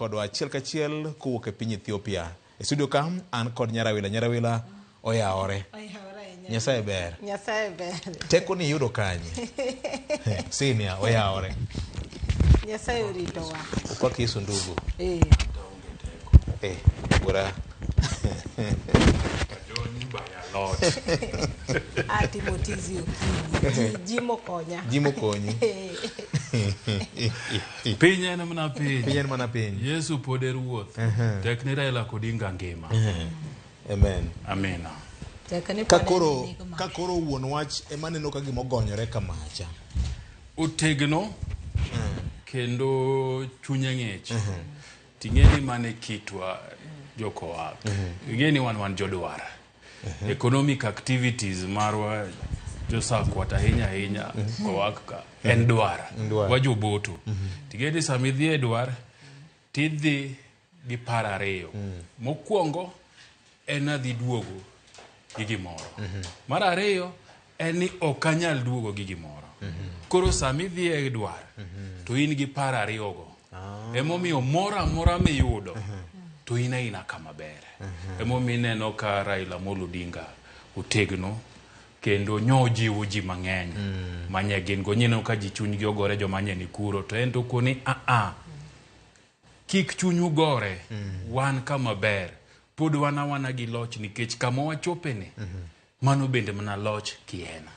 kodwa achiel kachiel kowuok e piny Ethiopia. E studio ka an kod Nyarawila. Nyarawila oyawore. Nyasaye ber. Nyasaye ber. Teko ni iyudo kanye? Senior oyawore. Nyasaye oritowa. Opak Yesu ndugu. Eh. Eh, bura. Joni by a lot. Atimo tizi okinyi. Ji, ji mokonya. Ji mokonyi. Piny en mana piny. Piny en mana piny. Yesu pod e ruoth. Tek ni Raila Odinga ngima. Amen. Amina. Tek ni Ka pod en koro enigma. ka koro wuon wach ema neno ka gima ogonyore kamacha. Otegno kendo chunye ng'ich. Ting'e ni mano e kitwa jokowak. Ing'e ni wan wan jodwar. Economic activities marwa josakwat ahinya ahinya kowak ka en dwar. Dwar. Wajoboto. Ting'e ni sama idhi e dwar tidhi gi paro ariyo. Mokwongo en adhi duogo gi gimoro. Mar ariyo en ni ok anyal duogo gi gimoro. Koro sama idhi e dwar to in gi paro ariyogo. Emomiyo moro amora miyudo to in aina kama ber. Emomiyo ineno ka Raila Amolo Odinga otegno kendo nyo jiwo ji mang'eny manye gin go. Ineno ka ji chunygi ogore joma nye ni kuro to en to okoni a kik chunyu gore wan kama ber pod wan awana gi loch nikech kama wachopeni mano bende mana loch kiena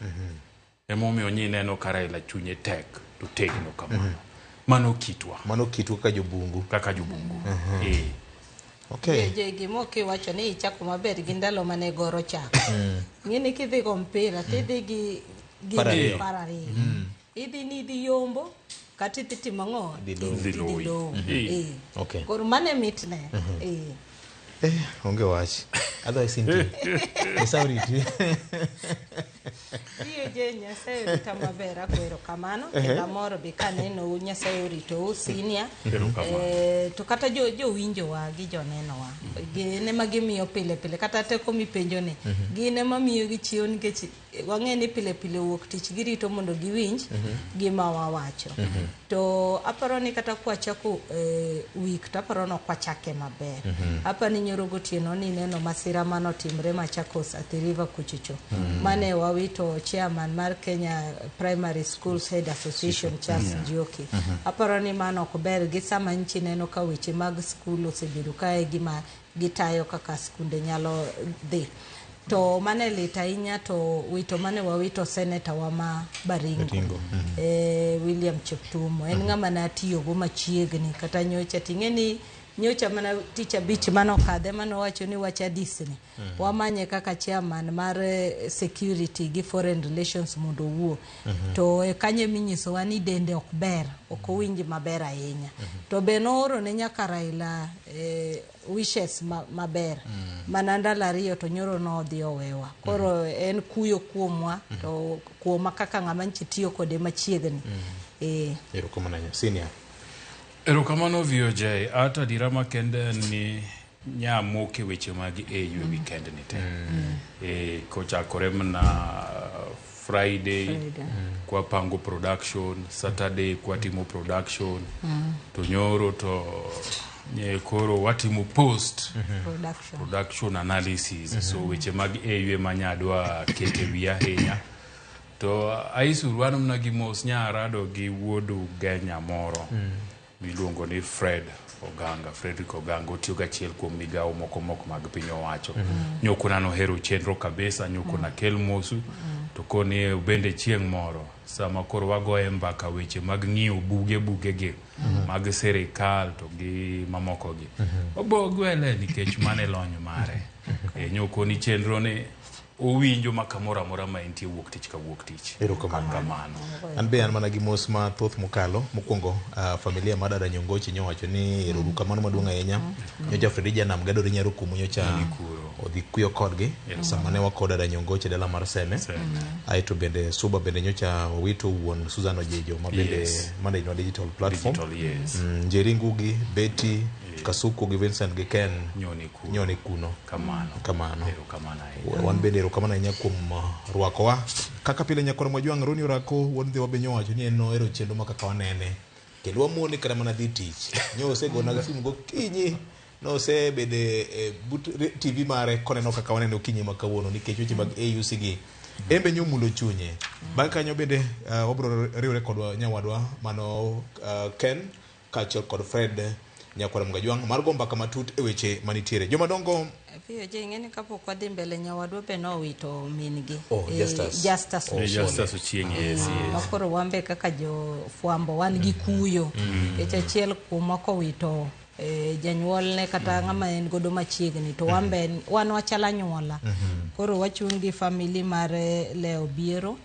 emomiyo nyineno ka Raila chunye tek to tegno kamano mano kitwa Mano kitwa kaka jobungu. kaka jobungu eh Okay. Je, gima kiwacho ni ichako maber gi ndalo mane goro chako. Ng'e ni kidhi go mpira tidhi gi gi Par ariyo. par ariyo. Idhi ni idhi yombo kata idhi timo ang'o? Idhi lowo. Idhi loyi. lowo. Eh. Eh. Okay. Koro mano e mitne. Eh. Eh, onge wach. Otherwise intie. Nyasaye oriti. Iyo je Nyasaye orita maber ago erokamano kendo amor be kanenou Nyasaye oritou senior. Erokamano. To kata jo jowinjowa gi jonenowa gin ema gimiyo pile pile kata teko mipenjo ni gin ema miyo gichiewo nikech wang'e ni pile pile wuok tich girito mondo giwinj gima wawacho. To aparo ni kata kwachako week to aparo ni ok wachake maber. Aparo ni nyoro gotieno ni neno masira manotimre Machakos Athi River kuchocho. Mane wawito chairman mar Kenya Primary Schools Head Association Charles Nzioki. Aparo ni mano ok ber gi sama nchi neno ka weche mag skul osebedo ka e gima gitayo kaka skunde nyalo dhi. To mane lit ahinya to wito mane wawito seneta wa ma Baringo, Baringo, William Cheptumo. En ng'ama natiyogo machiegni kata nyocha ting'e ni nyocha mana tich abich manokadhe manowacho ni wach Addis ni wamanye kaka chairman mar security gi foreign relations mondo owuo. To e kanyo eminyisowa ni dende ok ber, ok owinj maber ahinya. To be nooro ne nyaka Raila wishes maber. Mana ndalo ariyo to nyoro nodhi owewa. Koro en kuyo kuomwa to kuoma kaka ng'ama nchi tiyo kode machiegni. Erokamano ahinya. Senior. Erokamano VOJ. Ata adiera makende en ni nyamoke weche mag AU e weekend ni te. Kochakore mana Friday, kwa pango production, Saturday kwa timo production, to nyoro to nye koro watimo post Production. production analysis. So weche mag AU ema nyadwa kete wiya ahinya. To aisuru an mana gi mos nyarado gi wuod Ugenya moro miluongo ni Fred Oganga. Frederick Oganga otiyo gachiel kuom migawo moko moko mag piny owacho. Nyokona nohero chenro kabisa, nyokona kel mosu, to koni bende chieng' moro sama koro wagoye mbaka weche mag ng'iyo buge buge gi mag sirikal to gi mamoko gi. Obo gwele nikech mano e lony mare. Nyokoni chenro ni owinjo ma kamoro amora ma entie wuok tich ka wuok tich. Erokamano. Kamano. An be an mana gi mos mathoth mokalo. Mokwongo, familia mar dada Nyongochi nyowacho ni ero uru kamano maduong' ahinya. Nyocha Fredi Janam gadore nyaro kumu nyocha odhi kuyo kodgi sama ne wakowo dada Nyongochi e dala mar Seme. Aeto bende Suba bende nyocha owito wuon Susan Ojejo ma bende manage wa digital platform. Digital, yes. Njeri Ngugi, Betty, Kasuku gi Vincent gi Ken Nyoni kuno. Nyoni kuno. Kamano. Kamano. Erokamano ahinya. Wan bende erokamano ahinya kuom rwakowa. Kaka pile nyakwar Mwajwang' Roni Orako wuon Ndhiwa be nyowacho ni en nohero chenro ma kaka wanene. Kendo wamone kata mana dhi tich. Nyo osegona simu gokinyi nosebedo e but TV mare koneno kaka waneno okinyi ma kawuono nikech weche mag AUC gi en be nyomulo chunye. Bang' kanyo bende wabiro riwre kod nyawadwa mano Ken kaachiel kod Fred Nyakwara Mgajwang' mar go mbaka matut e weche manitiere. Jomadongo POJ ing'e ni kapok wadhi mbele nyawadwa be nowito min gi. Oh, Justus. Justus. Oh, Justus Ochieng, yes. Ma koro wan be kaka jofwambo wan gi kuyo. Nikech achiel kuomwa kowito janyuolne kata ng'ama en godo machiegni to wan be wan wachal anyuola. Koro wachung' gi family mar Leo Biero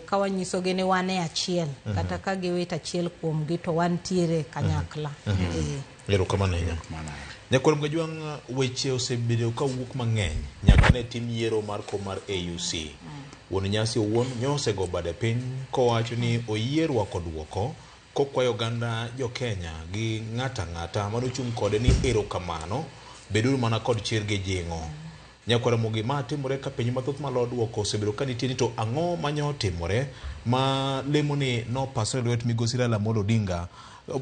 ka wanyisogi ni wan e achiel kata ka giwito achiel kuomgi to wantiere kanyakla. Erokamano ahinya. Nyakwar Mgajwang' weche osebedo kawuok mang'eny nyaka ne tim yiero mar kom mar AUC. Wuon nyasi owuon nyosego bade piny kowacho ni oyie rwako duoko kokwayo oganda jo Kenya gi ng'ata ng'ata manochung' kode ni erokamano beduru mana kod chir gi jing'o. Nyakwar Ramogi ma timore ka penjo mathoth malo duoko osebedo ka nitie ni to ang'o manyo timore ma lemo ni nopasore lwet migosi Raila Amolo Odinga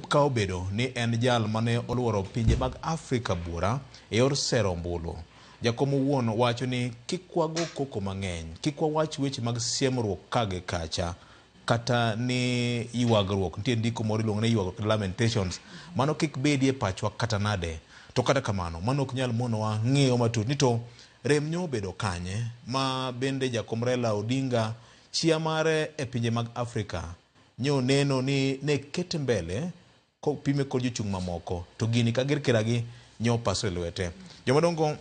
ka obedo ni en jal mane oluoro pinje mag Afrika buora e yor sero ombulu. Jakom owuon wacho ni kik wago koko mang'eny, kik wawach weche mag siemruok ka gi kacha kata ni ywagruok, nitie ndiko moro iluongo ni ywagruok lamentations, mano kik bedie pachwa kata nade. To kata kamano, mano ok nyal monowa ng'iyo matut ni to rem nyo obedo kanye ma bende jakom Raila Odinga chia mare e pinje mag Afrika nyo neno ni ne kete mbele kopime kod jochung' mamoko to gini ka gir kiragi nyo pasre lwete. Jomadongo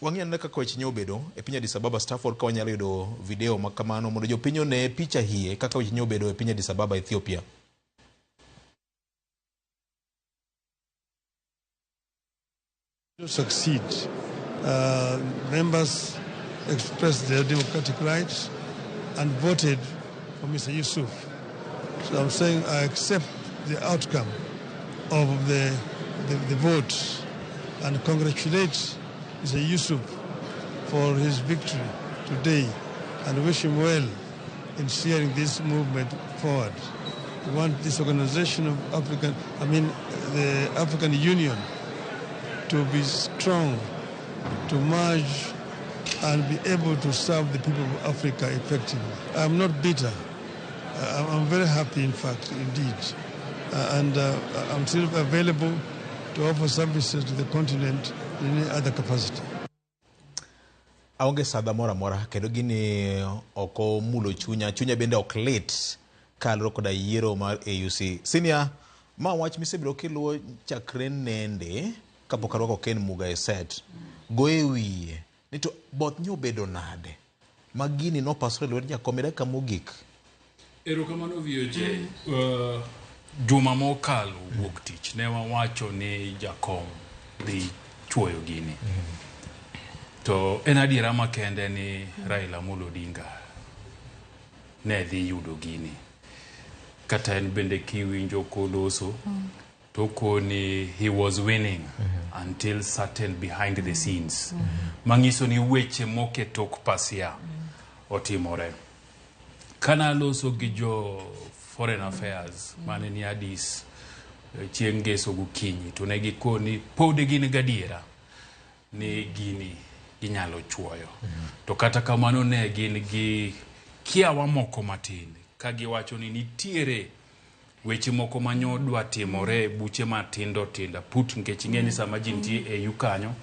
wang'i anena kaka weche nyo obedo e piny Addis Ababa Stafford ka wanyalo yudo video ma kamano mondo jopiny one picha hie kaka weche nyo obedo e piny Addis Ababa Ethiopia. To succeed, members expressed their democratic rights and voted for Mr. Yusuf. So I'm saying I accept the outcome of the vote and congratulate Mr. Yusuf for his victory today and wish him well in steering this movement forward. We want this organization of African, the African Union to be strong, to merge and be able to serve the people of Africa effectively. I'm not bitter. I'm very happy, in fact, indeed. And I'm still available to offer services to the continent in any other capacity. Aonge sadha moro amora kendo gini ok omulo chunya, chunya bende ok lit kaluwore koda yiero mar AUC. Senior, ma wach misebedo kiluwo chakre nende kapok arwako Ken Muga e set. Go e wiye ni to both nyo obedo nade ma gini nopasore lwet jakom e dakika mogik. Erokamano VOJ. Juma mokalo wuok tich ne wawacho ni jakom dhi chuoyo gini. To en adiera makende ni Raila Amolo Odinga ne dhi yudo gini. Kata en bende kiwinjo koloso to koni he was winning until certain behind the scenes. Manyiso ni weche moke tok pasia otimore. Kana loso gi jo foreign affairs mane ni Addis chieng' ngeso gokinyi to ne gikoni pod gin gadiera ni gini ginyalo chuoyo. To kata kamano ne gin gi kiawa moko matin ka giwacho ni nitiere weche moko manyo dwa timore buche matindo tindo put nikech ing'e ni sama ji nitie e EU kanyo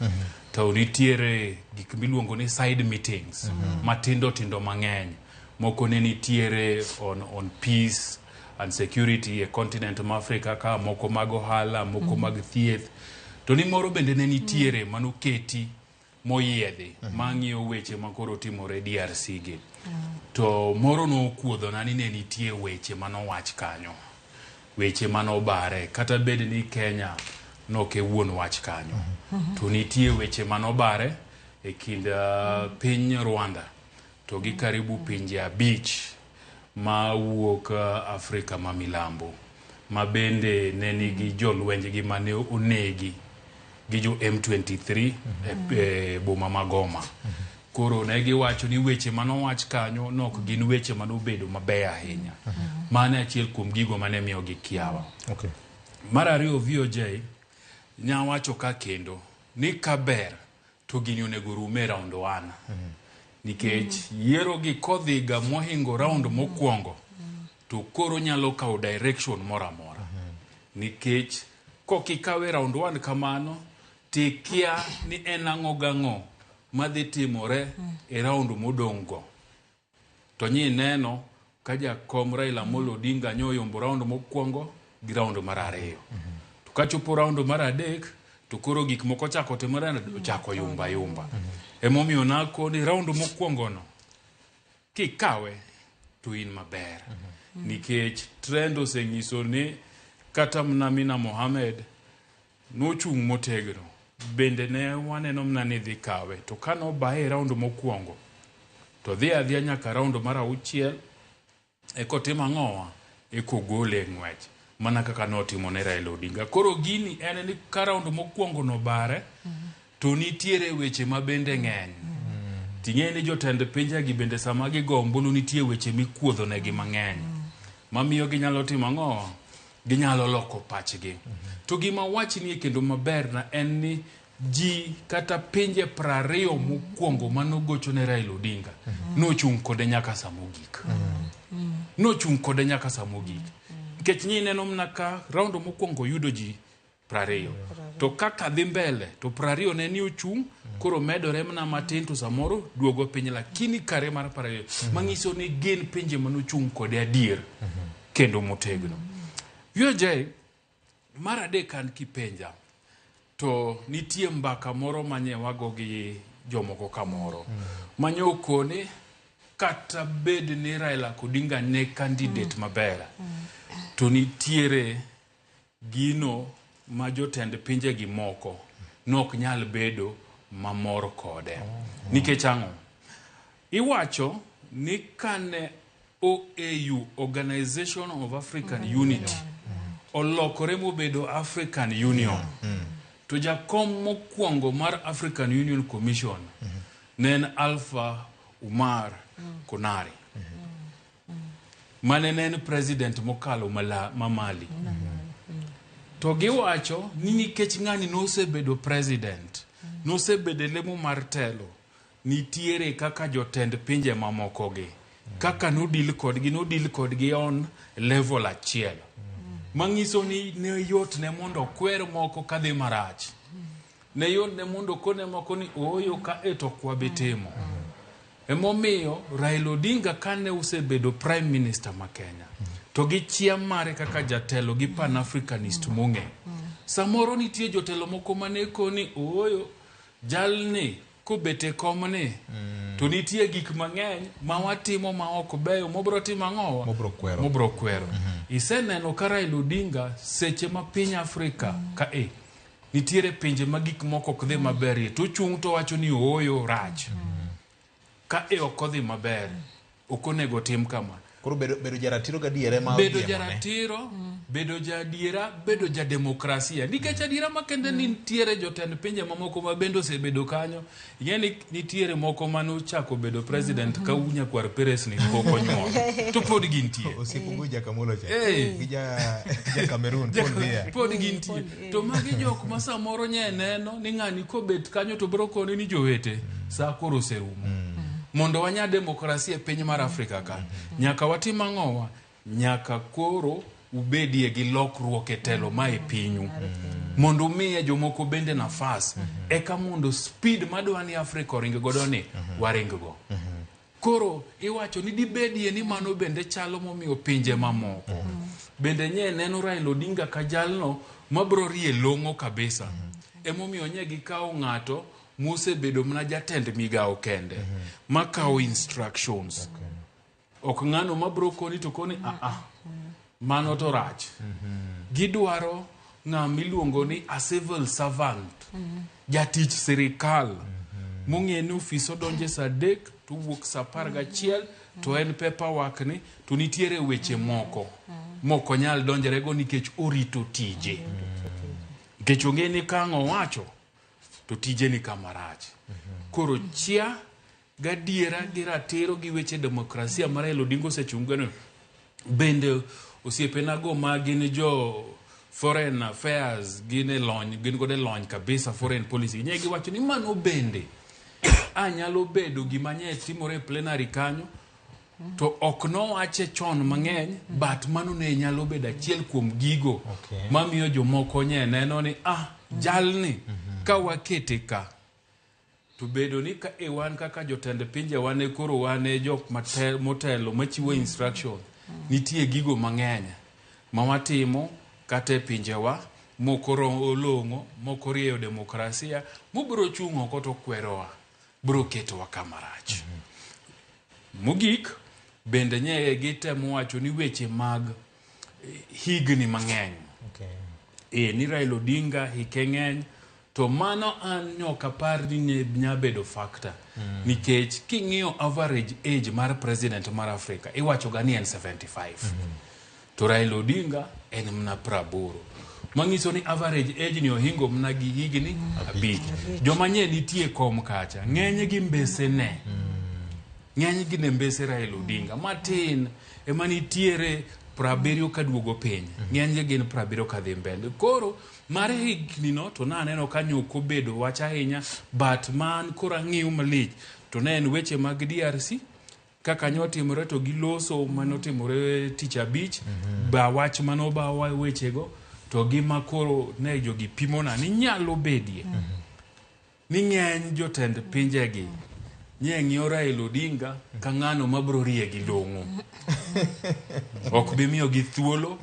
to nitiere gik miluongo ni side meetings matindo tindo mang'eny. Moko ne nitiere on peace and security e continent ma Africa ka, moko mag ohala, moko mag thieth. To ni moro bende ne nitiere manoketi moyiedhi mang'iyo weche makoro timore DRC gi. To moro nokuodhona ni ne nitie weche manowach kanyo, weche manobare, kata bed ni Kenya nok e wuon wach kanyo. To nitie weche manobare e kind piny Rwanda to gi karibu pinje 5 mawuok Afrika ma milambo ma bende ne nigi jolwenjgi mane onegi gi jo M23 e boma ma Goma. Koro ne giwacho ni weche manowach kanyo nok gin weche manobedo mabeyo ahinya. Mano e achiel kuom gigo mane miyogi kiawa. Okay. Mar ariyo VOJ nyawacho ka kendo ni kaber to gini onego rum e round 1. Nikech yiero gi kodhiga mohingo round mokwongo to koro nyalo kawo direction moro amora. Nikech kokikawe round 1 kamano tikia ni en ang'o gang'o madhi timore e round modong' go. To nyi neno ka jakom Raila Amolo Odinga nyoyombo round mokwongo gi round mar ariyo. To kachopo round mar adek to koro gik moko chako timore ochako yumba yumba. Emomiyo nakoni round mokwongo no kikawe to in maber. Nikech trend osenyiso ni kata mana Amina Mohamed nochung' motegno. Bende ne waneno mana ni dhi kawe. To kanobaye e round mokwongo to dhi adhiya nyaka round mar auchiel eko timo ang'owa eko gole e ng'wech mana kaka notimo ne Raila Odinga. Koro gini en ni ka round mokwongo no bare to nitiere weche ma bende ng'eny. Ting'e ni jotend pinjegi bende sama gigo ombulu nitie weche mikuodho negi mang'eny. Mamiyo ginyalo timo ang'owa? Ginyalo loko pachgi. To gima wachnie kendo maber na en ni ji kata pinje 20 mokwongo manogocho ne Raila Odinga nochung' kode nyaka sa mogik. Nochung' kode nyaka sa mogik. Nikech nyi neno mana ka round mokwongo yudo ji 20. To kaka dhi mbele to 20 ne ni ochung' koro medore mana matin to samoro duogo piny lakini kare mar 20 manyiso ni gin pinje manochung' kode adier kendo motegno. VOJ mar adek an kipenja to nitie mbaka moro manye wago gi jomoko kamoro manye okone kata bed ni Raila Odinga ne candidate maber to nitiere gino ma jotend pinje gi moko nok nyal bedo mamor kode. Nikech ang'o? Iwacho ni kane OAU, Organization of African Unity, olokore mobedo African Union. To jakom mokwongo mar African Union Commission ne en Alpha Umar Konare. Mane ne en president mokalo ma Mali. To giwacho ni nikech ng'ani nosebedo president, nosebedo e lemo mar telo, nitiere kaka jotend pinje mamoko gi kaka nodil kodgi, nodil kodgi on level achiel. Manyiso ni ne yot ne mondo okwer moko kadhi marach. Ne yot ne mondo okone moko ni ooyo ka e to ok wabi timo. Emomiyo Raila Odinga kane osebedo Prime Minister ma Kenya, to gi chia mare kaka jatelo gi Pan-Africanist mong'e. Samoro nitie jotelo moko mane koni ooyo jalni kobet e komni to nitie gik mang'eny ma watimo ma ok beyo mobro timo ang'owa? Mobro kwero. Mobro kwero. Iseneno ka Raila Odinga seche ma piny Afrika ka e nitiere pinje ma gik moko ok dhi maberie to ochung' to wacho ni ooyo rach. Ka e ok odhi maber, ok onego tim kama. Koro bedo jaratiro gadiera ema Bedo ojiemone. jaratiro, bedo jaadiera, bedo jademokrasia. Nikech adiera makende ni nitiere jotend pinje mamoko ma bende osebedo kanyo. Ing'e ni nitiere moko manochako bedo president ka nyakwar Peres ni pok onyuol. To pod gintie. Osiepo go Jakamolo cha. Eh. Gi ja Cameroon, Paul Biya. Pod gintie. To magi jok ma samoro nye neno ni ng'ani kobet kanyo to bro koni ni jowete sa koro oserumo. Mondo wanya demokrasia e piny mar Afrika ka, nyaka watim ang'owa? Nyaka koro ubedie gi lokruok e telo ma e pinyu. Mondo umiye jomoko bende nafas, eka mondo speed madwa ni Afrika oring godo ni, waring go. Koro iwacho ni dibedie ni mano bende chalo momiyo pinje mamoko. Bende nye neno Raila Odinga ka jalno mabro rie long'o kabisa. Emomiyo nye gikawo ng'ato mosebedo mana jatend migawo kende, makawo instructions. Ok ng'ano mabro koni to koni mano to rach. Gidwaro ng'ama iluongo ni a civil servant, jatich sirikal, mong'e ni ofis odonje saa 3 to wuok saa 11 to en paperwork ni to nitiere weche moko mok onyal donjrego nikech orito tije. Nikech ong'e ni ka ang' owacho to tije ni kama rach. Koro chia Gadiera gi ratiro gi weche demokrasia ma Raila Odinga osechung' godo. Bende osiepenago ma gin jo foreign affairs, gin e lony, gin godo e lony kabisa foreign policy, nye giwacho ni mano bende anyalo bedo gima nye timore e plenary kanyo to ok nowache chon mang'eny, but mano ne nyalo bedo achiel kuom gigo mamiyo jomoko nye neno ni jalni ka wakete ka to bedo ni ka e wan kaka jotend pinje wane koro wane jok motelo machiwo instruction, nitie gigo mang'eny ma watimo kata e pinjewa moko olong'o, moko rieyo demokrasia, mobiro chung' oko to kwerowa, biro ketowa kama rach. Mogik bende nye gitemo wacho ni weche mag higni mang'eny. Ni Raila Odinga hike ng'eny, to mano an nyok apar ni ne nya bedo factor. Nikech king'iyo average age mar president mar Africa, iwacho ga ni en 75. To Raila Odinga en mana 80. Manyiso ni average age ni ohingo mana gi higni 5. Joma nye nitie kom kacha, ng'eny gi mbese ne. Ng'eny gi ne mbese Raila Odinga. Matin ema nitiere 70 kaduogo piny. Ng'eny gi gin 70 kadhi mbele. Koro mar higni no to naneno ka nyok obedo wach ahinya, but man koro ang'iyo malich to ne en weche mag DRC kaka nyotimore to giloso manotimore tich abich, ba wach manobawa wechego to gima koro ne jogi pimona ni nyalo bedie ni ng'eny jotend pinjegi nye ng'iyo Raila Odinga ka ng'ano mabiro rie gi long'o. Ok bi miyogi thuolo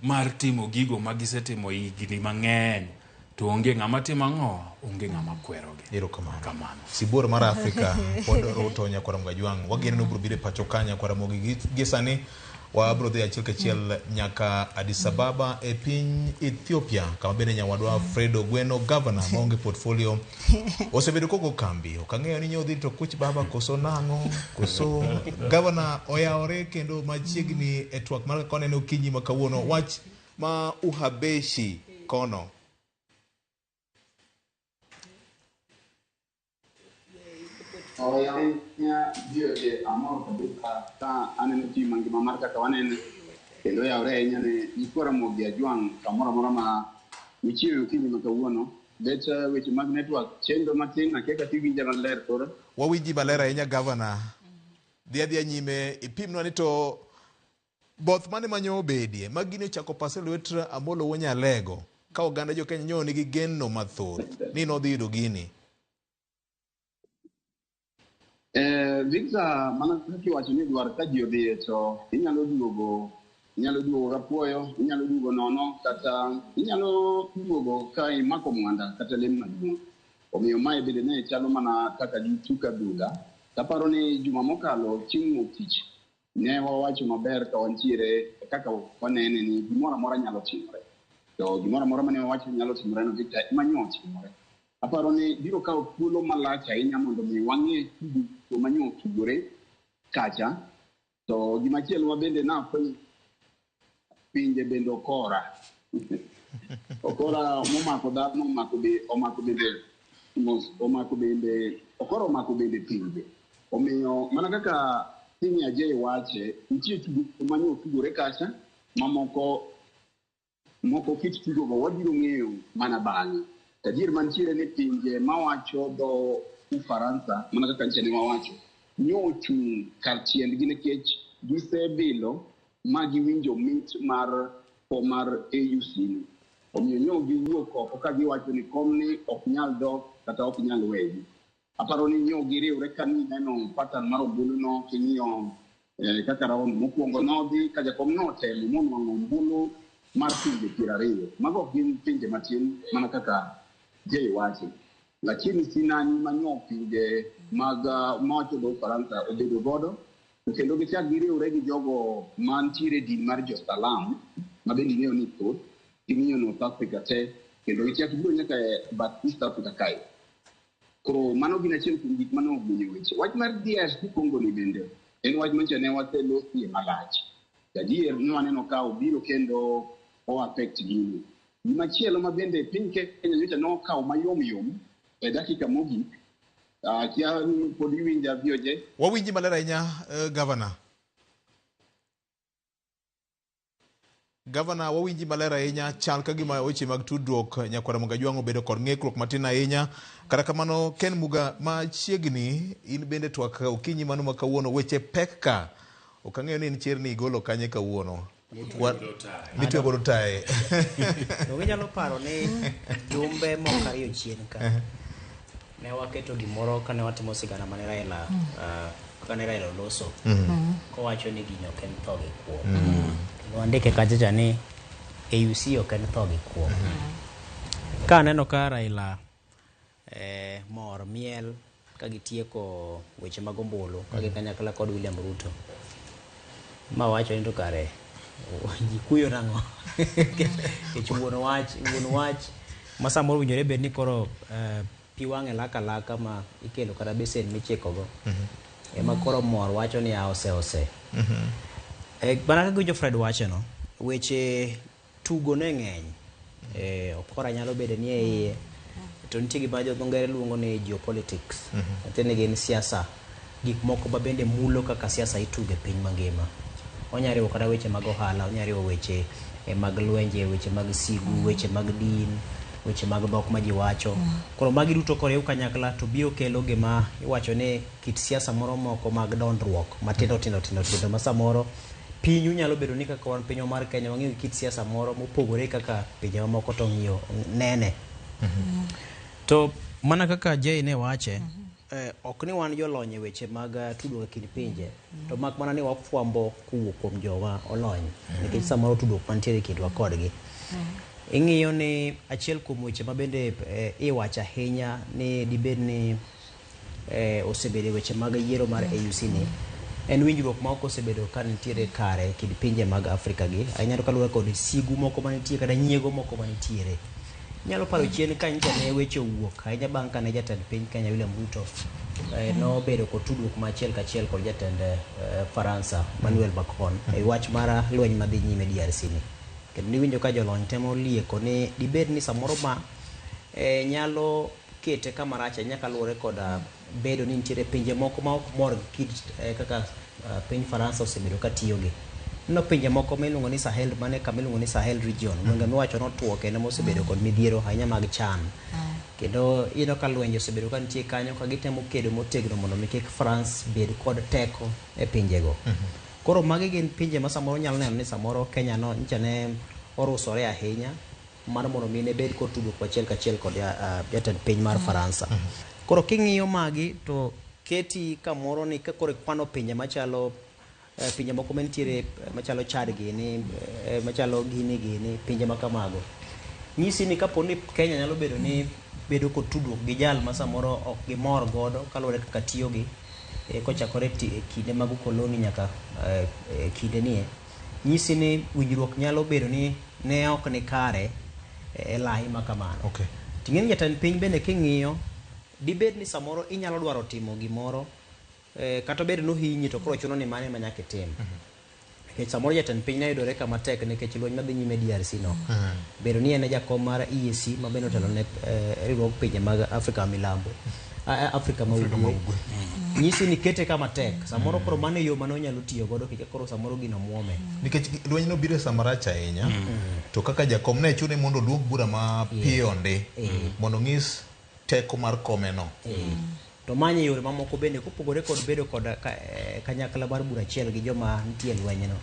mar timo gigo ma gisetimo higni mang'eny to onge ng'ama timo ang'o, onge ng'ama kwerogi. Erokamano. Kamano. Sibuor mar Afrika pod Ruto nyakwar Mgajwang'. Wageno ni obiro biro e pacho ka nyakwar Ramogi. Gi sani wabiro dhi achiel kachiel nyaka Addis Ababa e piny Ethiopia, kama bende nyawadwa Fredo Gweno, governor maonge portfolio, osebedo kogo kambi. Ok ang'eyo ni nyodhi to kuch baba koso nang'o, koso governor oyawore kendo machiegni e twak mar kaka waneno okinyi ma kawuono. Wach ma Uhabeshi kono. Ahinya ji amor kabisa ka aneno ji mangima mar kaka wanene kendo oyawore ahinya ne nyikwa Ramogi Ajwang' kamoro amora ma uchiewe okinyi ma kawuono. Bet weche mag network chendo matin, akia kata iwinja maler koro. Wawinji maler ahinya governor. Dhi adhiya nyime ipimnwa ni to both mane manyo obedie ma gini ochako pase lwet Amolo Wuo Nyalego ka oganda jo Kenya nyo nigi geno mathoth ni nodhi yudo gini. Victor, mana kaka iwacho ni dwar ka ji odhiye to inyalo duogo gapuoyo, inyalo duogo nono, kata inyalo duogo ka imako mwanda kata lem maduong'. Omiyo mae bende ne chalo mana kaka gi tuk adhula. Taparo ni juma mokalo chieng' wuok tich ne wawacho maber ka wantiere kaka wanene ni gimoro amora nyalo timore. To gimoro amora mane wawacho ni nyalo timore no Victor ema nyo otimore. Aparo ni biro kawo thuolo malach ahinya mondo mi wang'e tugo manyo otugore kacha. To gimachielo ma bende nafwenyo pinje bende okora. Okora momako dhano, omako bende mos, omako bende okora, omako bende pinje. Omiyo mana kaka Senior J wache, nitie tugo manyo otugore kacha, mamoko moko kit tugogo wabiro ng'eyo mana bang'e. Adier mantiere ni pinje mawacho dho Ufaransa, mana kaka nyicha ne wawacho, nyo ochung' kar tiendgi nikech gisebilo ma giwinjo mit mar kom mar AUC ni. Omiyo nyo giwuok oko ka giwacho ni komni ok nyal dok kata ok nyal wegi. Aparo ni nyo giriwre ka nineno pattern mar ombulu no, king'iyo kaka round mokwongo nodhi ka jakom notemo monwang'o ombulu mar pinje 20. Mago ok gin pinje matin mana kaka Jay wacho. Lakini sinani manyo pinje mag mawacho dho Ufaransa obedo godo, to kendo gichak giriwre gi jogo mantiere e din mar jo-Salam, ma bende ing'eyo ni thoth, king'iyo North Africa te, kendo gichak gibiro nyaka e bath East Africa kae. Koro mano gin achiel kuom gik mane ogwenyo weche. Wach mar DRC Congo ni bende en wach manyicha ne waselosie malach. Adier ne waneno ka obiro kendo o affect gini. Gimachielo ma bende piny Kenya nyocha nokawo mayom yom e dakika mogik, Akia ni pod iwinja VOJ? Wawinji maler ahinya, Governor. Governor, wawinji maler ahinya. Chal ka gima weche mag tudruok nyakwara Mugajwang' obedo kod ng'ikruok matin ahinya. Kata kamano, Ken Muga, machiegni in bende twak okinyi mano ma kawuono weche pek ka. Ok ang'eyo ni in chirni igolo kanye kawuono. Mitwe godo taye. To ginyalo paro ni jumbe moko ariyo chien ka ne waketo gimoro kane watimo sigana mane Raila kane Raila oloso kowacho ni gini ok en tho gi kuo. Kendo wandike kacha cha ni AUC ok en tho gi kuo. Ka aneno ka Raila mor miel ka gitieko weche mag ombulu ka gin kanyakla kod William Ruto, ma wacho ni to kare ji kuyo nang'o nikech wuon wach ma samoro owinjore bed ni koro pi wang'e lak alaka ma ikelo kata besen michikogo ema koro mor wacho ni a ose ose. Mana kaka winjo Fred wacho no, weche tugo ne ng'eny, okora nyalo bedo ni e iye to nitie gima jo dho ngere luongo ni geopolitics, matiende ni gin siasa, gik moko ma bende mulo kaka siasa itugo e piny mangima. Onya riwo kata weche mag ohala, onya riwo weche mag lwenje, weche mag sigu, weche mag din, weche mag dhok ma ji wacho. Koro magi duto koriw kanyakla to biro kelo gima iwacho ni kit siasa moro moko mag dondruok matindo tindo tindo tindo ma samoro pinyu nyalo bedo ni kaka wan pinywa mar Kenya wang'iyo gi kit siasa moro mopogore kaka pinje mamoko to ng'iyo nene. To mana kaka Jay ne wache, ok ni wan jolony e weche mag tudruok e kind pinje, to mak mana ni wafwambo kowuok kuom joma olony, nikech samoro tudruok mantiere e kindwa kodgi. Ing'iyo ni achiel kuom weche ma bende iwacho ahinya ni dibed ni osebedo e weche mag yiero mar AUC ni en winjruok ma ok osebedo ka nitiere kare e kind pinje mag Afrika gi ahinya, to kaluwore kod sigu moko manitie kata nyiego moko manitiere. Inyalo paro chien ka nyocha ne weche owuok ahinya bang' kane jatend piny Kenya William Ruto nobedo kod tudruok ma achiel kachiel kod jatend Faransa Emmanuel Macron e wach mar lweny madhi nyime DRC ni. Kendo niwinjo ka jolony temo lieko ni dibed ni samoro ma nyalo kete kama rach ahinya kaluwore kod bedo ni nitiere pinje moko ma ok mor gi kit kaka piny Faransa osebedo ka tiyo gi. Ineno pinje moko miluongo ni Sahel, mane kama iluongo ni Sahel region, gwenge miwacho notwo kendo mosebedo kod midhiero ahinya mag chan. Kendo ineno ka lwenje osebedo ka nitie kanyo ka gitemo kedo motegno mondo mi kik France bed kod teko e pinjego. Koro magi gin pinje ma samoro nyalo neno ni samoro Kenya no nyicha ne orusore ahinya mar mondo mi ne bed kod tudruok achiel kachiel kod jatend piny mar Faransa. Koro king'iyo magi to keti kamoro ni ka koro ikwano pinje machalo pinje moko mantiere machalo Chad gini, machalo Guinea gini, pinje ma kamago. Nyisi ni kapo ni Kenya nyalo bedo ni bedo kod tudruok gi jal ma samoro ok gimor godo kaluwore kaka tiyo gi kochakore e kinde mag ukoloni nyaka kinde nie, nyisi ni winjruok nyalo bedo ni ne ok ni kare e lai ma kamano. Ting'e ni jatend piny bende king'iyo dibed ni samoro inyalo dwaro timo gimoro, kata obedo ni ohinyi to koro chuno ni mano ema nyaka itim. Nikech samoro jatend piny ne yudore kama tek nikech lweny madhi nyime DRC no. Bedo ni en e jakom mar EAC ma bende otelo ne riwruog pinje mag Afrika milambo. Afrika ma ugwe. Nyisi ni kete kama tek. Samoro koro mano e yo mane onyalo tiyo godo kik koro samoro gino muome. Nikech lweny nobiro e sama rach ahinya, to kaka jakom ne chune mondo oluong bura ma piyo ndi mondo ong'is teko mar komeno. To manye yore mamoko bende kopogore kod bedo kod kanyakla mar bura achiel gi joma nitie e lwenyno.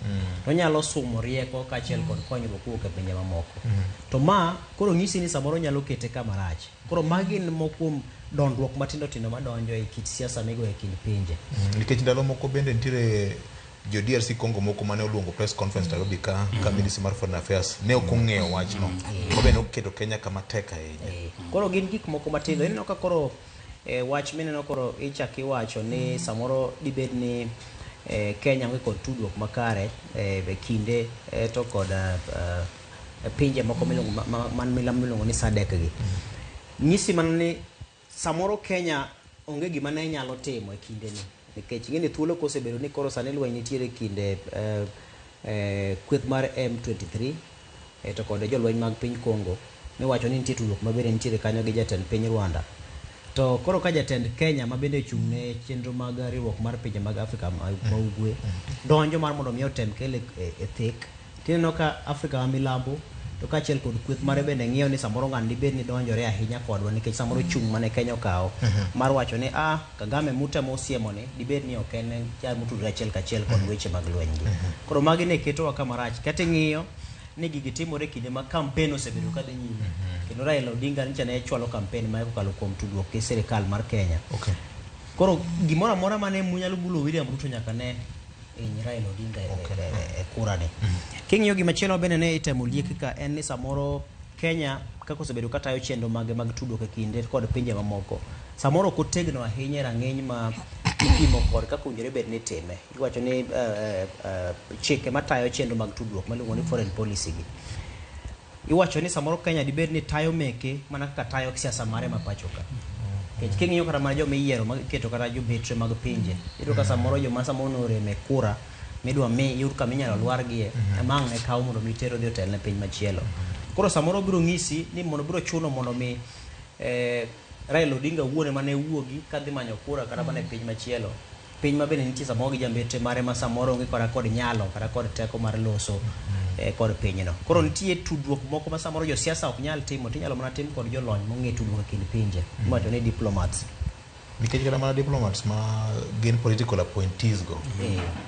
To onyalo sumo rieko kaachiel kod konyruok kowuok e pinje mamoko. To ma koro nyisi ni samoro nyalo kete kama rach. Koro magi gin moko kuom dondruok matindo tindo madonjo e kit siasa migoyo e kind pinje. Nikech ndalo moko bende nitiere jo DRC Congo moko mane oluongo press conference Nairobi ka Ministry mar Foreign Affairs ne ok ong'eyo wachno. Ma bende oketo Kenya kama tek ahinya. Koro gin gik moko matindo. Ineno ka koro wach mineno koro ichak iwacho ni samoro dibed ni Kenya onge kod tudruok makare e kinde to kod pinje moko miluongo man milambo miluongo ni SADC gi. Nyisi mana ni samoro Kenya onge gima ne nyalo timo e kinde ni. Nikech ing'e ni thuolo kosebedo ni koro sani lweny nitiere kinde kweth mar M23 to kod jolweny mag piny Congo miwacho ni nitie tudruok mabende nitiere kanyo gi jatend piny Rwanda. To koro ka jatend Kenya ma bende ochung' ne chenro mag riwruok mar pinje mag Afrika ma ugwe donjo mar mondo mi otem kele e thek, tineno ka Afrika ma milambo to kaachiel kod kweth mare bende ng'iyo ni samoro ng'ani dibed ni donjore ahinya kodwa nikech samoro chung' mane Kenya okawo mar wacho ni Kagame mutemo siemo ni dibed ni ok en jal motudore achiel kachiel kod weche mag lweny gi. Koro magi ne ketowa kama rach. Kata ing'iyo ni gigi timore kinde ma campaign osebedo kadhi nyime. Kendo Raila Odinga nyicha ne chwalo campaign mare kokalo kuom tudruok gi sirikal mar Kenya. Koro gimoro amora mane nyalo mulo William Ruto nyaka ne hiny Raila Odinga e kura ni. King'iyo gimachielo bende ne itemo liek ka en ni samoro Kenya kaka osebedo katayo chenro mage mag tudruok e kinde kod pinje mamoko, samoro ok otegno ahinya e rang'iny ma ipimo kod kaka owinjore bed ni itime. Iwacho ni chike matayo chenro mag tudruok miluongo ni foreign policy gi. Iwacho ni samoro Kenya dibed ni tayo meke mana kaka tayo siasa mare ma pacho ka. Nikech king'iyo kata mana joma iyiero ma iketo kata jobetre mag pinje, iyudo ka samoro joma samoro norem e kura midwa mi yud kama inyalo lwargie ema ang' ne kaw mondo mi ter odhi otel ne piny machielo. Koro samoro biro ng'isi ni mondo biro chuno mondo mi Raila Odinga wuon ema ne wuogi kadhi manyo kura kata mana e piny machielo. Piny ma bende nitie samoro gi jambetre mare ma samoro onge kata kod nyalo kata kod teko mar loso kod pinyno. Koro nitie tudruok moko ma samoro josiasa ok nyal timo, tinyalo mana tim kod jolony mong'e tudruok e kind pinje. Iwacho ni diplomats. Nikech kata mana diplomats ma gin political appointees go,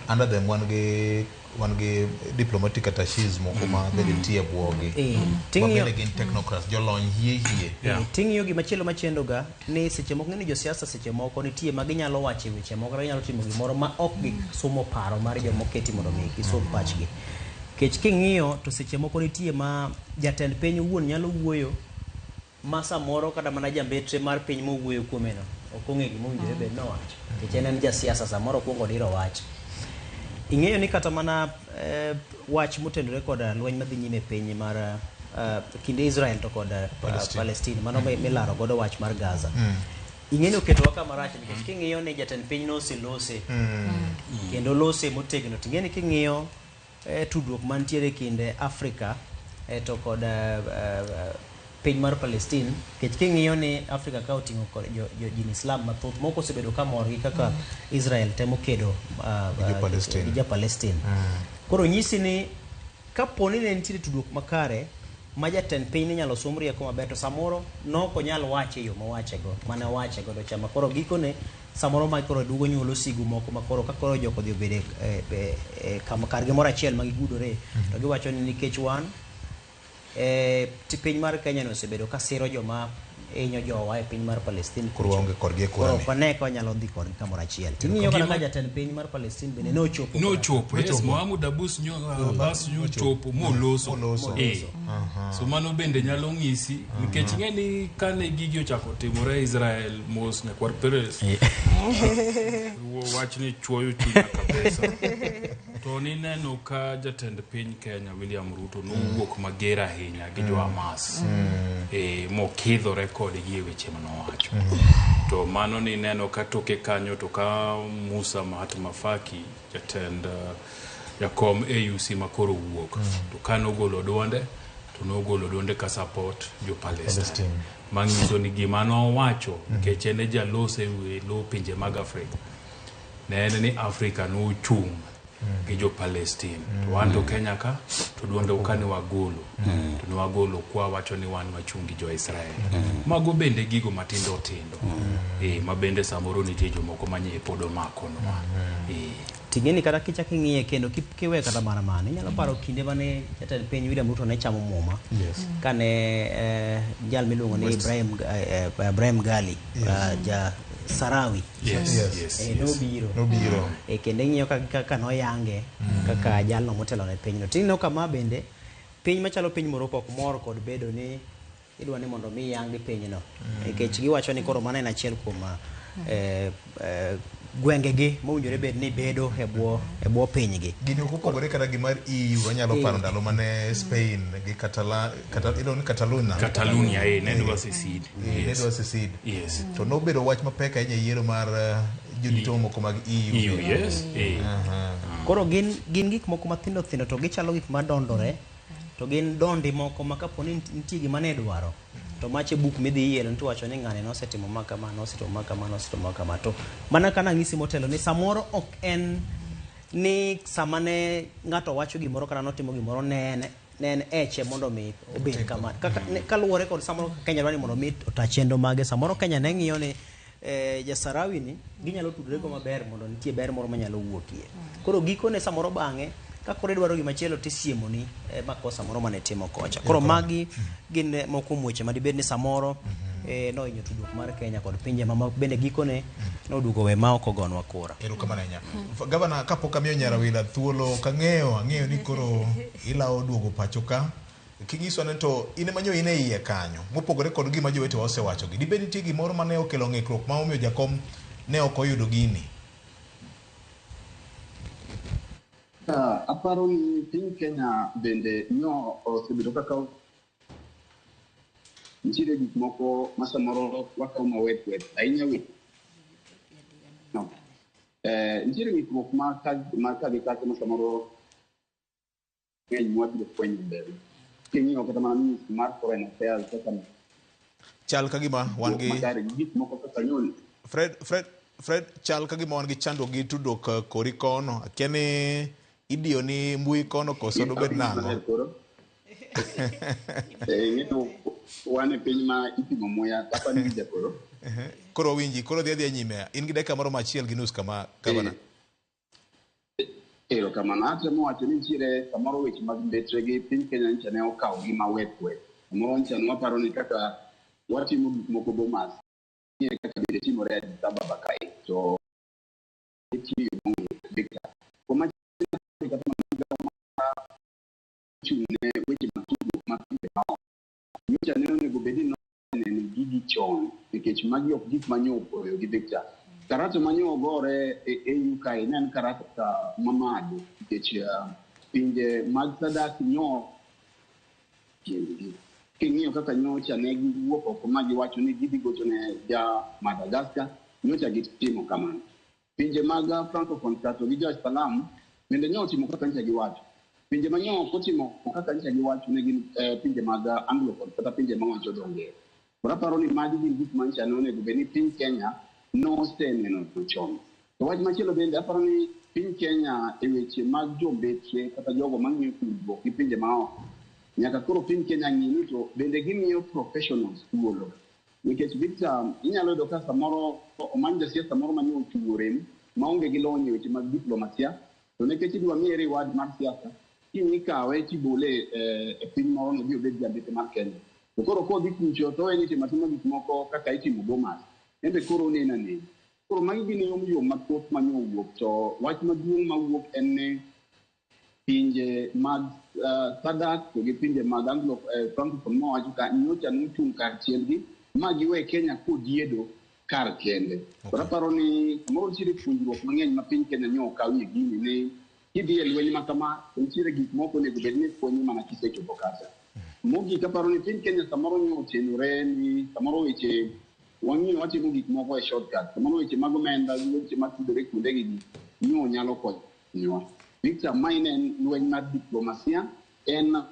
under them wan gi diplomatic attaches moko ma bende nitie e bwogi. Ma bende gin technocrats, jolony hie hie. Ting'iyo gimachielo machendo ga ni seche moko ng'eni josiasa seche moko nitie ma ginyalo wacho weche moko kata ginyalo timo gimoro ma ok gisumo paro mar joma oketi mondo mi gisom pachgi. Nikech king'iyo to seche moko nitie ma jatend piny owuon nyalo wuoyo ma samoro kata mana jambetre mar piny mowuoyo kuomeno ok ong'e gima owinjore bed nowacho. Nikech en jasiasa samoro okuongo odiro wach. Ing'eyo ni kata mana wach motenore kod lweny madhi nyime e piny mar kinde Israel to kod Palestine mano milaro godo wach mar Gaza. Ing'eyo ni oketowa kama rach nikech king'iyo ni jatend piny noselose kendo lose motegno to ing'eyo ni king'iyo tudruok mantiere kind Afrika to kod piny mar Palestine, nikech king'iyo ni Afrika ka oting'o kod jo din Islam mathoth moko osebedo ka mor gi kaka Israel temo kedo gi jo Palestine. Koro nyisi ni kapo ni ne nitiere tudruok makare ma jatend piny ne nyalo som rieko maber to samoro nok onyal wache e yo mowachego mane owache godo cha ma koro gikone samoro ma koro duogo nyuolo sigu moko ma koro ka koro jok odhi obede kargi moro achiel ma gigudore to giwacho ni nikech wan piny mar Kenya no osebedo ka siro joma hinyo jowa e piny mar Palestine. Koro waonge kodgi e kura ni. Koro ok wanyalo dhi kodgi kamoro achiel. Ting'iyo kata ka jatend piny mar Palestine bende nochopo. Nochopo, yes, Mohamud Abbas nyochopo moloso. So mano bende nyalo ng'isi nikech ing'e ni kane gigi ochako timore Israel mos nyakwar Perez. Wach ni chuoyo chunya kabisa. To nineno ka jatend piny Kenya William Ruto nowuok mager ahinya gi jo Hamas. Mokidhore kodgi e weche manowacho. To mano nineno ka toke kanyo to ka Musa Mahatma Faki jatend jakom AUC makoro wuok to ka nogolo duonde to nogolo duonde ka support jo Palestine. Manyiso ni gima nowacho nikech en e jaloso e lo pinje mag Afrika. Ne en ni Afrika nochung' gi jo Palestine. To wan to Kenya ka to duonde ka ne wagolo. To ne wagolo kwa wacho ni wan wachung' gi jo Israel. Mago bende gigo matindo tindo. Ma bende samoro nitie jomoko manye pod omakonwa. Ting'eni kata kichak ing'iye kendo kiwe kata mana mano, inyalo paro kinde mane jatend piny William Ruto ne chamo muma. Kane jal miluongo ni Ibrahim Gali, ja Sarawi. Nobiro. Kendo ing'iyo kaka noyange kaka jalno motelo ne pinyno. Tineno kama bende piny machalo piny Morocco ok mor kod bedo ni idwa ni mondo mi yangi pinyno. Nikech giwacho ni koro mano en achiel kuom gwengegi mowinjore bed ni bedo e bwo pinygi. Gini ok opogore kata gi mar EU, anyalo paro ndalo mane Spain gi Catalonia. Catalonia, ne dwa secede. Ne dwa secede. To nobedo wach mapek ahinya e yiero mar jodito moko mag EU. Yes. Koro gin gik moko mathindo thindo to gichalo gik madondore to gin dondi moko ma kapo ni nitie gima ne dwaro To mache buk midhi ielo to wacho ni ng'ani nosetimo ma kama, nosetimo ma kama, nosetimo ma kama. To mana kana ng'isi motelo ni samoro ok en ni sama ne ng'ato wacho gimoro kata notimo gimoro ne en eche mondo mi obed kama. Kaka kaluwore kod samoro Kenya dwaro ni mondo mi ota chenro mage, samoro Kenya ne ng'iyo ni jasarawi ni ginyalo tudore go maber mondo nitie ber moro manyalo wuokie. Koro gikone samoro bang'e ka koro idwaro gimachielo tisiemo ni makosa moro mane timo kocha. Koro magi gin moko kuom weche madibed ni samoro nohinyo tudruok mar Kenya kod pinje mamoko bende gikone noduogo we ma ok ogonwa kura. Erokamano ahinya. Gavana, kapok amiyo Nyarawila thuolo, kang'eyo ang'eyo ni koro ilawo duogo pacho ka, kinyiso ni to in ema nyo in e iye kanyo, mopogore kod gima jowetewa osewachogi. Dibed nitie gimoro mane okelo ng'ikruok ma omiyo jakom ne ok oyudo gini? Aparo ni piny Kenya bende nyo osebedo kaka nitiere gik moko ma samoro wakawo mawet wet ahinya wet. No. Nitiere ng'ikruok ma ka gi kaka ma samoro ng'eny mwabiro fwenyo mbele. King'iyo kata mana Ministry mar Foreign Affairs kaka chal ka gima wan gi gik moko kaka nyol. Fred chal ka gima wan gi chandruok gi tudruok kori kono. Akia ni idiyo ni mbui kono koso dobed nang'o? Wan e piny ma ipimo muya kapa ni jakoro. Koro winji, koro dhi adhiya nyime. In gi dakika moro achiel gi nus kama gavana. Erokamano. Atemo wacho ni nitiere samoro weche mag mbetre gi piny Kenya nyicha ne okawo gi mawet wet. Samoro nyicha ne waparo ni kaka watimo gik moko Bomas, kaka bende timore Addis Ababa kae. To nitie Victor. Kuom kata chung' ne weche mag tudruok mag pinje maoko. Nyocha ne onego bed ni noneno gigi chon nikech magi ok gik manyo opoyo gi Victor. Karata manyo ogore e AU kae ne en karata mamalo nikech pinje mag SADC nyo tiendgi. King'iyo kaka nyocha ne giwuok oko ma giwacho ni gidhi gocho ne ja Madagascar, nyocha gitimo kamano. Pinje mag Francophone to gi jo Salam bende nyo otimo kaka nyocha giwacho. Pinje ma nyo ok otimo kaka nyocha giwacho ne gin pinje mag Anglophone kata pinje mawacho dho ngere. Koro aparo ni magi gin gik ma nyocha ne onego bed ni piny Kenya noseneno chon. To wach machielo bende aparo ni piny Kenya e weche mag jombetre kata jogo mang'iyo tudruok gi pinje maoko, nyaka koro piny Kenya ng'i ni to bende gimiyo professionals thuolo. Nikech Victor, inyalo yudo ka samoro omany jasiasa moro manyo otugo rem maonge gi lony e weche mag diplomasia, to nikech idwa miye reward mar siasa, kiny ikawe tibole e piny moro nodhi obed jambetre mar Kenya. To koro kodhi kucho to owe ni itimo atima gik moko kaka itimo Bomas, en be koro oneno anena. Koro magi gin yom mathoth manyo owuok, to wach maduong' mawuok en ni pinje mag SADC to gi pinje mag Anglo Francophone mawacho ka nyocha nochung' kar tiendgi ma giwe Kenya kodiedo kar kende. Koro aparo ni samoro nitiere puonjruok mang'eny ma piny Kenya nyo okawie gini ni kidhi e lweny ma kama to nitiere gik moko onego bed ni fwenyo mana kisechopo kacha. Mogik aparo ni piny Kenya samoro nyo otenore ni samoro weche wang'iyo watimo gik moko e shortcut. Samoro weche mag omenda gi weche matudore kuonde gi nyo nyalo konyowa. Victor, mae ne en lweny mar diplomasia, en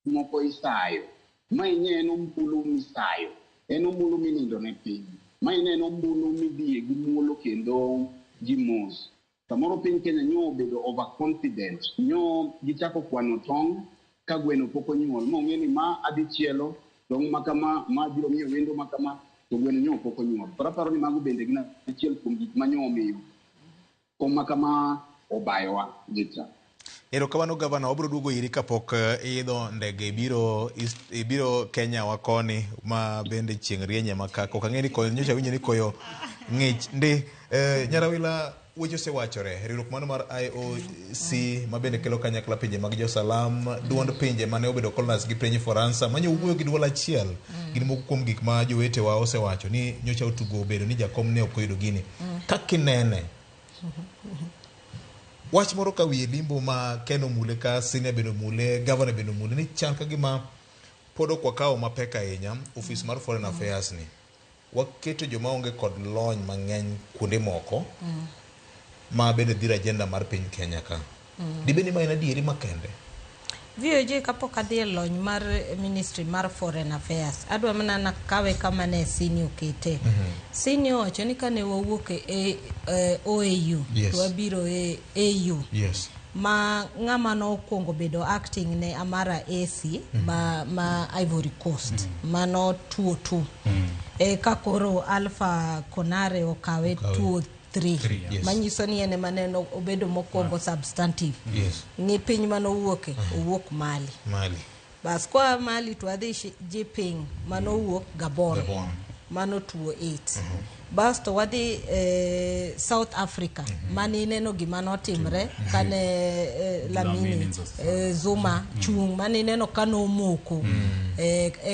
moko isayo. Mae ne en ombulu misayo, en ombulu minindo ne piny. Mae ne en ombulu midhiye gi muolo kendo ji mos. Samoro piny Kenya nyo obedo overconfident, nyo gichako kwano tong' ka gweno pok onyuol, mong'e ni ma adhi chielo, tong' ma kama, ma biro miyo wendo ma kama, to gweno nyo pok onyuol. Koro aparo ni mago bende gin achiel kuom gik ma nyo omiyo kom ma kama obayowa, Victor. Erokamano gavana, wabiro duogo iri kapok iidho ndege ibiro Kenya wa koni ma bende chieng' rienye ma kaka. Ok ang'e ni koyo nyocha awinjo ni koyo ng'ich ndi. Nyarawila, weche osewachore. Riwruok mano mar IOC ma bende kelo kanyakla pinje mag jo-Salam, duond pinje mane obedo colonized gi piny Faransa, manyo wuoyo gi duol achiel. Gin moko kuom gik ma jowetewa osewacho ni nyocha otugo obedo ni jakom ne ok oyudo gini. Kaka inene, wach moro ka wiye limbo ma Ken omule ka Senior bende omule, Governor bende omule, ni chal ka gima pod ok wakawo mapek ahinya ofis mar Foreign Affairs ni. Waketo joma onge kod lony mang'eny kuonde moko ma bende dhiro agenda mar piny Kenya ka. Dibed ni ma en adieri makende? VOJ kapok adhi e lony mar Ministry mar Foreign Affairs, adwa mana nakawe kama ne Sini okete. Sini owacho ni kane wawuok e OAU, to wabiro e AU. Ma ng'ama nokwongo bedo acting ne Amara AC ma Ivory Coast, mano 202. Ka koro Alpha Konare okawe 203. Manyiso ni en ema ne obedo mokwongo substantive. Ng'i piny manowuoke, owuok Mali. Bas koa Mali to adhi Xi Jinping manowuok Gabon. Mano 208. Bas to wadhi South Africa mane ineno gima notimre kane Lamini Zuma chung' mane ineno kanomoko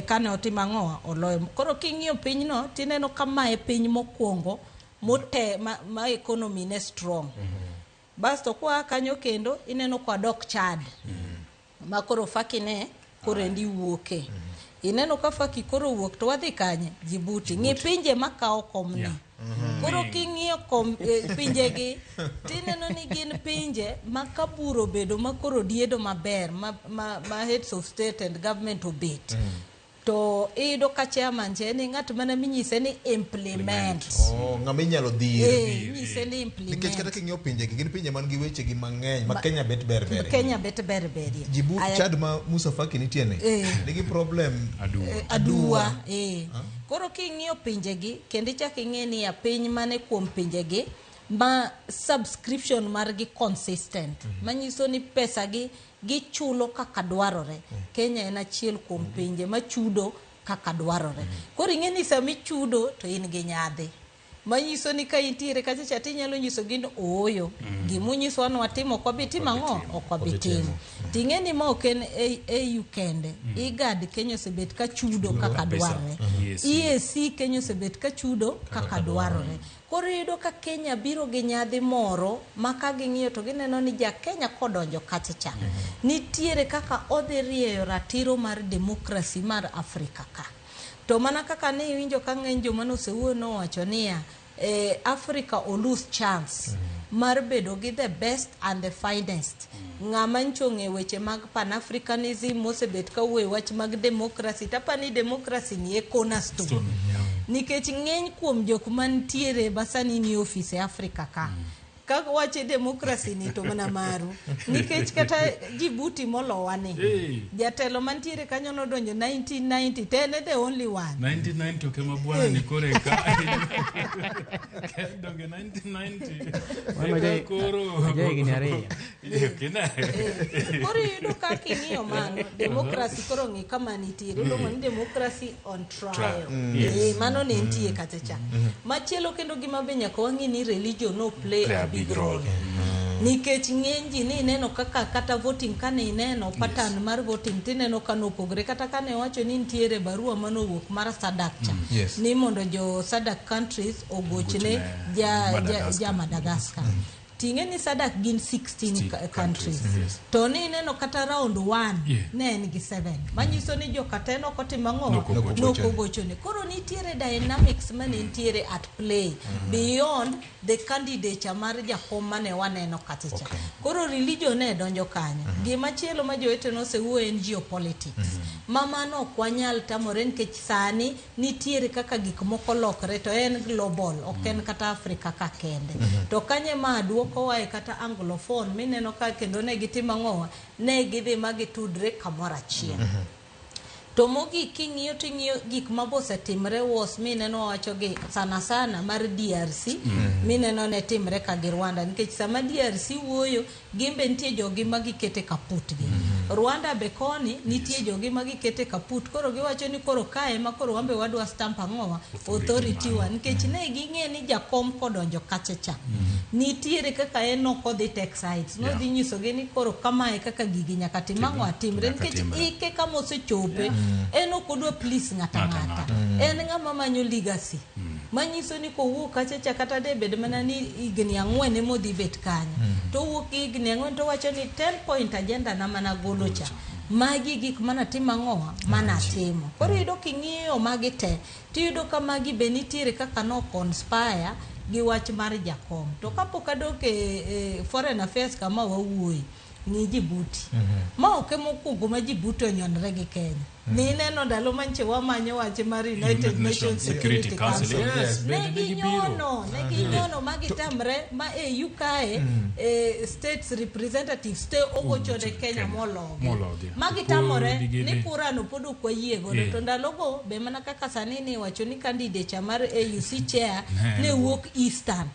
kane otimo ang'o oloyo. Koro king'iyo pinyno tineno ka mae piny mokwongo mote ma economy ne strong. Bas to kwa kanyo kendo ineno kwa dok Chad. Ma koro Faki ne koro endi wuoke. Ineno ka Faki koro wuok to wadhi kanye? Djibouti. Ng'i pinje makawo komni. Koro king'iyo kom pinjegi tineno ni gin pinje ma ka bura obedo ma koro diedo maber ma heads of state and government obet. To iyudo ka chairman cha en ng'at mana minyise ni implement. Ng'ama inyalo dhir. Inyise ni implement. Nikech kata king'iyo pinjegi, gin pinje man gi weche gi mang'eny ma Kenya bet ber berie. Kenya bet ber berie. Djibouti, Chad ma Musa Faki nitie ni, nigi problem Aduwa. Koro king'iyo pinjegi, kendo ichak ing'e ni ya piny mane kuom pinjegi ma subscription margi consistent. Manyiso ni pesa gi gichulo kaka dwarore. Kenya en achiel kuom pinje machudo kaka dwarore. Koro ing'e ni sama ichudo to in gi nyadhi. Manyiso ni ka intiere kacha cha tinyalo nyiso gi ni ooyo. Gimunyisowa ni watimo ok wabi timo ang'o? Ok wabi timo. Ting'e ni ma ok en AU kende. IGAD Kenya osebet ka chudo kaka dwarore. EAC Kenya osebet ka chudo kaka dwarore. Koro iyudo ka Kenya biro gi nyadhi moro ma ka ging'iyo to gineno ni ja Kenya kodonjo kacha cha nitiere kaka odhi rieyo ratiro mar demokrasi mar Afrika ka. To mana kaka ne iwinjo ka ng'eny joma nosewuoyo nowacho niya, Africa o lose chance mar bedo gi the best and the finest. Ng'ama nyicho ng'e weche mag Pan-Africanism mosebet ka wuoyo wach mag democracy, tapani democracy ni e cornerstone. Nikech ng'eny kuom jok mantiere basani ni ofis e Afrika ka. Ka wache democracy ni to mana maru. Nikech kata Djibouti molowa ni. Jatelo mantiere kanyo nodonjo 1990 to en the only one. 1990 ok ema bwana ni kore ka. Donge 1990. Eka koro. Aja higni ariyo. Koro iyudo ka king'iyo mano, democracy koro ng'i kama nitiere. Iluongo ni democracy on trial. Mano ne nitie kacha cha. Machielo kendo gima be nyaka wang'i ni religion no play a big role. Nikech ng'eny ji ni ineno kaka kata voting kane ineno pattern mar voting tineno ka nopogore kata kane wacho ni nitiere barua manowuok mar SADC cha. Ni mondo jo SADC countries ogochne ja Madagascar. Ting'e ni SADC gin 16 countries. To ni ineno kata round 1 ne en gi 7. Manyiso ni joka te nokotimo ang'o? Nokogochone. Koro nitiere dynamics mane nitiere at play beyond the candidature mar jakom mane waneno kacha cha. Koro religion ne donjo kanyo. Gimachielo ma jowete nosewuoyo en geopolitics. Ma mano ok wanyal tamore nikech sani nitiere kaka gik moko lokore to en global, ok en kata Afrika ka kende. To kanye ma duokowa e kata anglophone mineno ka kendo ne gitimo ang'owa, ne gidhi ma gitudre kamoro achiel. To mogik king'iyo ting'iyo gik ma bosetimre was mineno wawacho gi sana sana mar DRC mineno ne timre ka gi Rwanda nikech sama DRC wuoyo gin be nitie jogi ma gikete kaput gi. Rwanda be koni nitie jogi ma gikete kaput koro giwacho ni koro kae ma koro wan be wadwa stamp ang'owa authority wa nikech ne ging'e ni jakom kodonjo kacha cha nitiere kaka en ok odhi take sides nodhi nyisogi ni koro kamae kaka gigi nyaka tim ang'o atimre nikech ike kama osechope en ok odwa please ng'ata ng'ata en ng'ama manyo legacy manyiso ni kowuok kacha cha kata de bed mana ni higni 4 emodhi bet kanyo to owuok gi higni 4 to wacho ni 10 point agenda na mana golo cha magi gik manatimo ang'owa manatimo koro iyudo king'iyo magi te tiyudo ka magi be nitiere kaka no conspire gi wach mar jakom to kapok adok e foreign affairs kama wawuoye Ng'i Djibouti. Ma ok ema mokwongo ma Djibouti onyonre gi Kenya. Ni ineno ndalo manche wamanyo wach mar United Nations Security Council. Yes, Ne bende ne gibiro. ginyono, ne ginyono ma gitamre ma AU kae states representatives te ogocho ne Kenya mologi. Mologi. Ma gitamore Pod ni gidhi. kura no pod ok wayie godo. To ndalogo be mana kaka sani ni wacho ni candidate cha mar AUC chair ne wuok Eastern.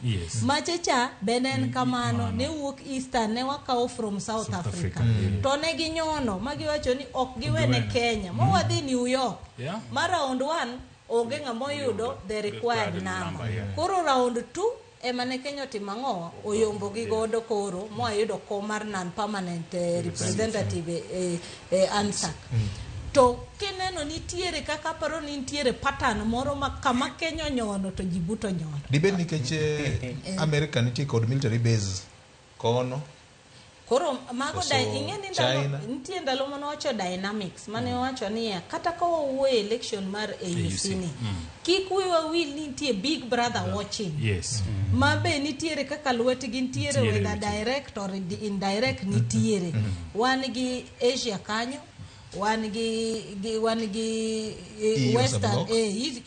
Mache cha be ne en kamano, ne wuok Eastern, ne wakawo from South, South Africa. Africa, To ne ginyono ma giwacho ni ok giwene Giwene. Kenya. Ma wadhi New York. Ma round 1 onge ng'ama oyudo the required Required number. number, yeah. Koro round 2 ema ne Kenya otimo ang'o? Oyombo gi godo koro mwayudo kom mar non permanent representative e ANSAC. To kineno nitiere kaka aparo ni nitiere pattern moro ma kama Kenya onyono to Djibouti onyono. Dibed nikech America nitie kod military base kono. Koro mago Koso da ing'e ni ndalo China? nitie ndalo mane wacho dynamics mane wacho niya kata ka wawuoyo e election mar AUC ni kik wiwa wil ni nitie big brother watching. Ma be nitiere kaka lwetgi nitiere Nitiere whether weche. direct or indirect nitiere. Wan gi Asia kanyo, wan gi EU as a Western bloc.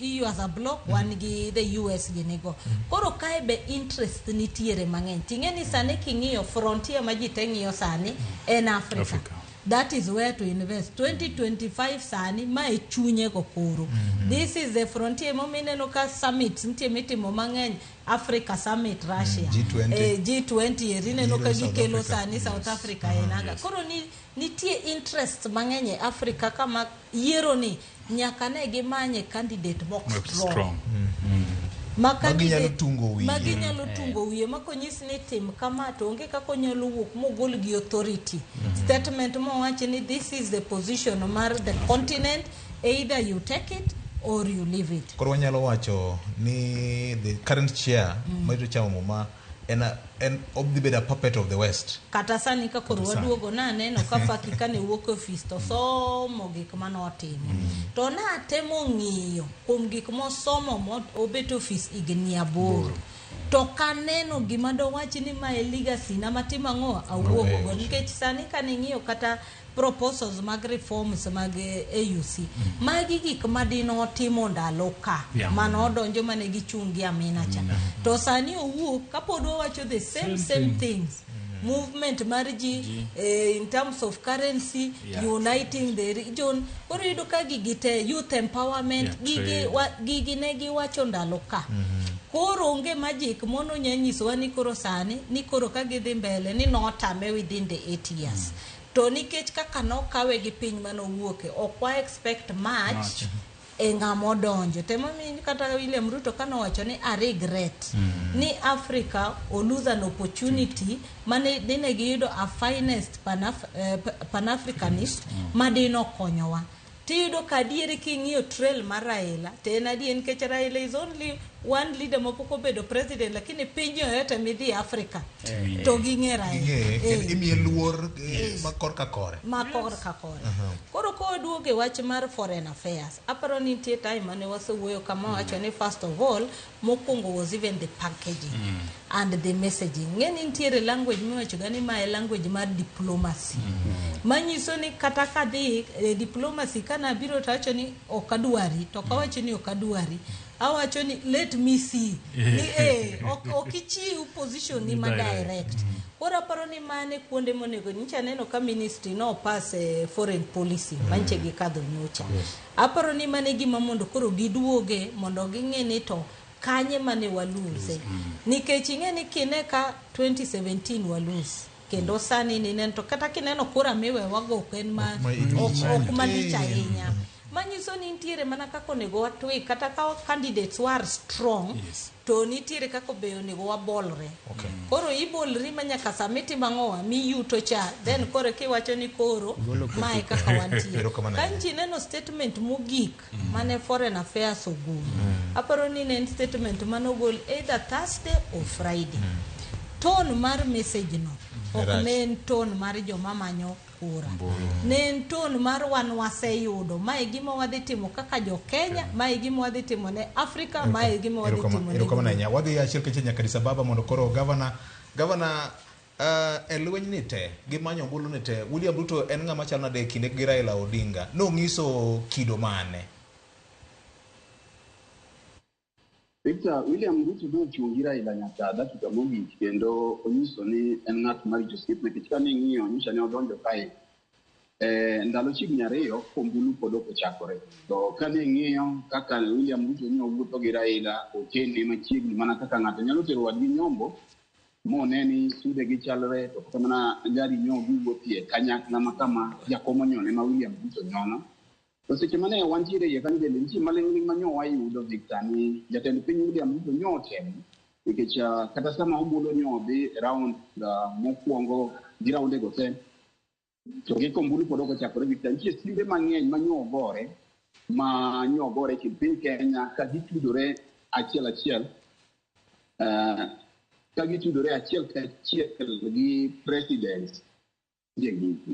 EU as a bloc, wan gi the US ginigo. Koro kae be interest nitiere mang'eny. Ting'e ni sani king'iyo frontier ma ji te ng'iyo sani en Africa. Africa. That is where to invest. 2025 sani ma e chunye go koro. This is the frontier momiyo ineno ka summits nitie mitimo mang'eny Africa Summit Russia. G20. G20 eri ineno ka Biro South gikelo Africa. sani South Africa en aga. Koro ni nitie interest mang'eny e Africa kama yiero ni nyaka ne gimanye candidate mok strong. Strong. Ma Ma ginyalo candidate- tungo wiye. ma ginyalo tungo wiye ma konyis ni tim kama to onge kaka onyalo wuok mogol gi authority statement mowachi ni this is the position mar the continent, either you take it or you leave it. Koro wanyalo wacho ni the current chair marito chamo muma en odhi bedo a puppet of the West. Kata sani ka koro Kata sani. waduogo naneno ka Faki kane wuok e ofis to somo gik manotimo to natemo ng'iyo kuom gik mosomo obet e ofis higni 8 to kaneno gima dowach ni mae legacy na matimo ang'o awuogogo Maber. nikech sani kaning'iyo kata proposals mag reforms mag AUC magi gik madinotimo ndalo ka manodonjo mane gichung' gi Amina cha to sani owuok kapod wawacho the same same things, movement mar ji in terms of currency, uniting the region. Koro iyudo ka gigi te, youth empowerment, gigi trade. gigi ne giwacho ndalo ka. Koro onge magic mono nya nyisowa ni koro sani ni koro ka gidhi mbele ni notame within the 8 years to nikech kaka nokawe gi piny manowuoke ok wa expect much, Much. e ng'ama odonjo temomiyo kata William Ruto kanowacho ni a regret ni Africa o lose an opportunity mane dine giyudo a finest pan-Africanist madino konyowa. Tiyudo ka adieri king'iyo trail mar Raila to en adier nikech Raila is only one leader mapok obedo president lakini piny yoyote midhi Africa to ging'e Raila. Ging'e, kendo imiye luor ma korka kore. Ma korka kore. Koro koduogo e wach mar foreign affairs, aparo ni nitie time mane wasewuoyo kama wacho ni first of all, mokwongo was even the packaging and the messaging. Ng'e ni nitiere language miwacho ga ni mae language mar diplomacy. Manyiso ni kata kadhi e diplomacy kanabiro to awacho ni ok adwari, to ok awacho ni ok adwari. Awacho ni let me see. Ni ok ichiw position ni ma Direct. direct. Koro aparo ni mane kuonde monego nyicha aneno ka ministry no pass foreign policy manche gikadho nyocha. Aparo ni mane gima mondo koro giduoge mondo ging'e ni to kanye mane walose. Nikech ing'e ni kine ka 2017 walose kendo sani nineno to kata kineno kura miwewago ok en ma Ok ma ilich. ok malich ahinya. Manyiso ni nitiere mana kaka onego watwi kata ka candidates were strong to nitiere kaka be onego wabolre. Koro ibolri ma nyaka sama itimo ang'owa miyuto cha then koro kiwacho ni koro mae kaka wantie. Erokamano Ka ahinya. nchi neno statement mogik mane foreign affairs ogolo. Aparo ni ne en statement manogol either Thursday or Friday. Tone mar message no ok Rach. ne en tone mar joma manyo kura. Ne en tone mar wan waseyudo. Mae e gima wadhi timo kaka jo Kenya, mae e gima wadhi timo ne Africa, mae e gima wadhi timo ne Erokamano ahinya. Wadhi achiel kachiel nyaka Addis Ababa mondo koro gavana E lweny ni te gi manyo ombulu ni te, William Ruto en ng'ama chalo nade e kinde gi Raila Odinga? Nong'iso kido mane? Victor, William Ruto nochung' gi Raila nyaka dakika mogik kendo onyiso ni en ng'at marito osiep nikech kane ing'iyo nyocha ne odonjo kae ndalo chiegni 2 kombulu pod ok ochakore. To kane ing'iyo kaka William Ruto ne owuotho gi Raila otene machiegni mana kaka ng'ato nyalo tero wadgi nyombo mone ni sude gi chalre to kata mana gari nyo giwuothie kanyakla ma kama jakom onyone ma William Ruto nyono. To seche mane wantiere iye kanyo bende nitie maling'ling' ma nyo wayudo Victor ni jatend piny William Ruto nyo otemo nikech kata sama ombulu nyo odhi e round mokwongo gi raunde go te to gi kombulu pod ok ochakore Victor nitie simbe mang'eny ma nyo ogore ma nyo ogore e kind piny Kenya ka gitudore achiel achiel ka gitudore achiel kachiel gi president.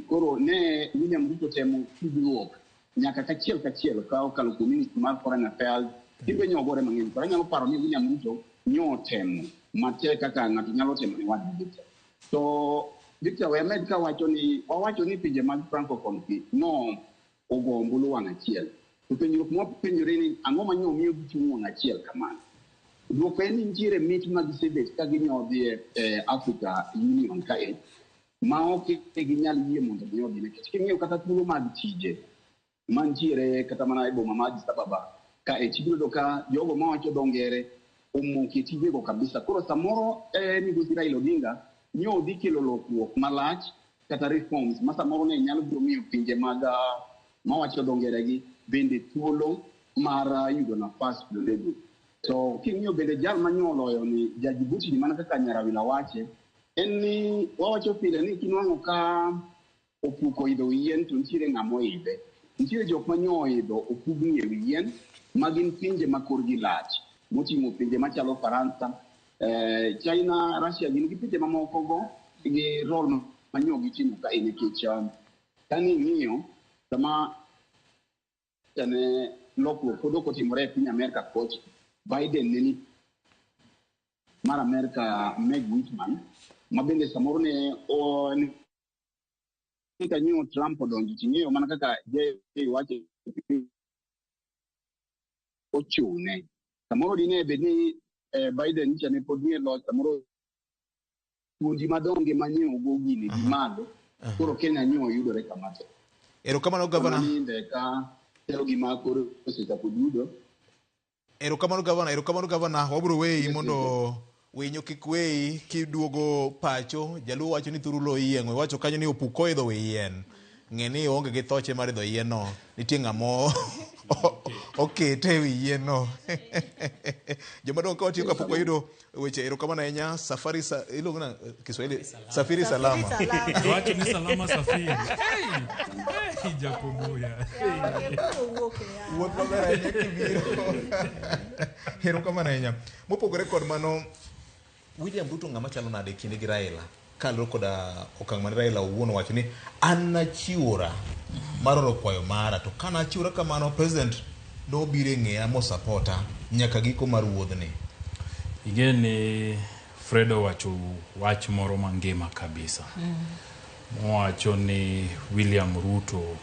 Koro ne William Ruto temo tudruok nyaka kachiel kachiel ka okalo kuom minister mar foreign affairs simbe nyo ogore mang'eny. Koro anyalo paro ni William Ruto nyo otemo matek kaka ng'ato nyalo temo ne wadgi Victor. To Victor we amed kawacho ni wawacho ni pinje mag Francophone gi no ogo ombulu wang' achiel. To penjruok mwapenjore ni ang'o ma nyo miyo gichung' wang' achiel kamano? Dwoko en ni nitiere mich ma gisebet ka ginyodhie e Africa Union kae ma ok ginyal yie mondo mi odhi nikech king'iyo kata thuolo mag tije mantiere kata mana e boma ma Addis Ababa ka e tibiro yudo ka jogo mawacho dho ngere omoke tijego kabisa. Koro samoro migosi Raila Odinga nyo dhi kelo lokruok malach kata reforms ma samoro ne nyalo biro miyo pinje mag mawacho dho ngere gi bende thuolo mar yudo nafas kuondego. To king'iyo bende jal manyo oloyo ni ja Djibouti ni mana kaka Nyarawila wache en ni wawacho pile ni kinwang'o ka opuk oidho wi yien to nitiere ng'ama oidhe. Nitiere jok manyo oidho opugni e wi yien ma gin pinje ma korgi lach moting'o pinje machalo Faransa, China, Russia gin gi pinje mamoko go gi role manyo gitimo kae nikech kane ing'iyo sama ne lokruok pod ok otimore e piny Amerka kocha, Biden ne ni mar Amerka Meg Whitman ma bende samoro ne kanyo Trump odonjo ting'eyo mana kaka Jay wacho ochune. Samoro dine bed ni Biden nyicha ne pod nie loch samoro thuondi madongo ema ne ogo gini gi malo koro Kenya nyo oyudore kama. Erokamano gavana. Ninde ka chalo gima koro osechako dudo. Erokamano gavana, erokamano gavana. Wabiro weyi mondo winyo kik weyi kiduogo pacho. Jaluo wacho ni thuru lo yieng'o. Iwacho kanyo ni opuk oidho wi yien. Ng'e ni oonge gi thoche mar idho yien no. Nitie ng'ama okete e wi yien no. Joma dong' ka watiyo kapok wayudo weche, erokamano ahinya. Safari sa, iluongo na Kiswahili safiri salama. Wacho ni salama safiri. Hey, hey, Jakobuya. Wuoth maber ahinya kibiro. Erokamano ahinya. Mopogore kod mano, William Ruto ng'ama chalo nade e kinde gi Raila? Kaluwore koda okang' mane Raila owuon owacho ni an nachiwora mar oro kwayo mara to kana achiwora kamano president nobiro e ng'eya mosapota nyaka giko mar wuodhni. Ing'e ni Fred owacho wach moro mangima kabisa. Mowacho ni William Ruto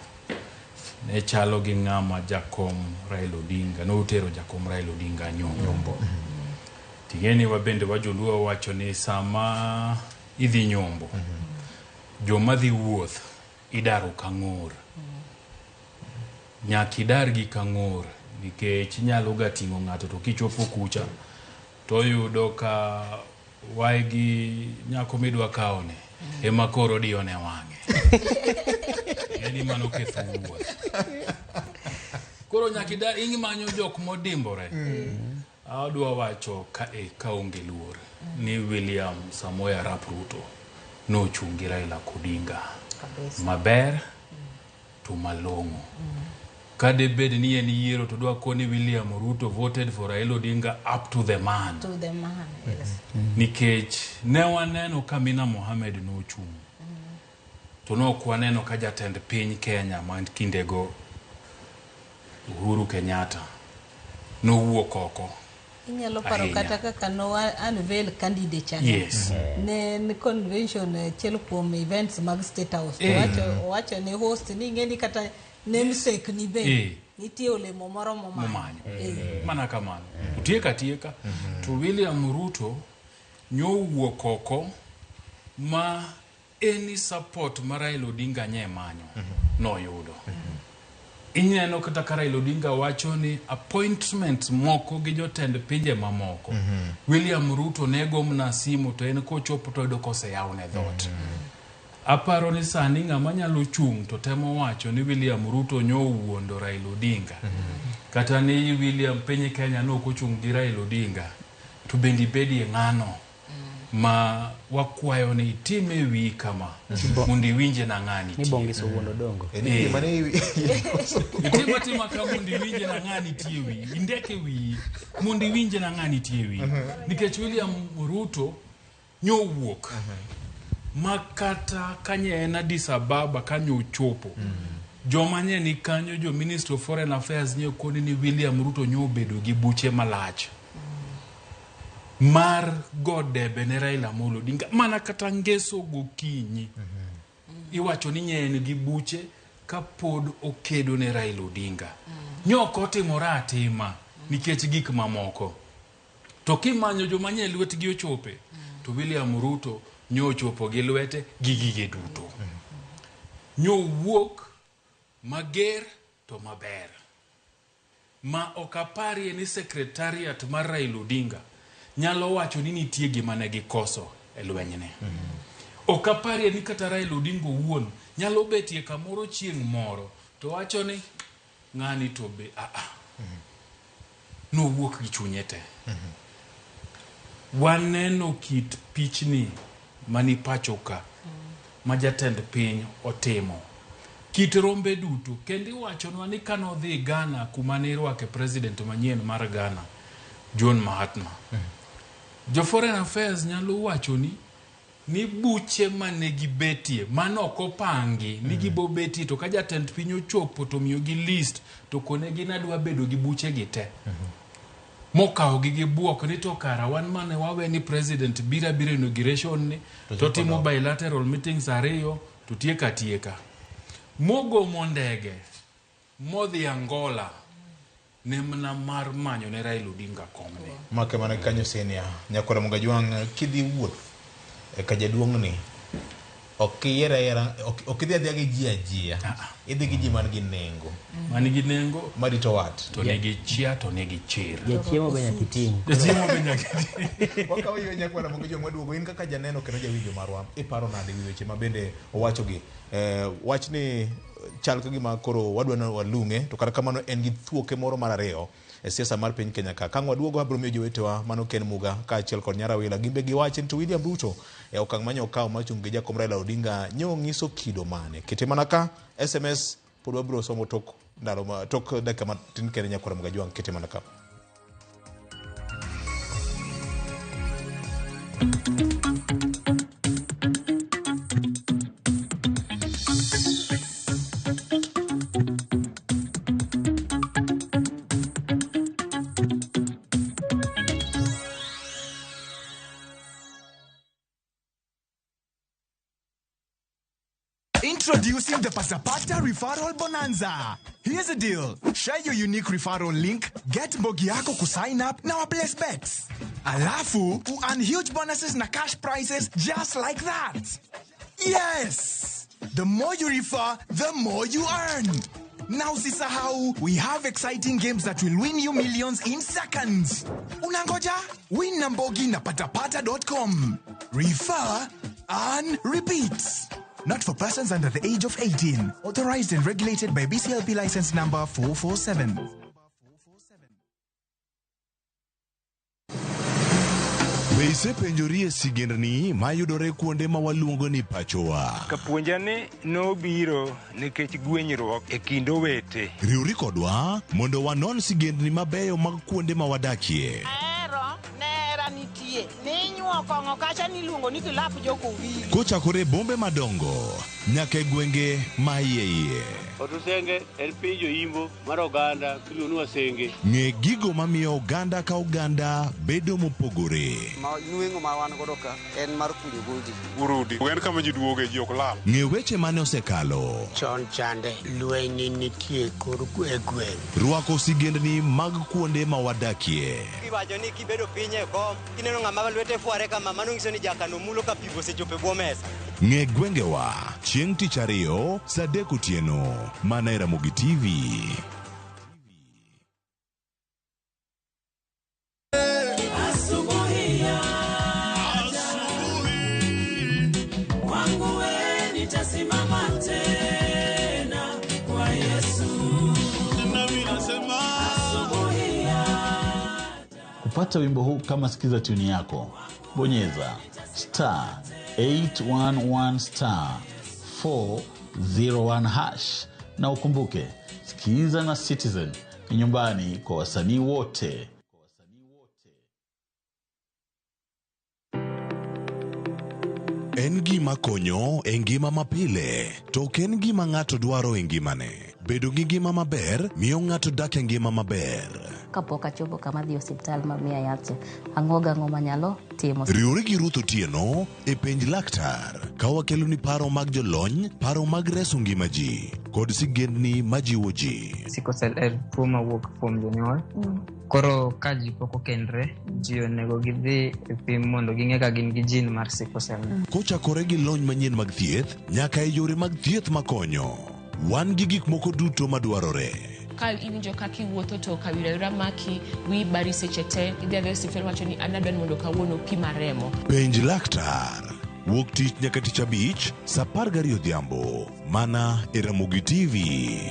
ne chalo gi ng'ama jakom Raila Odinga, notero jakom Raila Odinga nyombo. Ting'e ni wabende wajoluo wacho ni sama idhi nyombo, joma dhi wuoth idaro kang'or. Nyaka idar gi kang'or nikech inyalo ga ting'o ng'ato to kichopo kucha to oyudo ka wae gi nyako midwa kawone ema koro diyone wang'e. Ing'e ni mano ketho wuoth. Koro nyaka idar imanyo jok modimbore. Adwa wacho kae kaonge luor ni William Samoei Arap Ruto nochung' gi Raila Odinga maber to malong'o. Ka debed ni en yiero to dwa koni William Ruto voted for Raila Odinga up to the man. To the man, yes. Nikech ne waneno ka Amina Mohamed nochung'. To nok waneno ka jatend piny Kenya man kindego Uhuru Kenyatta nowuok oko Inyalo paro Ahinya. kata kaka no unveil candidature ne. Yes. Ne en convention achiel kuom events mag State House. To Eh. owacho ne host ni ing'e ni kata namesake ni be nitie olemo moro momanyo. Momanyo. Mana kamano. Otieka atieka. To William Ruto nyowuok oko ma any support ma Raila Odinga nye manyo noyudo. Ineno kata ka Raila Odinga wacho ni appointment moko gi jotend pinje mamoko. William Ruto ne gomna simu to en kochopo to oyudo koseyawne dhoot. Aparo ni sani ng'ama nyalo chung' to temo wacho ni William Ruto nyowuondo Raila Odinga. Kata ni William piny Kenya nok ochung' gi Raila Odinga. To bende ibedie ng'ano ma wakwayo ni itim e wiyi kama mondo iwinje na ng'ani Ni tie. Bongis owuondo dongo. En gima ne Itim atima ka mondo iwinje na ng'ani tie wiyi. Indeke wiyi mondo iwinje na ng'ani tie wiyi. Nikech William Ruto nyowuok ma kata kanye en Addis Ababa kanyo ochopo. Joma nye ni kanyo jo Ministry of Foreign Affairs nye koni ni William Ruto nyobedo gi buche malach mar go debe ne Raila Amolo Odinga mana kata ngeso gokinyi. Iwacho ni nye en gi buche kapod okedo ne Raila Odinga. Nyok otimore atima nikech gik mamoko. To kimanyo joma nye lwetgi ochope, to William Ruto nyochopo gi lwete gi gige duto. Nyowuok mager to maber. Ma ok aparie ni secretariat mar Raila Odinga nyalo wacho ni nitie gima ne gikoso e lwenyne. Ok aparie ni kata Raila Odinga owuon nyalo betie kamoro chieng' moro to wacho ni ng'ani to be Nowuok gi chunye te. Waneno kit pichni mani pacho ka ma jatend piny otimo. Kit rombe duto kendo iwachonwa ni kanodhi Ghana kuma ne irwake president manyien mar Ghana John Mahatma. Jo Foreign Affairs nyalo wacho ni buche mane gibetie mano ok opangi ni gibobetie to ka jatend piny ochopo to miyogi list to konegi nadwa bedo gi buche gi te. Mokawo gi gi buok ni to kara wan mane wawe ni president bira bira inauguration ni to timo bilateral meetings ariyo to tieka tieka. Mogomo ndege modhi Angola ne mana mar manyo ne Raila Odinga komne. Make mana kanyo senior nyakwara Mugajwang' kidhi wuoth ka jaduong' ni ok iyier ayiera ok idhi adhiya gi ji ajia. Idhi gi ji man gi nengo. Man gi nengo marito wat. To nigi chia to nigi chir. Jachiemo be nyaka iting'. Jachiemo be nyaka iting'. Wakawo ywe nyakwara Mugajwang' waduogo in kaka janeno kendo jawinjo marwa iparo nade wi weche ma bende owachogi. Wach ni chal ka gima koro wadwa ni walung'e to kata kamano en gi thuoke moro mar ariyo e siasa mar piny Kenya ka. Kang' waduogo abiro miyo jowetewa mano Ken Muga kaachiel kod Nyarawila gin be giwachi ni to William Ruto e okang' manyo okawo mar chung' gi jakom Raila Odinga nyo nyiso kido mane. Kete mana ka SMS pod wabiro somo tok ndalo ma tok dakika matin kende nyakwara Mugajwang' kete mana ka. Introducing the Pasapata Referral Bonanza. Here's the deal. Share your unique referral link, get mbogi yako kusign up na waplace bets. Alafu, earn huge bonuses na cash prizes just like that. Yes! The more you refer, the more you earn. Now usisahau, we have exciting games that will win you millions in seconds. Unangoja? Win na mbogi na patapata.com. Refer, earn, repeat. Not for persons under the age of 18. Authorized and regulated by BCLP license number 447. Be isepenjori e sigendni mayudore kuonde ma waluongo ni pachowa? Kapuonja ni nobiro nikech gwenyruok e kind owete. Riwri kodwa mondo wanon sigendni mabeyo mag kuonde ma wadakie. Ahero nera nitie ninyuo kong'o kacha niluongo ni kilap jokowili. Kochakore e bombe madongo nyaka e gwenge ma iye iye. Otusenge en piny joimbo mar oganda miluongo ni Wasenge. Ng'e gigo mamiyo oganda ka oganda bedo mopogore. Ma nweng'o ma wan godo ka en mar kunyo godi. Urudi. En kama ji duoge ji ok lal. Ng'e weche mane osekalo. Chon chande lweny nitie kor e gweng'. Rwako sigendni mag kuonde ma wadakie. Iwacho ni kibedo piny e kom, kineno ng'ama lwete fware kama, mano nyiso ni jakano mulo ka pi osechopo e bwo mesa. Ng'e gwengewa chieng' tich ariyo saa adek otieno mana e Ramogi TV. Asubuhi ya wangu we nitasimama tena kwa Yesu. Nami nasema Asubuhi ya Kupata wimbo huu kama sikiza tuni yako, bonyeza star 811 star 401 hash, na ukumbuke, sikiza na Citizen ni nyumbani kwa wasanii wote. En gima konyo e ngima mapile, to ok en gima ng'ato dwaro e ngimane. Bedo gi ngima maber miyo ng'ato dak e ngima maber. Kapok achopo kama adhi e osiptal ma miya yath cha, ang'o gang'o manyalo timo. Riwri gi Ruth Otieno e penj laktar ka wakeloni paro mag jolony, paro mag reso ngima ji kod sigendni majiwo ji. Sickle cell en tuo mawuok kuom jonyuol. Koro ka ji pok okendre, ji onego gidhi e pim mondo ging'e ka gin gi gene mar sickle cell. Kochakore gi lony manyien mag thieth nyaka e yore mag thieth makonyo. Wan gi gik moko duto madwarore. Ka iwinjo kaka iwuotho to kawira wira maki, wiyi bari seche te, idhi adhiya e osiptal wacho ni an adwa ni mondo kawuono pima remo. Penj laktar. Wuok tich nyaka tich abich saa 12 odhiambo mana e Ramogi TV.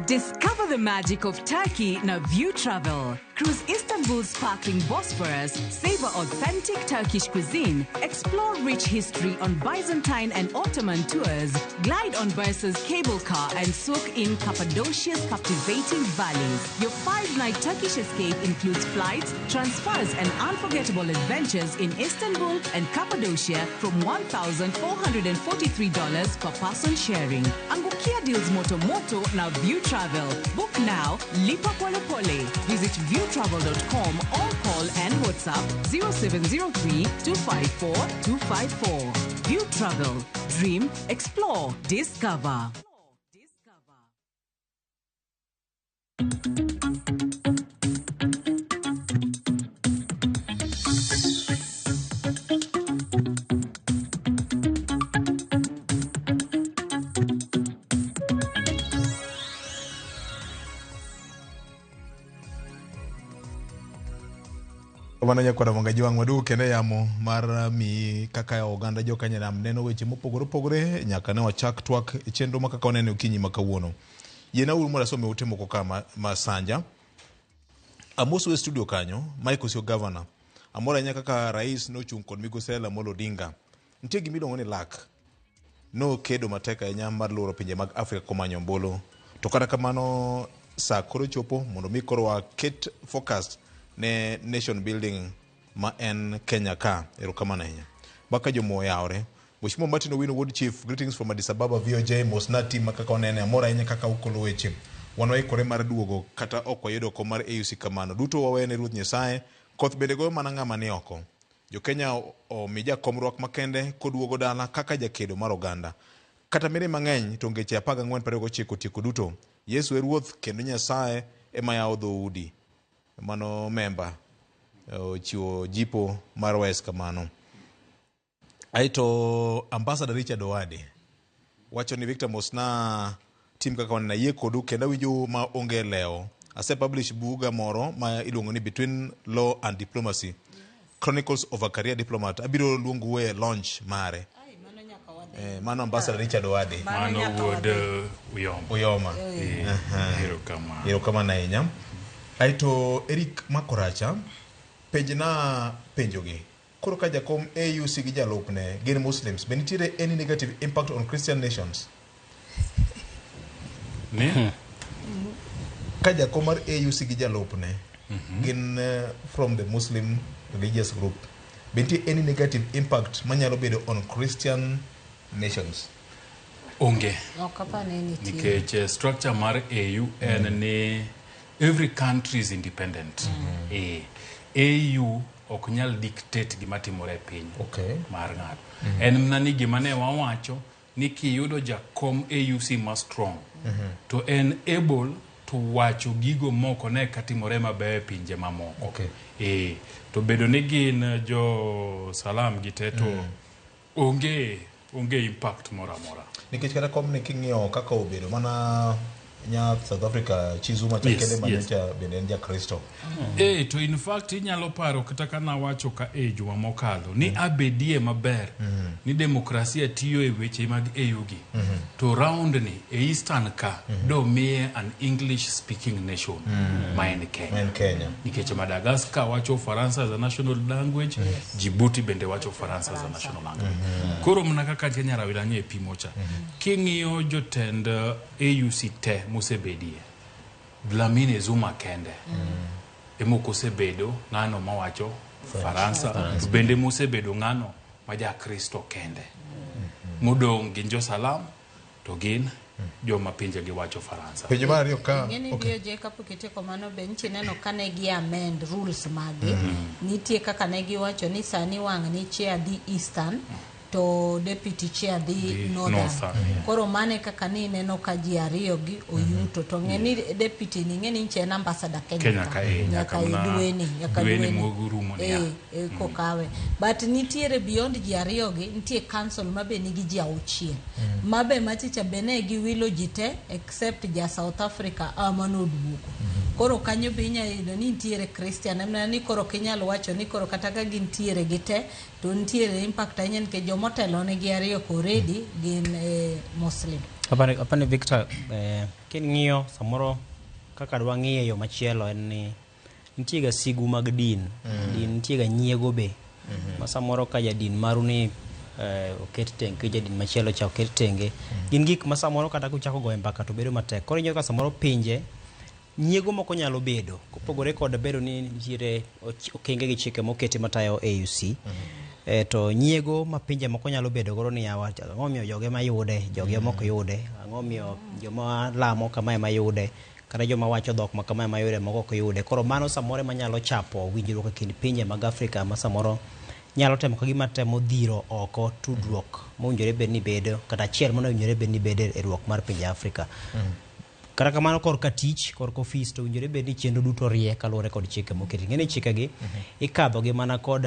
Discover the magic of Turkey na View Travel. Cruise Istanbul's sparkling Bosphorus, savor authentic Turkish cuisine, explore rich history on Byzantine and Ottoman tours, glide on Bursa's cable car, and soak in Cappadocia's captivating valleys. Your 5-night Turkish escape includes flights, transfers, and unforgettable adventures in Istanbul and Cappadocia from $1,443 per person sharing. Angukia deals moto moto na View Travel. Book now, lipa pole pole. Visit viewtravel.com or call and WhatsApp 0703 254 254. View Travel. Dream, explore, discover. Mano nyakwara Mwangaji wang' waduogo kendo e yamo mar miyi kaka oganda jokanyanam neno weche mopogore opogore nyaka ne wachak twak e chenro ma kaka waneno okinyi ma kawuono. Yiena uru mondo asome ute moko ka masanja. Amosu e studio kanyo, Mike Osio Governor. Amor ahinya kaka rais nochung' kod migosi Raila Amolo Odinga. Nitie gima iluongo ni lak. Nokedo matek ahinya mar luoro pinje mag Afrika komanyo ombulu. To kata kamano saa koro chopo mondo mi koro waket focus ne nation building ma en Kenya ka. Erokamano ahinya. Baka jomo oyawre. Mheshimiwa Martin Owino Wuod Chief, greetings from Addis Ababa VOJ, mosna team ma kaka onene, amor ahinya kaka ukolo weche. Wan waikore mar duogo kata ok wayudo kom mar AUC kamano. Duto wawene Ruoth Nyasaye, koth bende goyo mana ng'ama ni oko. Jo Kenya omi jakom rwak makende koduogo dala kaka jakedo mar oganda. Kata mire mang'eny to ngeche 14 29 otieko duto. Yesu e Ruoth kendo Nyasaye ema yawo dhoudi. Mano memba ochiwo jipo mar wes kamano. Aeto Ambassador Richard Owade wacho ni Victor Mosna team kaka wanena yie kodu kendo awinjo ma onge lewo. Ase publish buga moro ma iluongo ni Between Law and Diplomacy, Chronicles of a Career Diplomat. Abiro luongou e launch mare. Mano Ambassador Richard Owade. Mano wuod Uyoma. Uyoma. Erokamano. Erokamano ahinya. Aeto Eric Makoracha penjna penjogi. Koro ka jakom AUC gi jalupne gin Muslims, be nitiere any negative impact on Christian nations? Ne? Ka jakom mar AUC gi jalupne gin from the Muslim religious group, Be nitie any negative impact manyalo bedo on Christian nations? Onge. Ok apar ni nitie. Nikech structure mar AU en ni every country is independent. AU ok nyal dictate gima timore e piny mar ng'ato. En mana ni gima ne wawacho ni kiyudo jakom AUC ma strong to en able to wacho gigo moko ne katimore mabeyo e pinje mamoko. To bedo ni gin jo salam gi te to onge impact moro amora. Nikech kata komni king'iyo kaka obedo mana nya South Africa chi Zuma cha kende ma nyocha bende en Jakristo. To in fact inyalo paro kata ka nawacho ka e juma mokalo ni abedie maber ni demokrasia tiyo e weche mag AU gi. To round ni e Eastern ka do miye an English speaking nation ma en Kenya. Ma en Kenya. Nikech Madagascar wacho Faransa as a national language, Djibouti bende wacho Faransa as a national language. Koro mana kaka Kenya Rawira nye pimo cha. King'iyo jotend AUC te mosebedie, Dlamini Zuma kende emok osebedo ng'ano mawacho Faransa, to bende mosebedo ng'ano ma ja Kristo kende. Modong' gin jo Salam to gin joma pinje gi wacho Faransa. Penjo mar ariyo ka Ing'eni BOJ kapok itieko mano be nchi neno kane gi amend rules magi. Nitie kaka ne giwacho ni sani wang' ni chair dhi Eastern to deputy chair dhi Dhi Northern. Northern, yeah. Koro mane kaka ni ineno ka ji ariyo gi oyuto to ng'e ni deputy ni ng'e ni nche en ambassador Kenya, Kenya ka, nyaka nyaka mana dweni nyaka dweni dweni morumo niya. Kokawe but nitiere beyond ji ariyo gi nitie council mabe nigi ji auchiel mabe machicha be ne giwilo ji te except ja South Africa manoduogo. Koro kanyo be inyalo yudo ni nitiere Christian emna ni koro ok inyal wacho ni koro kata ka gintiere gi te to nitiere impact ahinya nikech jomotelo nigi ariyo ko already gin Muslim. Apani Victor, king'iyo samoro kaka dwa ng'iye yo machielo en ni nitie ga sigu mag din. Din nitie ga nyiego be. Ma samoro ka jadin maru ni oket tenge, jadin machielo cha oket tenge. Gin gik ma samoro kata kuchako goyo mbaka to bedo matek. Koro ineno ka samoro pinje nyiego moko nyalo bedo kopogore kod bedo ni nitiere okenge gi chike moketi matayo AUC. To nyiego ma pinje moko nyalo bedo godo ni yawa, ang'o momiyo joge mayude, joge mok yude, ang'o momiyo joma lamo kamae ema yude, kata joma wacho dhok ma kamae ema yude, moko ok yude. Koro mano samoro ema nyalo chapo winjruok e kind pinje mag Afrika ma samoro nyalo temo ka gima temo dhiro oko tudruok mowinjore bed ni bedo, kata achiel mano owinjore bed ni bedo e ruok mar pinje Afrika. Kata kamano korka tich, korka ofis to owinjore bed ni chenro duto rie kaluwore kod chike moketi. Ing'e ni chikegi ikadho gi mana kod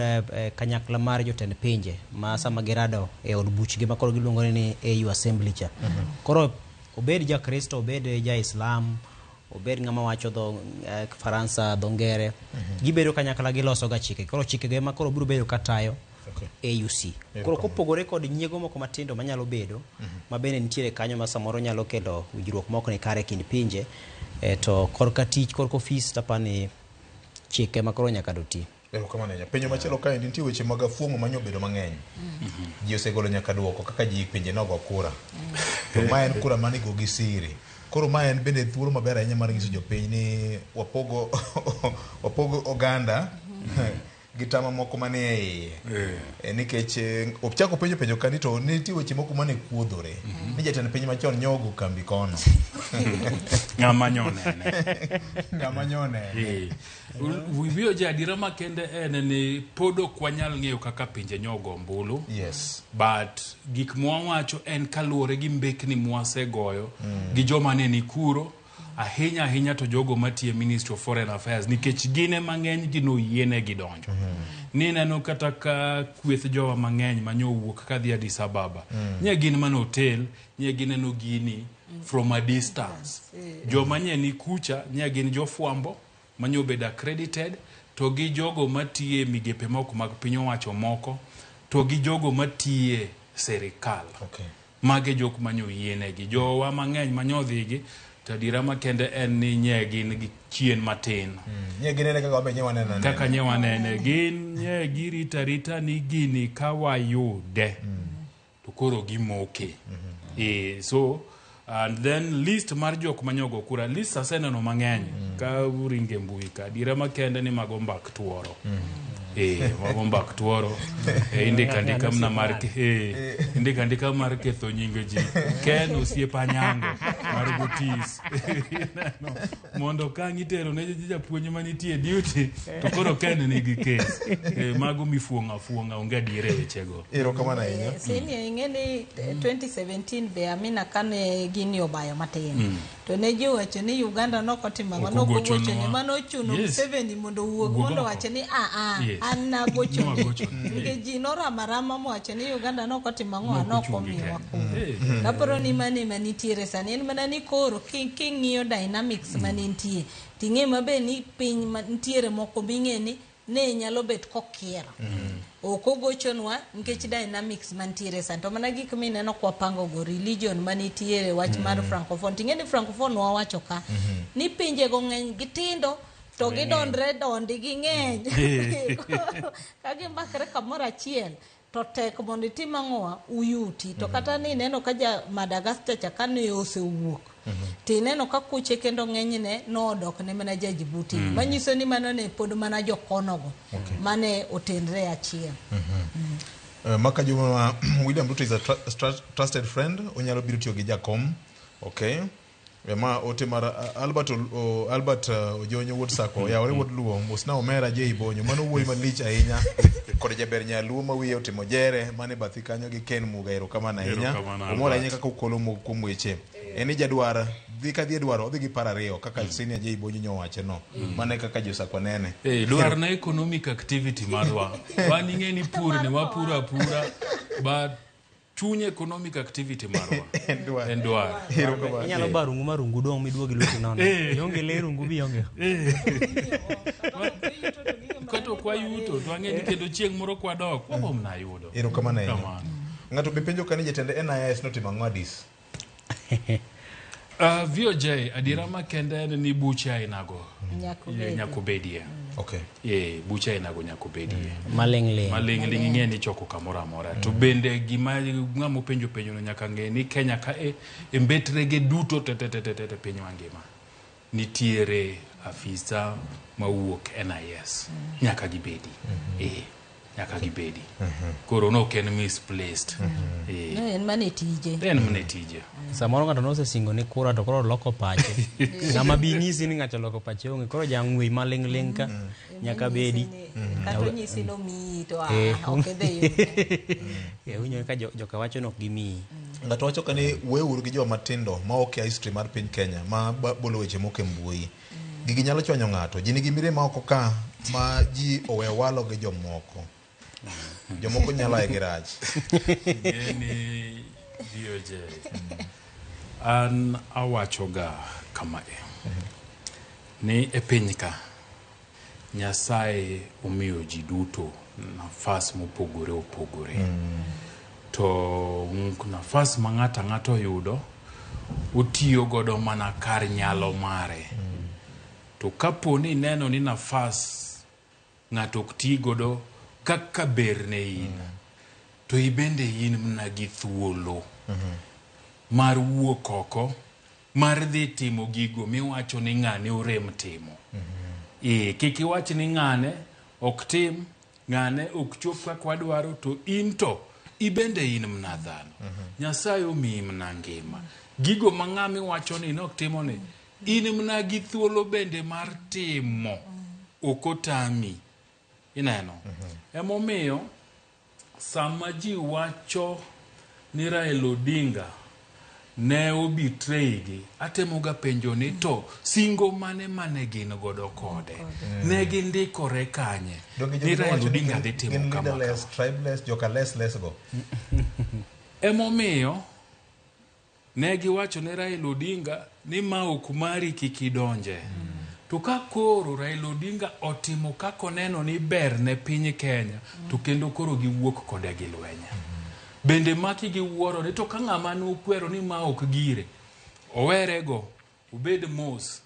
kanyakla mar jotend pinje ma sama girado e od buchgi ma koro giluongo ni AU Assembly cha. Koro obed ja Kristo, obed ja Islam, obed ng'ama wacho dho Faransa, dho Ngere, gibedo kanyakla giloso ga chike. Koro chikego ema koro biro bedo katayo AUC. Koro kopogore kod nyiego moko matindo manyalo bedo, ma bende nitiere kanyo ma samoro nyalo kelo winjruok moko ni kare e kind pinje, to korka tich, korka ofis tapani chike ma koro nyaka do ti. Erokamano ahinya. Penjo machielo kaendi nitie weche mag afuong'o manyo obedo mang'eny. Ji osegolo nyaka duoko kaka ji pinje nogo kura. To ma en kura manigo gi siri. Koro ma en bende thuolo maber ahinya mar nyiso jopiny ni wapogo wapogo oganda gi tama moko manie iye. Nikech ochako penjo penjo kani to nitie weche moko mane kuodhore. Ni jatend piny machon nyogo kambi kono. Ng'ama nyonene. Ng'ama nyonene. Wiyo ji adiera makende en ni pod ok wanyal ng'eyo kaka pinje nyogo ombulu. But gik mwawacho en kaluwore gi mbekni mwasegoyo gi joma ne ni kuro, ahinya ahinya to jogo matiyo e Ministry of Foreign Affairs nikech gin ema ng'eny gi noyienegi donjo. Nineno kata ka kweth jowa mang'eny manyowuok kadhi Addis Ababa. Nye gin mana hotel, nye gineno gini from a distance. Joma nye ni kucha, nye gin jofwambo manyobedo accredited, to gi jogo matiye migepe moko mag piny owacho moko, to gi jogo matiye serikal. Mage jok manyoyienegi. Jowa mang'eny manyodhigi, to adiera makende en ni nye gin gi chien matin. Nye ginene kaka wabe nye waneno anena. Kaka nye wanene. Gin nye girita rita ni gini kawayude. To koro gimoke. So, and then list mar jok manyogo kura, list aseneno mang'eny ka uringe mbui ka. Adiera makende ni mago mbak tuoro. Mago mbak tuoro. Indiko andika mana mar indiko andika mar ketho nying ji. Ken osiep Anyango mar Butis. Ineno? Mondo ka ng'itero ne japuonj manitie duty to koro Ken nigi kes. Mago mifuong'o afuong'a onge adiera e wechego. Erokamano ahinya. Senior ing'e ni 2017 be Amina kane gini obayo matin. To ne ji owacho ni Uganda nokotimo ang'o, Ok nokogochone ogochonwa. mano ochuno Museveni mondo owuog Wuog mondo oko. owacho ni an nagochone. Nagochone. Nikech ji noramo arama mowacho ni Uganda nokotimo ang'o, Nok ochungi nokomiwa Kenya. kum. Kaparo ni mano ema nitiere sani en mana ni koro king'iyo dynamics mane nitie ting'e maber ni piny ma nitiere moko ming'e ni ne nyalo bet kokier. Ok ogochonwa nikech dynamics mantiere sani to mana gik mineno kwapango go religion manitiere wach mar francophone ting'e ni francophone wawacho ka ni pinjego ng'eny gitindo to gidondre dondi ging'eny. Ka gimakre kamoro achiel to tek mondo itim ang'owa uyuti to kata ni ineno ka ja Madagascar cha kane osewuok tineno ka kuche kendo ng'enyne nodok ne mana ja Djibouti. Manyiso ni mano ne pod mana jokonogo mane otenre achiel. Maka Juma, William Ruto is a trusted friend. Onyalo biro tiyo gi jakom. Okay. Ma ote mar Albert Albert Ojonyo wuod Sako. Yawore wuod Luo. Mosna omera J Bonyo. Mano wuoyi malich ahinya. Kod jaber nyaluo ma wiye otimo jere mane bathi kanyo gi Ken Muga. Erokamano ahinya. Erokamano, Omor ahinya Albert. kaka ukolo moko kuom weche. En ni jadwar dhi ka dhi e dwaro odhi gi paro ariyo kaka senior J Bonyo nyowache no. Mano e kaka josakwa nene. Dwar na economic activity marwa. Wan ing'e ni pur ni wapuro apura but chuny economic activity marwa En dwar. en dwar. Erokamano. Inyalo ba rungu ma rungu dong' miduogi lweti nono. Ionge le rungu bi ionge. Kata ok wayuto to wang'e ni kendo chieng' moro kwadok wabo mna yudo. Erokamano ahinya. Kamano. Ng'ato be penjo ka ni jatend NIS notimo ang'o Addis? VOJ adiera makende en ni buche ainago Nyaka obedie. nyaka obedie. Okay. Buche ainago nyaka obedie. Maling' ling'. Maling' ling' ing'e ni ichoko kamoro amora. To bende gima ng'ama openjo penjono nyaka ng'e ni Kenya ka e mbetrege duto te te te te te piny mangima nitiere afisa mawuok NIS. Nyaka gibedi. Nyaka gibedi. Koro no ok en misplaced. No, en mana e tije. En mana e tije. Samoro ng'ato nosesingo ni kura to koro oloko pache. Ng'ama bi nyisi ni ng'ato oloko pache onge. Koro jang'we maling' ling' ka nyaka bedi. Kata onyisi nomiyi to ok idhi yude. Winjo ka joka wacho ni ok gimiyi. Ng'ato wacho ka ni weuru gi joma tindo ma okia history mar piny Kenya ma bolo weche moko e mbui. Gigi nyalo chwanyo ng'ato. Ji nigi mirima oko ka ma ji owe walo gi jomoko. Jomoko nyalo ae gi rach. Ng'eni VOJ. An awachoga kamae. Ni e piny ka Nyasaye omiyo ji duto nafas mopogore opogore. To nafas ma ng'ato ang'ato oyudo otiyo godo mana kar nyalo mare. To kapo ni ineno ni nafas ng'ato ok ti godo kaka berne in, to ibende in mana gi thuolo mar wuok oko mar dhi timo gigo miwacho ni ng'ane orem timo. Kik iwach ni ng'ane ok tim, ng'ane ok chop kaka wadwaro, to in to ibende in mana dhano. Nyasaye omiyi mana ngima. Gigo ma ng'ama iwacho ni nok timo ni, in mana gi thuolo bende mar timo. Ok otami. Ineno? Emomiyo sama ji wacho ni Raila Odinga ne obetray gi, atemoga penjo ni to singo mane mane gin godo kode? Ne gindikore kanye? Ni Raila Odinga dhi timo Gin kama kama. leaderless, tribeless, joka less less go. Emomiyo ne giwacho ne Raila Odinga ni ma ok mari kik idonje. To ka koro Raila Odinga otimo kaka oneno ni ber ne piny Kenya, to kendo koro giwuok kode gi lweny. Bende maki giwuoro ni to ka ng'ama nokwero ni ma ok gire, owerego, obed mos,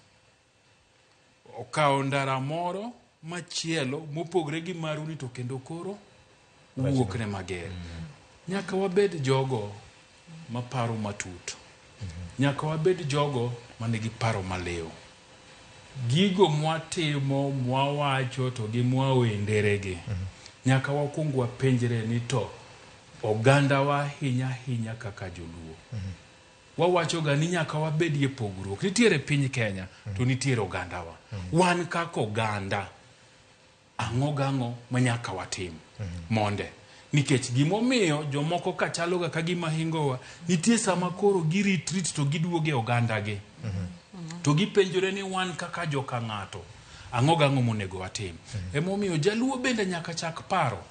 okawo ndara moro machielo mopogre gi maru ni to kendo koro wuok ne mager. Nyaka wabed jogo maparo matut. Nyaka wabed jogo manigi paro maliw. Gigo mwatimo, mwawacho to gi mwawenderegi, nyaka wakwong wapenjre ni to ogandawa ahinya ahinya kaka joluo. Wawachoga ni nyaka wabedie pogruok. Nitiere piny Kenya to nitiere ogandawa. Wan kaka oganda, ang'o gang'o ma nyaka watim monde. Nikech gimomiyo jomoko ka chaloga ka gima hingowa, nitie sama koro gi retreat to giduogo e ogandagi. To gipenjore ni wan kaka joka ng'ato, ang'o gang'o monego watim. Emomiyo jaluo bende nyaka chak paro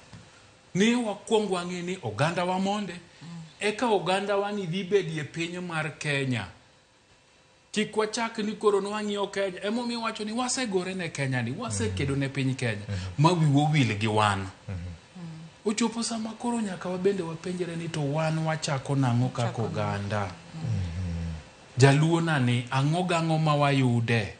ni wakwong wang'e ni ogandawa monde, eka ogandawa ni dhi bedie piny mar Kenya. Kik wachak ni koro nwang'iyo Kenya. Emomiyo wacho ni wasegore ne Kenya ni, wasekedo ne piny Kenya, ma wiwa owil gi wan. Ochopo sama koro nyaka wabende wapenjre ni to wan wachako nang'o kaka oganda. Jaluo na ni ang'o gang'o ma wayude?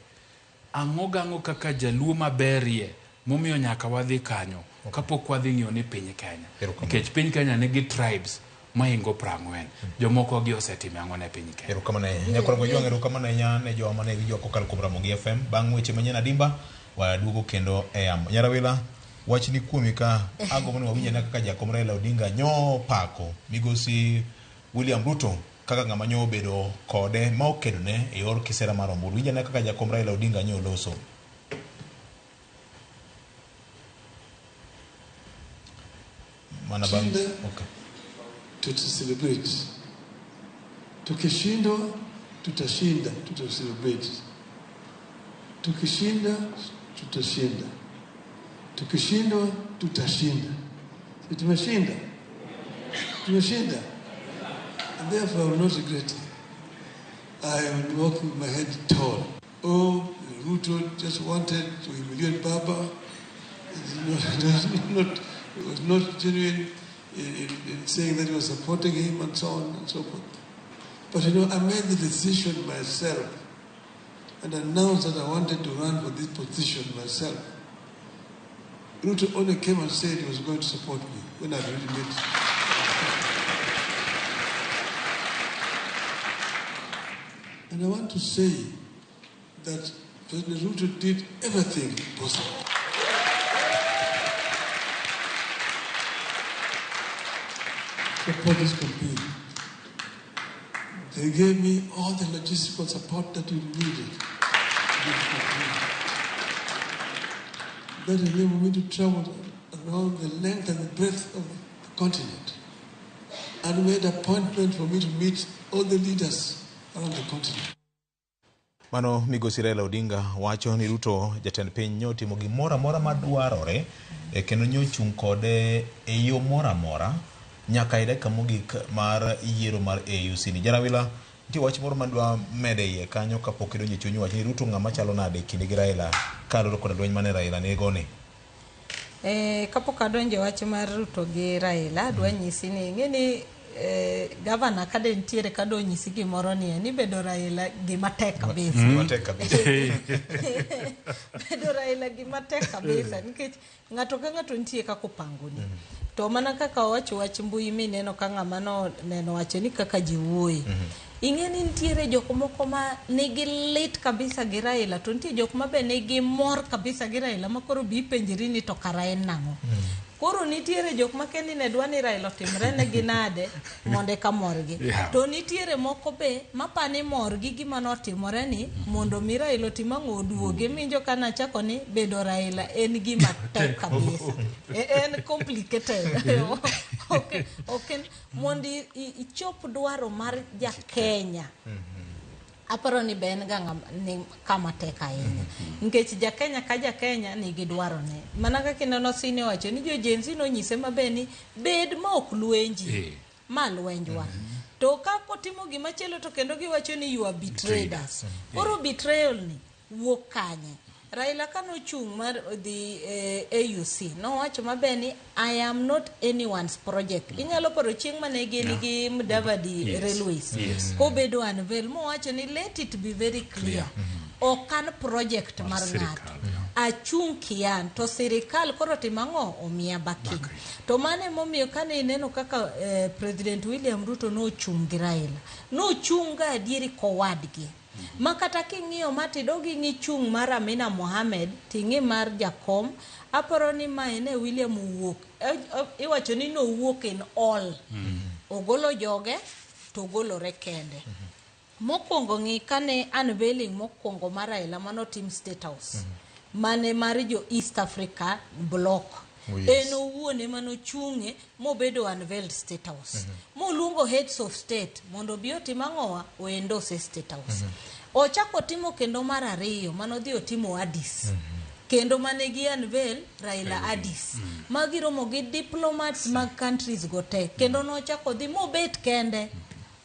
Ang'o gang'o kaka jaluo maberie momiyo nyaka wadhi kanyo kapok wadhi ng'iyo ni piny Kenya. Nikech piny Kenya nigi tribes mahingo 40. Jomoko gi osetimo ang'o ne piny Kenya. Erokamano ahinya. Nyakwar Gwajwang' erokamano ahinya ne jowa mane winjowa kokalo kuom Ramogi FM. Bang' weche manyien adimba, waduogo kendo e yamo. Nyarawila, wach ni kuomi ka agombo ni wawinj ane kaka jakom Raila Odinga nyo pako migosi William Ruto kaka ng'ama nyo obedo kode ma okedone e yor kisera mar ombulu. Winj ane kaka jakom Raila Odinga nyo oloso. Mana bang' Shinda, okay. Tuta celebrate. Tukishindwa tutashinda, tuta celebrate. Tukishinda tutashinda. Tukishindwa tutashinda. Si tumeshinda? Tumeshinda. And therefore I will not regret it. I will walk with my head tall. Oh, Ruto just wanted to humiliate Baba. It was not genuine in saying that he was supporting him and so on and so forth. But I made the decision myself and announced that I wanted to run for this position myself. Ruto only came and said he was going to support me when I really made it. And I want to say that President Ruto did everything possible. Support this campaign. They gave me all the logistical support that we needed. That enabled me to travel around the length and the breadth of the continent, and made appointment for me to meet all the leaders around the continent. Mano migosi Raila Odinga wacho ni Ruto jatend piny nyo timo gimoro amora madwarore kendo nyo chung' kode e yo moro amora nyaka e dakika mogik mar yiero mar AUC ni. Jarawila, nitie wach moro madwa medo e iye kanyo kapok idonjo e chuny wach ni Ruto ng'ama chalo nade e kinde gi Raila kaluwore koda lweny mane Raila nigo ni. Kapok adonjo e wach mar Ruto gi Raila, adwa nyisi ni ing'e ni gavana kade nitiere kado nyisi gimoro ni en ibedo Raila gima tek kabisa. Gima tek kabisa. Bedo Raila gima tek kabisa nikech ng'ato ka ng'ato nitie kaka opangoni. To mana kaka owacho wach mbui mineno ka ng'ama no neno wacho ni kaka ji wuoye. Ing'e ni nitiere jok moko ma nigi lit kabisa gi Raila to nitie jok ma be nigi mor kabisa gi Raila ma koro bi ipenjri ni to kara en nang'o. Koro nitiere jok ma kendi ne dwa ni Raila otimre negi nade mondo eka morgi. To nitiere moko be mapani morgi gima notimore ni mondo mi Raila otim ang'o oduogi. Minjo ka nachako ni bedo Raila en gima tek kabisa. En complicated. Okay. Mondo ichop dwaro mar ja Kenya. Aparo ni be en ga ni kama tek ahinya. Nikech ja Kenya ka ja Kenya nigi dwarone. Mana kaka ineno Sini owacho ni jo Gen Z nonyise maber ni bed ma ok lwenji. Ma lwenjwa. To ka otimo gima chielo to kendo giwacho ni you are betrayed us. Koro betrayal ni wuok kanye? Raila kanochung' mar dhi AUC nowacho maber ni I am not anyone's project. Inyalo paro chieng' mane gin gi Mudavadi Railways. Kobedo unveil mowacho ni let it be very clear. Ok an project mar ng'ato. Achung' kian to sirikal koro timo ang'o omiya backing. To mano emomiyo kane ineno kaka President William Ruto nochung' gi Raila. Nochung' ga adieri kowadgi. Ma kata king'iyo ma tidog ing'i chung' mar Amina Mohamed ting'i mar Jakom, aparo ni mae ne William owuok, iwacho ni nowuok in all. Ogolo joge to ogolore kende. Mokwongo ng'i kane unveiling mokwongo mar Raila manotim State House. Mane mar jo East Africa block. Oh, yes. En owuon ema nochung'e mobedo unveiled State House. Moluongo heads of state mondo obi otim ang'owa oendorse State House. Ochako otimo kendo mar ariyo manodhi otimo Addis. Kendo mane gi unveil Raila Addis. Magiromo gi diplomats mag countries go te. Kendo nochako dhi mobet kende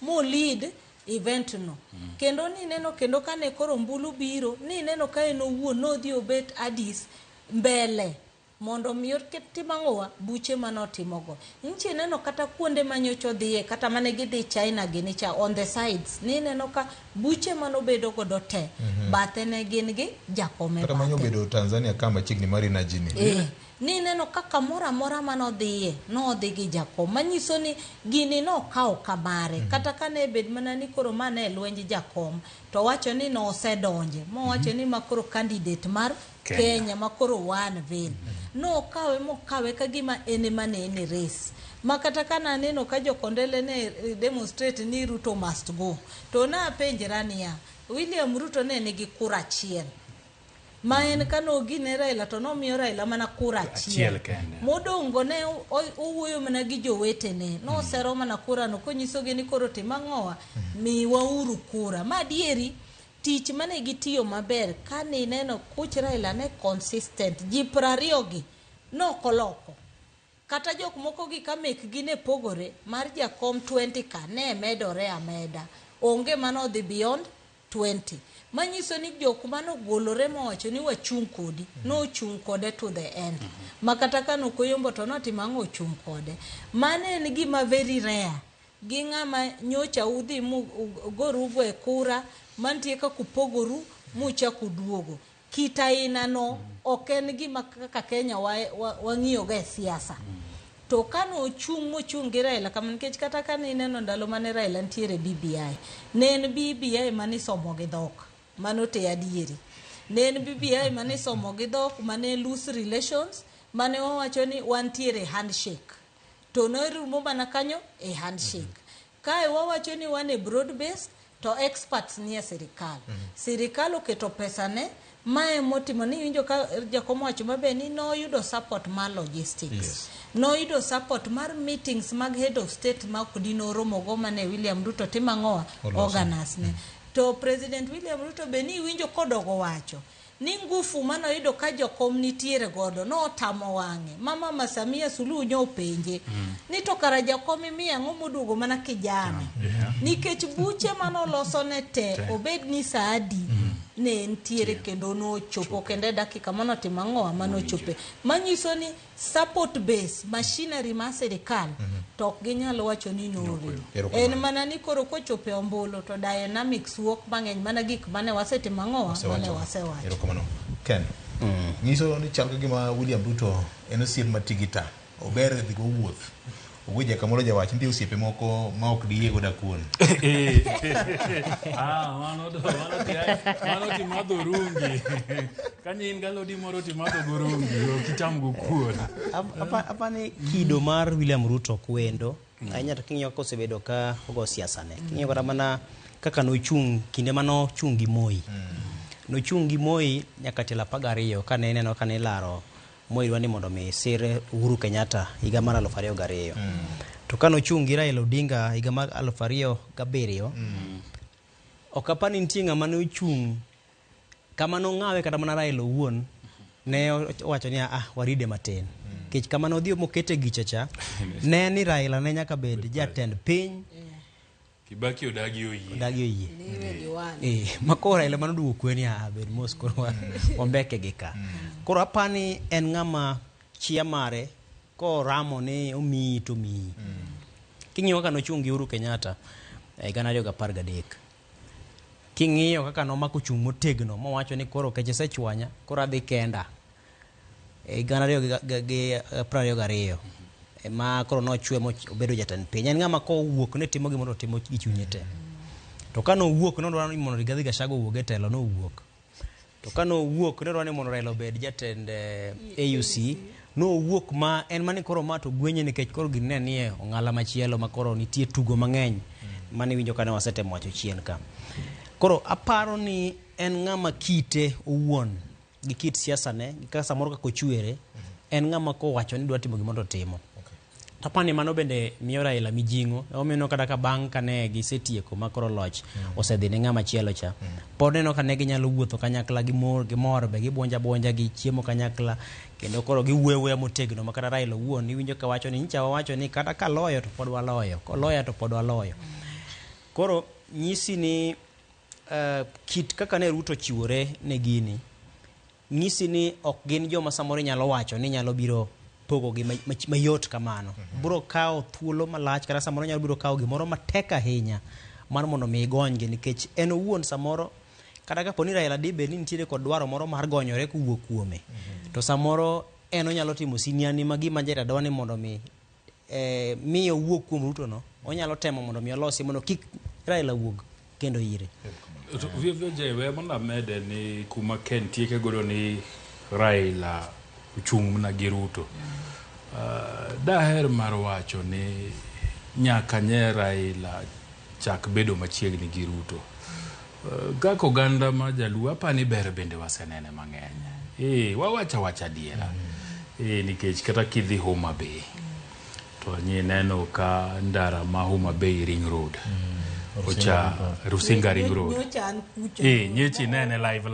mo lead event no. Kendo nineno kendo kane koro ombulu biro, nineno ka en owuon nodhi obet Addis mbele mondo mi otim ang'owa buche manotimogo. Nchi neno kata kuonde manyocha odhiye kata mane gidhi China gini cha on the sides nineno ka buche manobedo godo te bathe ne gin gi Jakom e Kata manyo bathe. bedo Tanzania ka machiegni mar energy ni. Nineno ka kamoro amora manodhiye nodhi gi Jakom manyiso ni gini nokawo kamare. Kata kane bed mana ni koro ma ne lwenj Jakom to wacho ni nosedonje mowacho ni ma koro candidate mar Kenya. Kenya ma koro one veil. Nokawe mokawe ka gima en ema ne en e race. Ma kata ka naneno ka jokondele ne demonstrate ni Ruto must go. To napenjra niya, William Ruto ne nigi kura achiel. Ma en kanogine Raila to nomiyo Raila mana kura achiel. Achiel kende. Modong' go ne owuoyo mana gi jowetene. Nosero mana kura no konyisogi ni koro tim ang'owa, miwauru kura. Ma adieri tich mane gitiyo maber kane ineno kuch Raila ne consistent. Ji 20 gi nokoloko. Kata jok moko gi ka mekgi ne pogore mar Jakom 20 ka ne medore ameda. Onge manodhi beyond 20. Manyiso ni jok manogolore mowacho ni wachung' kodi, nochung' kode to the end. Ma kata ka nokoyombo to notimo ang'o ochung' kode. Mano en gima very rare. Gi ng'ama nyocha udhi mugorugo e kura, mantie kaka upogoru muchako uduogo. Kit aina no ok en gima kaka Kenya wang'iyoga e siasa. To kane ochung' mochung' gi Raila kama nikech kata kane ineno ndalo mane Raila nitiere BBI, ne en BBI mane isomo gi dhok, mano te adieri. Ne en BBI mane isomo gi dhok, mane loose relations, mane wawacho ni wantiere handshake. To norumo mana kanyo e handshake. Kae wawacho ni wan e broad base to experts nie sirikal. Sirikal oketo pesa ne mae motimo ni winjo ka Jakom wacho maber ni noyudo support mar logistics. Yes. Noyudo support mar meetings mag head of state ma ok dinoromo go mane William Ruto timo ang'owa organize ne. To President William Ruto be ni winjo kodogo wacho ni ngufu manoyudo ka Jakom nitiere godo notamo wang'e. Mama ma Samia Suluhu nyopenje ni to kara Jakom imiyo ang'o moduogo mana kijana. Nikech buche manoloso ne te obed ni saa adi ne ntiere kendo nochopo kendo e dakika manotimo ang'owa manochope. Manyiso ni support base machinery mar sirikal to ok ginyal wacho ni norem. En mana ni koro kochopo e ombulu to dynamics wuok mang'eny mana gik mane wasetimo ang'owa mane wasewacho. Erokamano. Ken, nyiso ni chal ka gima William Ruto en osiep matigita. Ober dhi go wuoth. Ogweja kamoro jawach nitie osiepe moko ma ok diyie go dakuon. Mano timadho rungi. Kanyo in galodi moro timadho go rungi, ok icham go kuon. Apa ni kido mar William Ruto ok wendo ahinya to king'iyo kaka osebedo ka ogo siasa ne. King'iyo kata mana kaka nochung' kinde manochung' gi Moi. Nochung' gi Moi nyaka tielo 12 kane ineno kane ilaro Moi dwa ni mondo mi sir Uhuru Kenyatta higa mar 2002. To kanochung' gi Raila Odinga higa mar 2007, ok apar ni nitie ng'ama ne ochung' kama nong'awe kata mana Raila owuon ne owacho ni ah waride matin. Nikech kama nodhi mokete gicha cha ne ni Raila ne nyaka bed jatend piny Kibaki odagi oyie. Odagi oyie. Ma koro Raila manoduogo kwe ni ah bed mos koro wambeke gi ka. Koro apani en ng'ama chia mare koramo ni omiyi to omiyi. King'iyo kaka nochung' gi Uhuru Kenyatta e 2013. King'iyo kaka nomako chung' motegno mowacho ni koro kech isechwanya koro adhi kenda. E 2022 ma koro nochwe mobedo jatend piny. En ng'ama kowuok ne timo gimoro timo gi chunye te. To ka nowuok nodwaro ni mondo Rigathi Gachagua owuog e telo nowuok. To ka nowuok nodwaro ni mondo Raila obed jatend AUC nowuok ma en mani koro ma to gwenye nikech koro gini ne nie ong'ala machielo ma koro nitie tugo mang'eny mane iwinjo kane wasetemo wacho chien ka. Koro aparo ni en ng'ama kite owuon gi kit siasa ne gi kaka samoro kaka ochwere en ng'ama kowacho ni dwa timo gimoro to timo. To aparo ni mano bende miyo Raila mijing'o emomiyo kata ka bang' kane gisetieko ma koro loch osedhi ne ng'ama chielo cha pod neno ka ne ginyalo wuotho kanyakla gimor gimor be gibuonjo abuonja gichiemo kanyakla kendo koro giwuoyo awuoya motegno ma kata Raila owuon iwinjo ka wacho ni nyicha wawacho ni kata ka loyo to pod waloyo koloya to pod waloyo. Koro nyisi ni kit kaka ne Ruto ochiwore ne gini nyisi ni ok gin joma samoro inyalo wacho ni nyalo biro pogogi mayot kamano. Biro kawo thuolo malach kata samoro nyalo biro kawo gimoro matek ahinya mar mondo mi igonygi nikech en owuon samoro kata kapo ni Raila dibed ni nitiere kod dwaro moro mar gonyore kowuok kuome to samoro en onyalo timo siniani ma gima Raila dwa ni mondo mi miyo owuog kuom Ruto no onyalo temo mondo mi olosi mondo kik Raila wuog kendo ire. VJ we mondo amede ni kuma Ken tieke godo ni Raila ochung' mana gi Ruto. Daher mar wacho ni nyaka nye Raila chak bedo machiegni gi Ruto. Kaka oganda ma Jaluo apani ber bende wasenene mang'eny. Wawacho awacha adiera. Nikech kata kidhi Homa Bay to neno ka ndara ma Homa Bay Ring Road. Ocha Rusinga Ring Road. Nyechi nene live.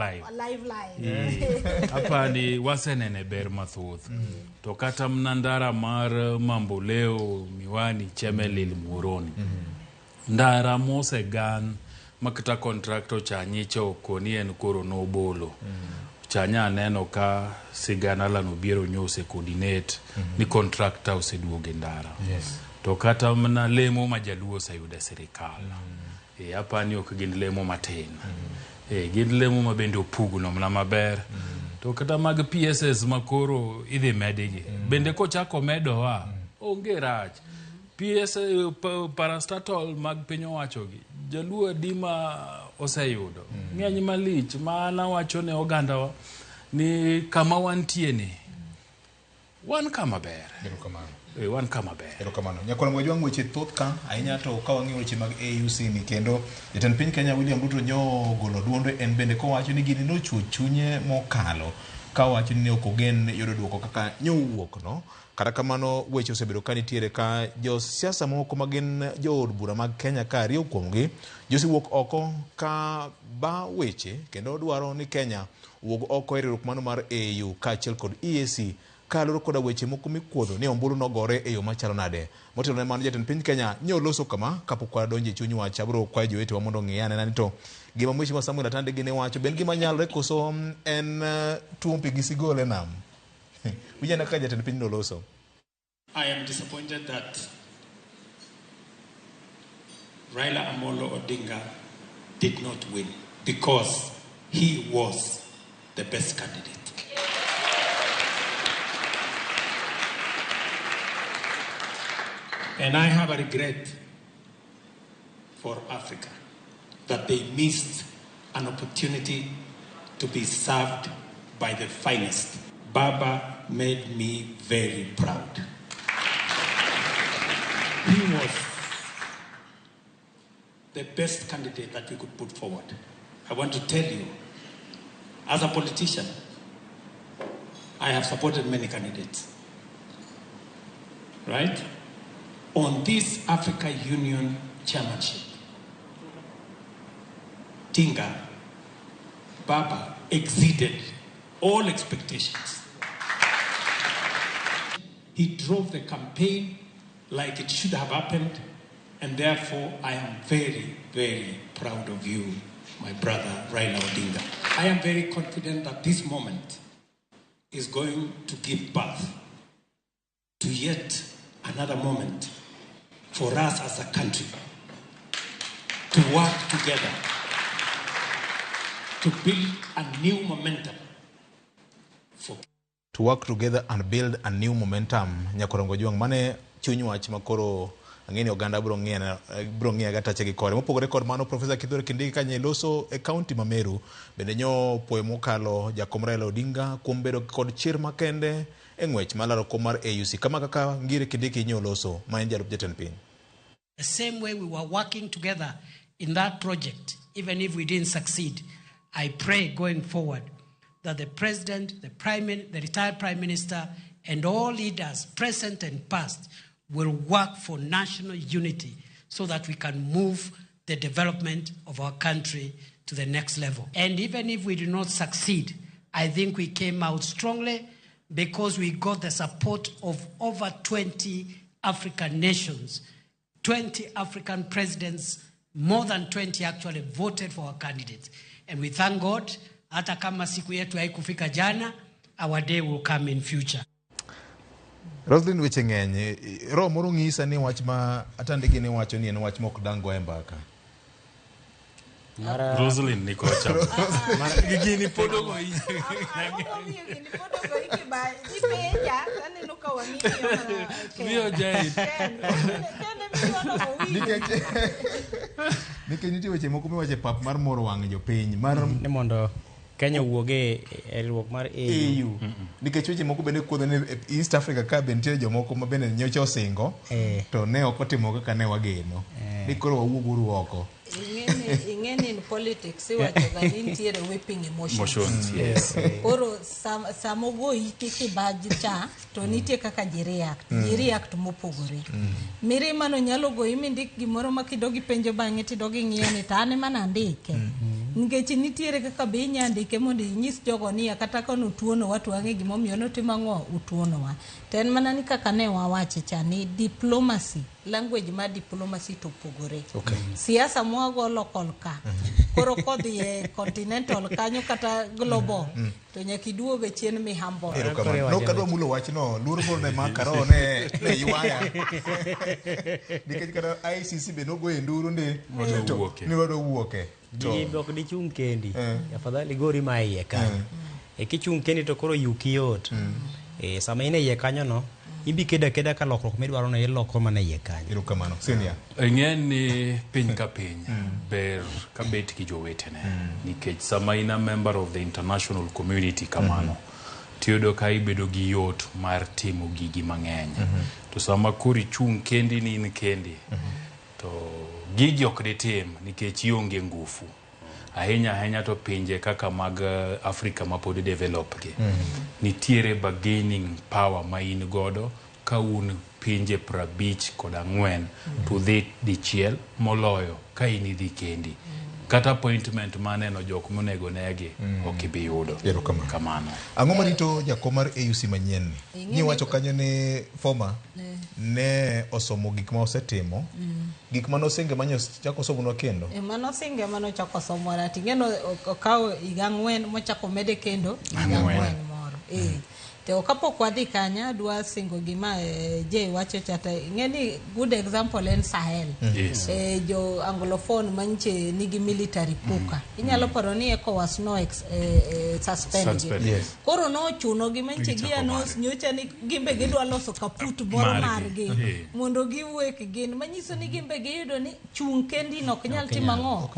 Apani wasenene ber mathoth. To kata mna ndara mar Mamboleo, Miwani, Chemelil, Muhoroni. Ndara mosegan makata contractor cha nyicha okoni en koro nobolo. Chanya neno ka sigana lano biero nyose coordinate ni contractor oseduoge ndara. Yes. To kata mana lemo ma Jaluo oseyudo e sirikal. Apani ok gin lemo matin. Gin lemo ma bende opugno mana maber. To kata mag PSS makoro idhi medigi. Bende kochako medowa onge rach. PS parastatal mag piny owachogi Jaluo adi ma oseyudo. Ng'eny malich ma an awacho ne ogandawa ni kama wantie ni wan kama ber. Wan kama ber. Erokamano. Nyakwar Mwajwang' weche thoth ka ahinya to ka wang'iyo weche mag AUC ni kendo jatend piny Kenya William Ruto nyo golo duonde en bende kowacho ni gini nochuo chunye mokalo ka owacho ni ne ok ogen yudo duoko kaka nyowuok no. Kata kamano weche osebedo ka nitiere ka josiasa moko ma gin jood bura mag Kenya ka ariyo kuomgi josewuok oko ka ba weche kendo dwaro ni Kenya owuog oko e riwruok mano mar AU kaachiel kod EAC kaluwore koda weche moko mikuodho ni ombulu nogore e yo machalo nade. Motelo ne mano jatend piny Kenya nyoloso kama kapok wadonjo e chuny wach abiro kwayo jowetewa mondo ong'i anena ni to gima Mheshimiwa Samuel Atandi gini wacho ben gima nyalore koso en tuom pi gi sigol e nam. Winj kaka jatend piny noloso. I am disappointed that Raila Amolo Odinga did not win because he was the best candidate. And I have a regret for Africa that they missed an opportunity to be served by the finest. Baba made me very proud. He was the best candidate that we could put forward. I want to tell you, as a politician, I have supported many candidates, right? On this Africa Union chairmanship, Tinga, Baba exceeded all expectations. He drove the campaign like it should have happened, and therefore I am very, very proud of you, my brother Raila Odinga. I am very confident that this moment is going to give birth to yet another moment for us as a country to work together to build a new momentum. To work together and build a new momentum. Nyakorongo Juang mane chuny wach makoro Ang'e ni oganda biro ng'iya gatache gi kore. Mopogore kod mano, Profesa Kithure Kindiki kanye loso e kaunti ma Meru bende nyo puoyo mokalo jakom Raila Odinga kuom bedo kod chir makende e ng'wech mar laro kom mar AUC. Kama kaka Ngire Kindiki nyo loso ma en jalup jatend piny. The same way we were working together in that project, even if we didn't succeed, I pray going forward that the President, the retired Prime Minister, and all leaders, present and past, will work for national unity so that we can move the development of our country to the next level. And even if we do not succeed, I think we came out strongly because we got the support of over 20 African nations. 20 African presidents, more than 20 actually voted for our candidates. And we thank God, hata kama siku yetu haikufika jana, our day will come in future. Roslyn weche ng'eny, roho moro ng'isa ni wach ma atandigi ni wacho ni en wach mok dang' go e mbaka. Roslyn ni kocha. Gini pod ogoyi. Gini pod ogoyi kipenja, aneno ka wang'i miyo Jane. Nikech nitie weche moko miwacho e pap mar moro wang' jopiny mar ni mondo Kenya owuog e riwruok mar AU. Nikech weche moko bende kuodho ni East Africa ka be nitie jomoko ma bende nyocha osingo to ne ok otimo kaka ne wageno. Ni koro wawuog uru oko. Ing'eni in politics iwacho ga ni nitiere whipping emotions. Yes. Koro sama ogoyi kibaji cha to nitie kaka ji react. Ji react mopogore. Mirima no nyalo goyi mindik gimoro ma kidog ipenjo bang'e tidog ing'iyo ni to an ema nandike. Nikech nitiere kaka be inya ndike mondo inyis jogo niya kata ka notuonowa to wang'e gimomiyo notimo ang'o utuonowa. To en mana ni kaka ne wawache cha ni diplomacy, language mar diplomacy to opogore. Okay. Siasa mwago local ka. Koro kodhi e continental kanyo kata global to nyaka iduoge chien mi humble. Erokamano. Nok adwa mulo wachno, luoro moro ne maka roho ne ywaya. Nikech kata ICC be nogoye nduru ni ni wadwa wuoke. Ji ok dichung' kendi. Afadhali gori ma iye kanyo. E kichung' kendi to koro yuki yot. Sama in e iye kanyo no, ibi keda keda ka lokruok midwaro no iloko mana iye kanyo. Erokamano. Senior. Ing'e ni piny ka piny ber ka bet gi jowetene. Nikech sama in a member of the international community kamano, tiyudo ka ibedo gi yot mar timo gigi mang'eny. To sama koro ichung' kendi ni in kendi, to gigi ok ditim nikech ionge ngufu. Ahinya ahinya to pinje kaka mag Afrika ma pod develop gi. Nitiere bargaining power ma in godo ka un pinje 54 to dhi dichiel moloyo ka in idhi kendi. Kata appointment maneno jok monego negi ok ibi yudo. Kamano. Ang'o marito jakom mar AUC manyien ni? Ni wacho kanyo ni former ne osomo gik ma osetimo. Gik mane osinge mane ochako somonwa kendo. Mano osinge mane ochako somonwa. Ting'eno okawo higa 4 mochako mede kendo higa 4 moro. To kapok wadhi kanyo adwa singo gima Jay wacho chata. Ing'e ni good example en Sahel. Yes. Jo anglophone manche nigi military kuka. Inyalo paro ni ECOWAS no suspend. Yes. Koro nochuno gi manche gi announce nyocha ni gimbe gidwa loso kaput moro margi mondo giwuok gin manyiso ni gimbe giyudo ni chung' kendi no ok nyal timo ang'o,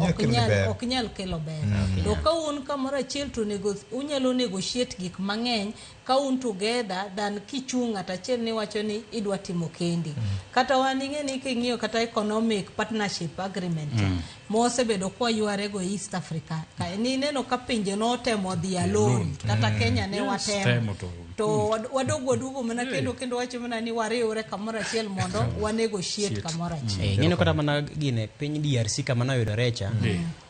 ok nyal kelo ber. To ka un kamoro achiel to unyalo negotiate gik mang'eny ka un together than kichung' ng'at achiel ni wacho ni idwa timo kendi. Kata wan ing'e ni king'iyo kata economic partnership agreement mosebedo kwa yware go East Africa ni neno ka pinje notemo dhi alone kata Kenya ne watemo to wadogo waduogo mana kendo wacho mana ni wariwre kamoro achiel mondo wanegotiate kamoro achiel. Ing'eno kata mana gine piny DRC kama noyudore cha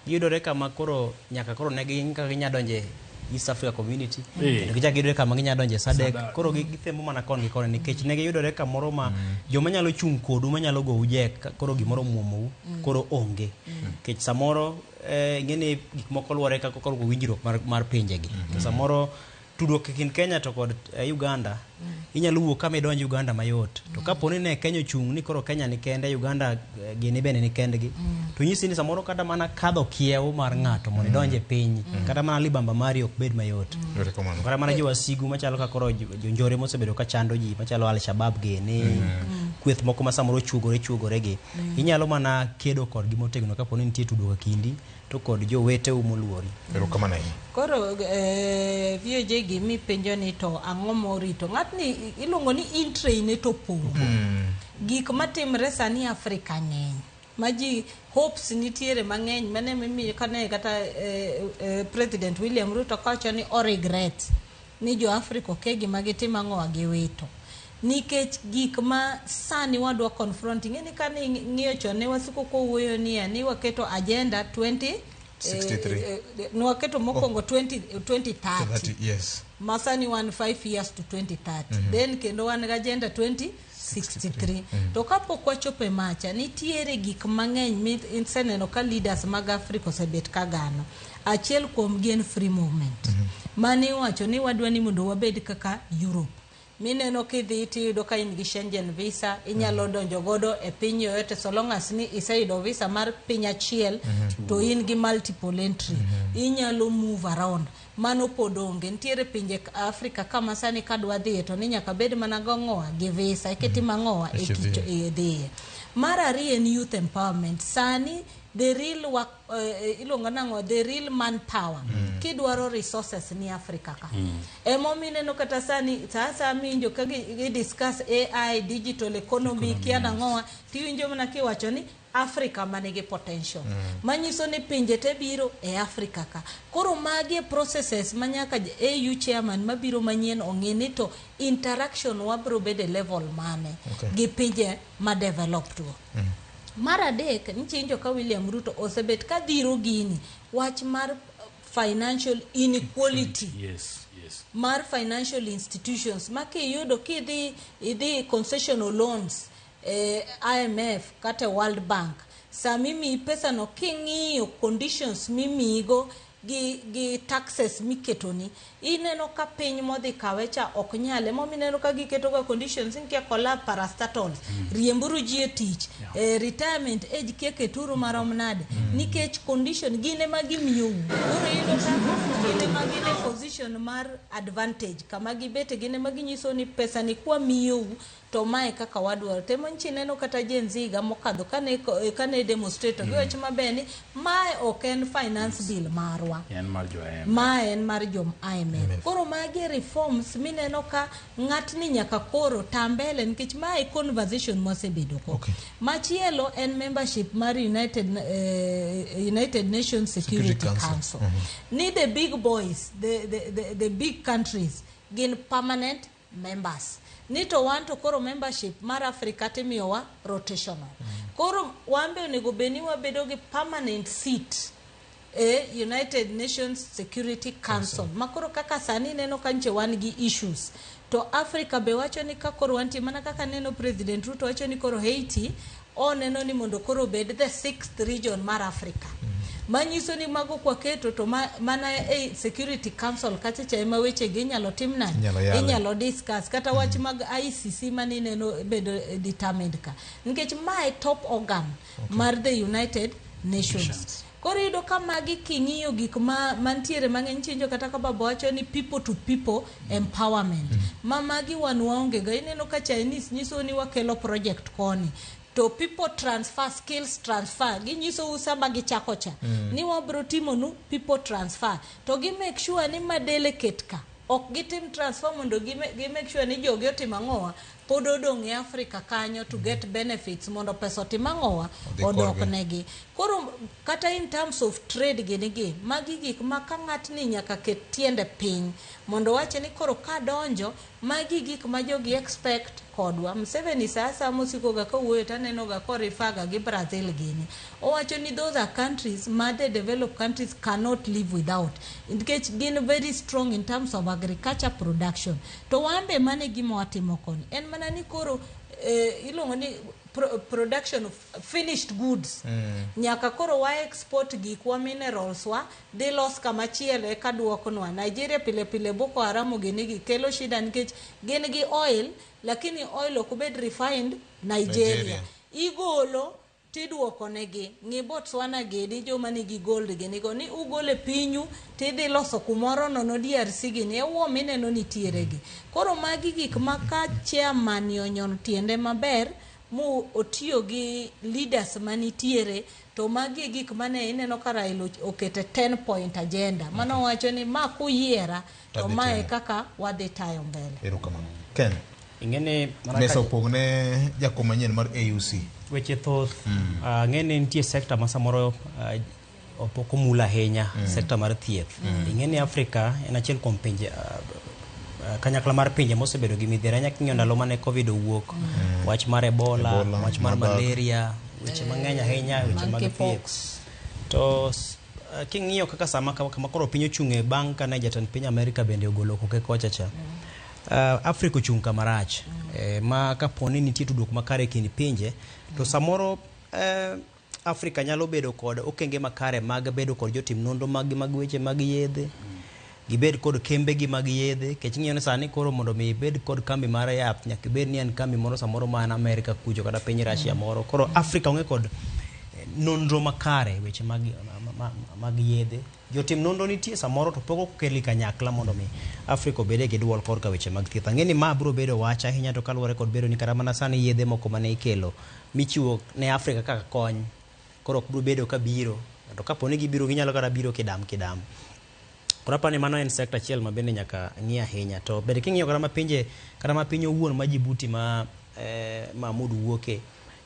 giyudore kama koro nyaka koro ne gin kaka ginya donje East Africa Community. Kendo gichako giyudore kama ginya donje SADC. Koro githembo mana koni gi koni nikech ne giyudore kamoro ma joma nyalo chung' kodu manyalo gou jek koro gimoro muomou koro onge. Nikech samoro ing'e ni gik moko luwore kaka koro winjruok mar pinjegi. To samoro tudruok e kind Kenya to kod Uganda inyalo wuok kama idonj Uganda mayot. To kapo ni ne Kenya ochung' ni koro Kenya ni kende, Uganda gini bende ni kendgi, to nyisi ni samoro kata mana kadho kiewo mar ng'ato mondo idonj e piny, kata mana libamba mari ok bed mayot. Kata mana jowasigu machalo ka koro jonjore mosebedo ka chando ji machalo Al-Shabaab gini, kweth moko ma samoro chuogore chuogore gi inyalo mana kedo kodgi motegno kapo ni nitie tudruok e kindi to kod joweteu moluori. Erokamano ahinya. Koro VOJ gimi penjo ni to ang'o morito? Ng'atni iluongo ni in-tray ne to opong'. Gik matimre sani Afrika ng'eny. Ma ji hopes nitiere mang'eny mane mimiyo kane kata President William Ruto kawacho ni o regret ni jo Afrika oke gima gitimo ang'owa giwito. Nikech gik ma sani wadwa confront, ing'e ni kane ing'iyo chon ne wasiko kowuoyo niya ni waketo agenda 20 63. Ne waketo mokwongo 20, 2030 30, yes. Ma sani wan 5 years to 2030. Then kendo wan gi agenda 2063. To kapok wachopo e macha, nitiere gik mang'eny mi iseneno ka leaders mag Africa osebet ka gano. Achiel kuom gi en free movement. Mane iwacho ni wadwa ni mondo wabed kaka Europe. Mineno kidhi tiyudo ka in gi Schengen visa, inyalo donjo godo e piny yoyote so long as ni iseyudo visa mar piny achiel to in gi multiple entry. Inyalo move around. Mano pod onge. Nitiere pinje Afrika kama sani kadwa dhiye to ni nyaka bed mana gong'owa gi visa eka itimo ang'owa Eka idhiye. Dhiye. Mar ariyo en youth empowerment. Sani the real work, iluongo nang'o, the real manpower. Kidwaro resources ni Afrika ka. Emomiyo ineno kata sani sa asaya miwinjo ka gi discuss AI, digital economy, kia nang'owa, tiwinjo mana kiwacho ni Africa manigi potential. Manyiso ni pinje te biro e Africa ka. Koro magi e processes ma nyaka AU chairman mabiro manyien ong'e ni to interaction wabiro bedo e level mane gi pinje ma developed go. Mar adek, nichinjo ka William Ruto osebet ka dhiro gini, wach mar financial inequality mar financial institutions ma kiyudo kidhi idhi concessional loans IMF kata World Bank, sama imiyi pesa no king'iyo conditions mimiyigo gi taxes miketoni, ineno ka piny modhi kawe cha ok nyal. Emomiyo ineno ka giketo ga conditions ni kia collapse parastatals, riemburu ji e tich, retirement age kia keturu marom nade, nikech condition gin ema gimiyou. Koro iyudo ka gin ema gin e position mar advantage, kama gibete gin ema ginyiso ni pesa ni kwa miyou to mae kaka wadwaro. Temo nchi neno kata Gen Z higa mokadho kane demonstrate giwacho maber ni mae ok en finance bill marwa. En mar jo IMF. Ma en mar jo IMF. Koro magi reforms mineno ka ng'atni nyaka koro tambele nikech mae conversation mwasebedo go. Machielo en membership mar United Nations Security Council. Council. Ni the big boys, the big countries gin permanent members. Ni to wan to koro membership mar Africa timiyowa rotational. Koro wan be onego bed ni wabedo gi permanent seat e United Nations Security Council. Ma koro kaka sani ineno ka nche wan gi issues. To Africa be wacho ni ka koro wantie mana kaka neno President Ruto wacho ni koro Haiti oneno ni mondo koro obed the sixth region mar Africa. Manyiso ni mago kwaketo to mana e Security Council kacha cha ema weche gi inyalo tim nade? Inyalo yale. Inyalo discuss kata wach mag ICC mane ineno bedo determined ka. Nikech mae top organ mar the United Nations. Koro iyudo ka magi king'iyo gik ma mantiere mang'eny chinjo kata ka baba wacho ni people to people empowerment. Ma magi wan waonge go. Ineno ka Chinese nyiso ni wakelo project koni. To people transfer, skills transfer. Ginyiso sama gichako cha. Ni wabro timonu people transfer. To gi make sure ni ma delegate ka. Ok gitim transfer mondo gi make sure ni jogi otimo ang'owa. Pod odong' e Africa kanyo to get benefits mondo pesa otim ang'owa Odhi odok korgi. negi. Koro kata in terms of trade gini gi, magi gik ma ka ng'atni nyaka ket tiende piny mondo wache ni koro kadonjo, magi gik ma jogi expect kodwa. Museveni sa asaya mosiko ga kowuoyo taneno ga korifaga gi Brazil gini. Owacho ni those are countries ma the developed countries cannot live without. Nikech gin very strong in terms of agriculture production. To wan be mano e gima watimo koni. En mana ni koro iluongo ni production of finished goods. Nyaka koro wa export gikwa, minerals wa dhi los kamachielo eka duoknwa. Nigeria pile pile Boko Haram gini gi kelo shida nikech gin gi oil, lakini oil ok obed refined Nigeria. Nigeria. Igolo tiduoko negi. Ng'i Botswana gini joma nigi gold gini go ni ugole pinyu tidhi loso kumoro nono DRC gini e wuo mineno nitiere gi. Koro magi gik ma ka chairman onyono tiende maber mo otiyo gi leaders manitiere to magi e gik mane ineno ka Raila okete 10 point agenda mano wacho ni ma kuyiera to Tadhi mae timo. kaka wadhi tayo mbele. Erokamano. Ken. Ing'eni mana Mesa ka- opong' ne jakom manyien mar AUC. Weche thoth. Ang'e ni nitie sekta ma samoro pok omul ahinya, sekta mar thieth. Ing'e ni Afrika en achiel kuom pinje kanyakla mar pinje mosebedo gi midhiero ahinya king'iyo ndalo mane Covid owuok, wach mar Ebola, Ebola, wach mar Marburg. malaria, weche mang'eny ahinya, weche mag Monkeypox. thieth. To king'iyo kaka sama kama koro piny ochung'e bang' kane jatend piny Amerika bende ogolo koke kocha cha. Afrika ochung' kama rach ma kapo ni nitie tudruok makare e kind pinje to samoro Afrika nyalo bedo kod okenge makare mag bedo kod jotim nonro mag mag weche mag yedhe, gibed kod kembegi mag yedhe, nikech ing'iyo ni sani koro mondo mi ibed kod kambi mar yath nyaka ibed ni en kambi moro samoro man Amerika kucho kata piny Russia moro. Koro Afrika onge kod nonro makare weche mag, mag yedhe. Jotim nonro nitie samoro to pok okelgi kanyakla mondo mi Afrika obede gi duol korka weche mag thieth. Ang'e ni ma biro bedo wach ahinya to kaluwore kod bedo ni kata mana sani yedhe moko mane ikelo michiwo ne Afrika kaka kony koro ok biro bedo ka biro, to kapo ni gibiro ginyalo kata biro kidam kidam. Koro aparo ni mano en sekta achiel ma bende nyaka ng'i ahinya. To bende king'iyo kata ma pinje kata ma piny owuon ma Djibouti ma Mahmoud wuoke,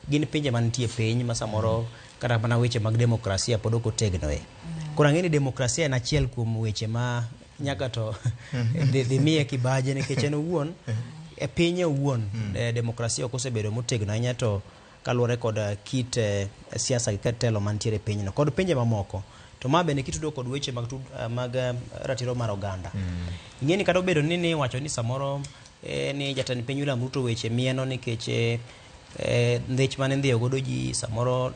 gin pinje mantie piny ma samoro kata mana weche mag demokrasia pod ok otegnoe. Koro ang'e ni demokrasia en achiel kuom weche ma nyaka to dhi miye kibaje nikech en owuon e pinye owuon demokrasia ok osebedo motegno ahinya to kaluwore kod kit siasa gi kit telo mantiere e pinyno kod pinje mamoko. To ma bende kitudo kod weche mag, mag ratiro mar oganda. Ing'e ni kata obedo ni niwacho ni samoro ni jatend piny William Ruto weche mieno nikech ndhich mane ndhiyo godo ji samoro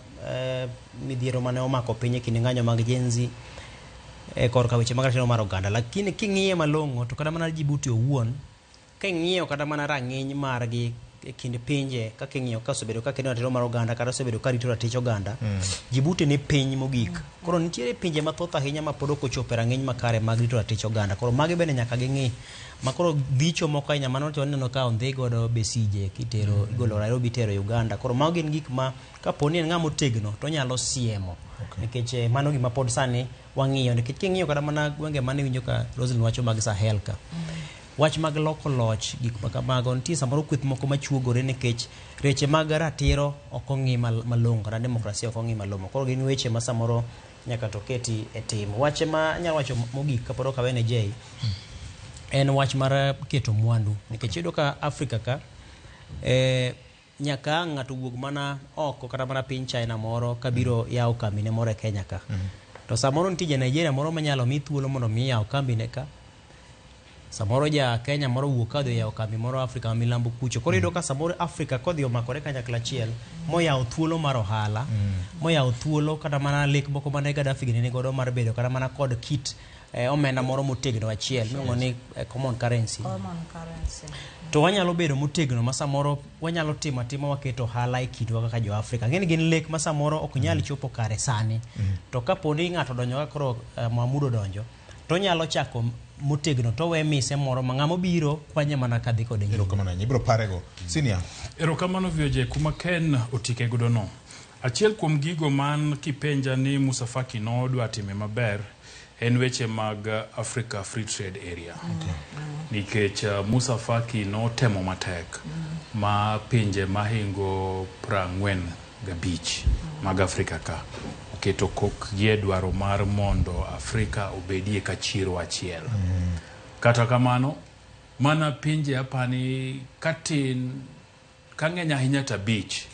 midhiero mane omako piny e kinde ng'anyo mag Gen Z korka weche mag ratiro mar oganda. Lakini king'iye malong'o to kata mana Djibouti owuon king'iyo kata mana rang'iny margi e kind pinje kaka ing'iyo ka osebedo ka kedo ratiro mar oganda kata osebedo ka rito ratich oganda, Djibouti ni piny mogik. Koro nitiere pinje mathoth ahinya ma pod ok ochopo e rang'iny makare mag rito ratich oganda. Koro magi bende nyaka ging'i. Ma koro dhicho moko ahinya mano to waneno ka ondhi godo Besigye kitero igolo Nairobi itero Uganda. Koro mago gin gik ma kapo ni en ng'ama otegno to onyalo siemo. Nikech mano gima pod sani wang'iyo. Nikech king'iyo kata mana gwenge mane iwinjo ka Roselyn wacho mag Sahel ka. Wach mag loko loch gik ma kamago nitie samoro kweth moko machuogore nikech reche mag ratiro ok ong'i malong'o kata demokrasia ok ong'i malong'o. Koro gin weche ma samoro nyaka to keti e tim. Wach ma anyalo wacho mogik kapod ok awene Jay en wach mar keto mwandu nikech iyudo ka Afrika ka nyaka ang' ng'ato wuog mana oko kata mana piny China moro kabiro yawo kambine moro e Kenya ka. To samoro nitie ja Nigeria moro manyalo mi thuolo mondo mi yaw kambine ka. Samoro ja Kenya moro wuok ka odhi yawo kambi moro Afrika ma milambo kucho. Koro iyudo ka samoro Afrika kodhi omakore kanyakla achiel moyawo thuolo mar ohala, moyawo thuolo kata mana lek moko mane Gaddafi gini ni godo mar bedo kata mana kod kit omenda moro motegno achiel miluongo ni common currency. Common currency. To wanyalo bedo motegno ma samoro wanyalo timo atima waketo ohala e kindwa kaka jo Afrika. Ang'e ni gin lek ma samoro ok nyal chopo kare sani. To kapo ni ng'ato odonjo ka koro Mahmoud odonjo, to nyalo chako motegno to we mise moro ma ng'ama obiro kwanye mana kadhi kode nyime. Erokamano ahinya. Ibiro parego. Senior. Erokamano VOJ kuma Ken otike godo no. Achiel kuom gigo man kipenja ni Musa Faki nodwa time maber en weche mag Africa Free Trade Area. Nikech Musa Faki notemo matek ma pinje mahingo 45 mag Afrika ka oketo kokgi e dwaro mar mondo Afrika obedie ka chiro achiel. Kata kamano, mana pinje apani katin ka ng'eny ahinya to 5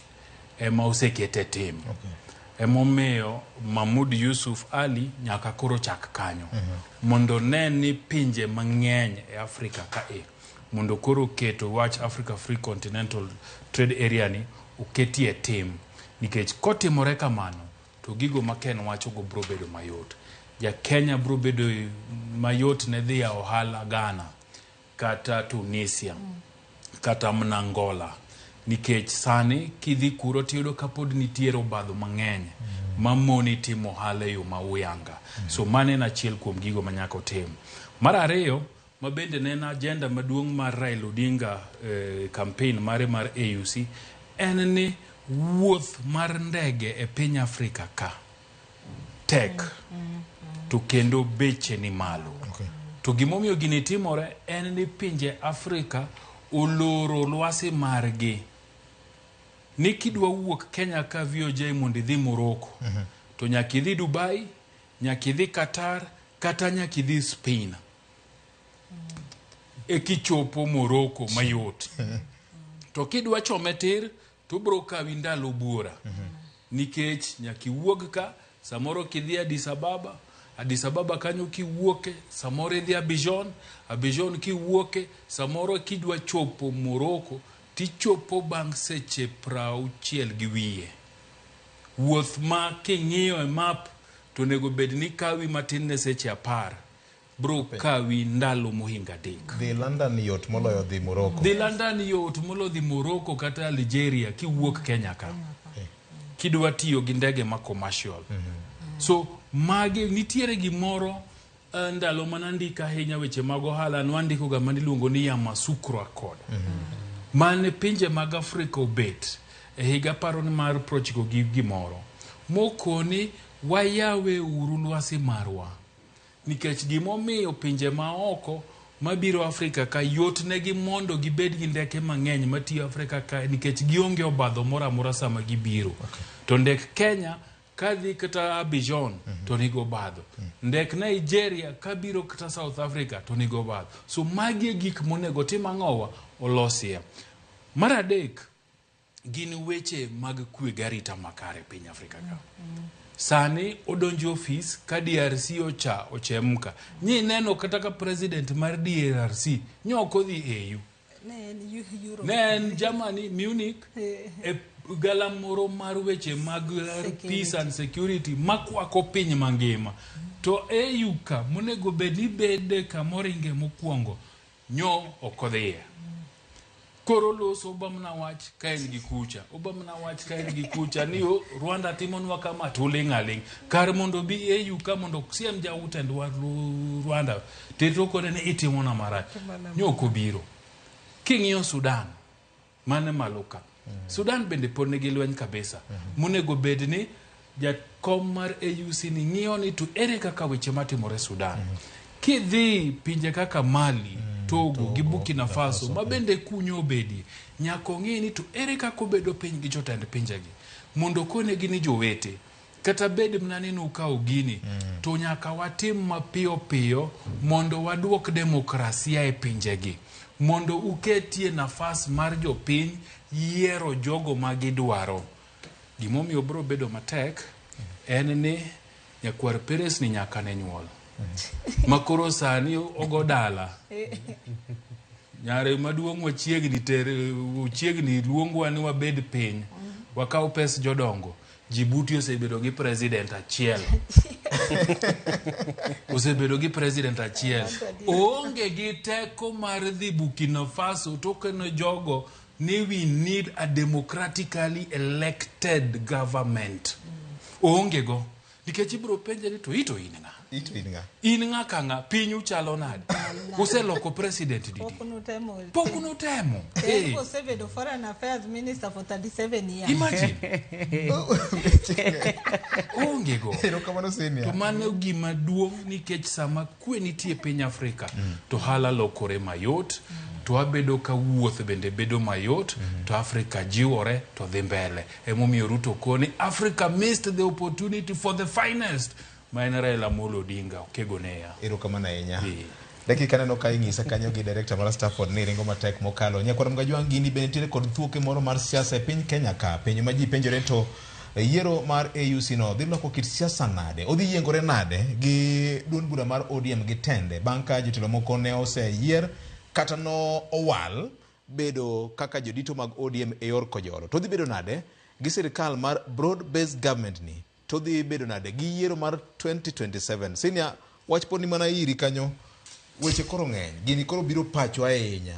ema osekete tim. Emomiyo Mahmoud Yusuf Ali nyaka koro chak kanyo. Mondo ne ni pinje mang'eny e Afrika ka e mondo koro keto wach Africa Free Continental Trade Area ni oketie tim. Nikech kotimore kamano to gigo ma Ken wacho go biro bedo mayot. Ja Kenya biro bedo mayot ne dhi ya ohala Ghana kata Tunisia kata mana Angola. Nikech sani kidhi kuro tiyudo ka pod nitiere obadho mang'eny mamoni timo ohala e yo ma uyanga. So mano en achiel kuom gigo ma nyaka otim. Mar ariyo, ma bende ne en agenda maduong' mar Raila Odinga campaign mare mar AUC en ni wuoth mar ndege e piny Afrika ka tek to kendo beche ni malo. To gimomiyo gini timore en ni pinje Afrika oloro lwasi margi ni kidwa wuok Kenya ka VOJ mondo idhi Morocco to nyaka idhi Dubai, nyaka idhi Qatar kata nyaka idhi Spain e kichopo Morocco mayot. To kidwa chome tir to bro kawi ndalo buora nikech nyaka iwuog ka samoro kidhi Addis Ababa, Addis Ababa kanyo kiwuoke samoro idhi Abidjan, Abidjan kiwuoke samoro kidwa chopo Morocco tichopo bang' seche 60 gi wiye. Wuoth ma king'iyo e map to onego bed ni kawi matin ne seche 10 bro kawi ndalo mohingo 3. Dhi London yot moloyo dhi Morocco. Dhi London yot moloyo dhi Morocco kata Algeria kiwuok Kenya ka. Kidwa tiyo gi ndege ma commercial. So magi nitiere gimoro ndalo mana ndiko ahinya weche mag ohala nwandiko ga maniluongo ni Yamoussoukro Accord. Mane pinje mag Afrika obet e higa paro ni mar 90 gi gimoro. Mokoni wayawe uru lwasi marwa. Nikech gimomiyo pinje maoko mabiro Afrika ka yot negi mondo gibed gi ndeke mang'eny matiyo Afrika ka nikech gionge obadho moro amora sama gibiro. To ndek Kenya kadhi kata Abidjan to nigo obadho. Ndek Nigeria kabiro kata South Africa to nigo obadho. So magi e gik monego tim ang'owa olosie. Mar adek gin weche mag kwe gi arita makare e piny Afrika ka. Sani odonjo ofis ka DRC ocha ochemka. Nyi neno kata ka president mar DRC nyo ok odhi AU. Ne en Europe. Ne en Germany, Munich, e galamoro mar weche mag peace and security makwako piny mangima. To AU ka monego bed ni bede kamoringe mokwongo nyo ok odhiye. Koro loso obamna wach ka en gi kucha, obamna wach ka en gi kucha ni o Rwanda timonwa kama to uling' aling'. Kar mondo obi AU ka mondo siem jautendwa Rwanda to kone ni itimona marach. Nyo ok obiro. King'iyo Sudan, mane malo ka. Sudan bende pod nigi lweny kabisa. Monego bed ni jakom mar AUC ni ng'iyo ni to ere kaka weche matimore Sudan. Kidhi pinje kaka Mali, Togo gi Burkina Faso ma bende kunyo obedie, nyaka ong'i ni to ere kaka obedo piny gi jotend pinjegi mondo konegi ni jowete kata bed mana ni nukawo gini to nyaka watim mapiyo piyo mondo waduok demokrasia e pinjegi mondo uketie nafas mar jopiny yiero jogo ma gidwaro. Gimomiyo biro bedo matek en ni nyakwar Peres ni nyaka ne nyuol. Makoro sani ogo dala. Nyare maduong' wachiegni ter chiegni luongwa ni wabed piny. Wakaw pes jodongo. Djibouti osebedo gi president achiel. Osebedo gi president achiel. Oonge gi teko mar dhi Burkina Faso to keno jogo ni we need a democratically elected government. Oonge go. Nikech ibiro penje ni to ito in ng'a? Ito in ng'a? In ng'a ka ng'a? Pinyu chalo nade? Useloko president didi? Pok nutemo. Pok nutemo. En Eh. osebedo foreign affairs minister for 37 years. Imagine. Onge go. Erokamano senior. To mano gima duong' nikech sama kwe nitie piny Afrika to hala lokore mayot to wabedo ka wuoth bende bedo mayot to Afrika jiwore to dhi mbele. Emomiyo Ruto koni Africa missed the opportunity for the finest ma en Raila Amolo Odinga okego neya. Erokamano ahinya. Dakika neno ka ing'isa kanyo gi director mar Stafford ni ringo matek mokalo. Nyakwar Mgajwang' gini bende nitiere kod thuoke moro mar siasa e piny Kenya ka. Penjo ma ji penjore to yiero mar AUC no dhi loko kit siasa nade? Odhi yiengore nade gi duond bura mar ODM gi tende bang' ka jotelo moko ne oseyier kata no owal bedo kaka jodito mag ODM e yor kojolo. To dhi bedo nade gi sirikal mar broad based government ni? To dhi bedo nade gi yiero mar 2027? Senior, wach pod ni mana iri kanyo. Weche koro ng'eny. Gini koro biro pacho ahinya.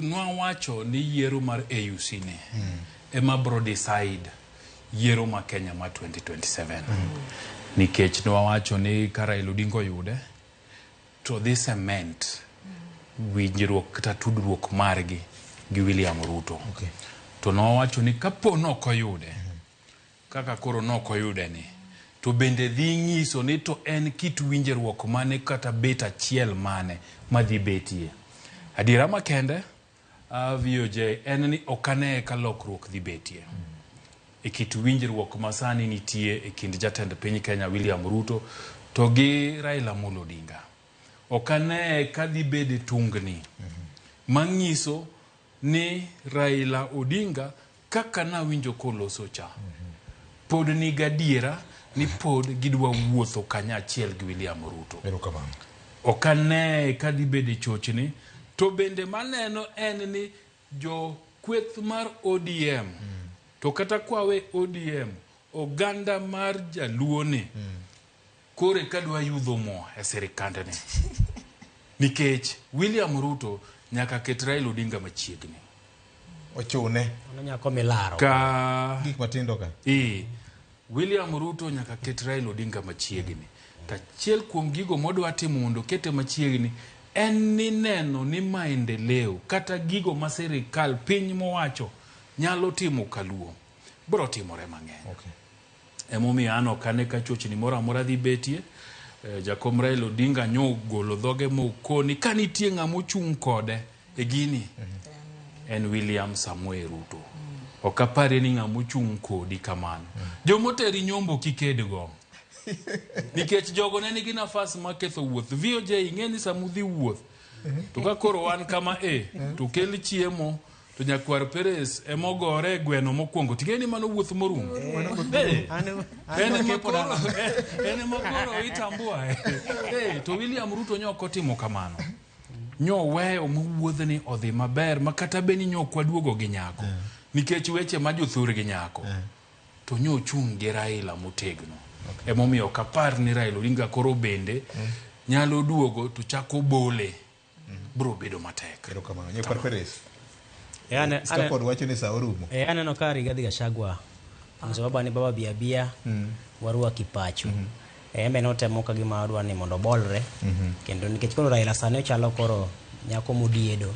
Nwawacho ni yiero mar AUC ni ema bro decide yiero ma Kenya ma 2027. Nikech nwawacho ni ka Raila Odinga oyude to dhi cement winjruok kata tudruok margi gi William Ruto. To nowacho ni kapo nok oyude, kaka koro nok oyude ni, to bende dhi nyiso ni to en kit winjruok mane kata bet achiel mane madhi betie. Adiera makende, VOJ, en ni ok ane ka lokruok dhi betie. E kit winjruok masani nitie e kind jatend piny Kenya William Ruto to gi Raila Amolo Odinga. Ok ane ka dhi bede tungni manyiso ni Raila Odinga kaka nawinjo koloso cha pod ni gadiera ni pod gidwa wuotho kanyachiel gi William Ruto. Ok ane ka dhi bede chochni to bende maneno en ni jo kweth mar ODM to kata kwawe ODM oganda mar jaluo ni kore kadwa yudho mo e sirikandni nikech William Ruto nyaka ket Raila Odinga machiegni. Ochune. Mano nyako milaro. Ka gik matindo ka. William Ruto nyaka ket Raila Odinga machiegni. To achiel kuom gigo modwa timo mondo okete machiegni en ni neno ni maendeleo kata gigo ma sirikal piny mowacho nyalo timo kaluo biro timore mang'eny. Emomiyo an ok ane ka chochni moro amora dhi betie. Jakom Raila Odinga nyogolo dhoge mokoni ka nitie ng'ama ochung' kode e gini en William Samoei Ruto. Ok apare ni ng'ama ochung' kodi kamano. Jomoteri nyombo kikedgo. Nikech jogo ne nigi nafas mar ketho wuoth. VOJ ing'e ni sama udhi wuoth to ka koro wan kama to kel chiemo to nyakwar Perez emogore e gweno mokwongo. Ting'e ni mano wuoth morumo. En ema koro itambua. To William Ruto nyo ok otimo kamano. Nyo weyo mowuodhni odhi maber ma kata bed ni nyo ok waduogo gi nyako. Nikech weche ma jothur gi nyako. To nyo ochung' gi Raila motegno. Emomiyo ok apar ni Raila Odinga koro bende nyalo duogo to chako bole. Bro bedo matek. Erokamano. Nyakwar Perez. Stafford wacho ni saa orumo. Aneno ka Rigathi Gachagua onyiso baba ni baba bia bia warwaki pacho. En be notemo ka gima odwa ni mondo obolre. Kendo nikech koro Raila sani ochalo koro nyako modiedo.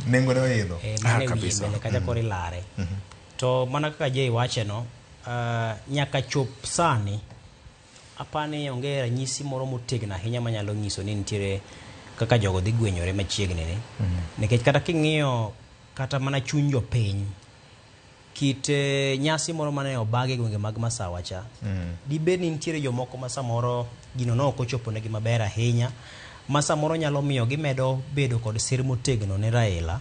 Nengo ne oidho. Mane wiye mbele kacha koro ilare. To mana kaka Jay wache no, nyaka chop sani apani onge ranyisi moro motegno ahinya manyalo nyiso ni nitiere kaka jogo dhi gwenyore machiegni ni. Nikech kata king'iyo kata mana chuny jopiny, kit nyasi moro mane obag e gwenge mag Masawa cha, dibed ni nitiere jomoko ma samoro gino ne ok ochopo negi maber ahinya, ma samoro nyalo miyo gimedo bedo kod sir motegno ne Raila.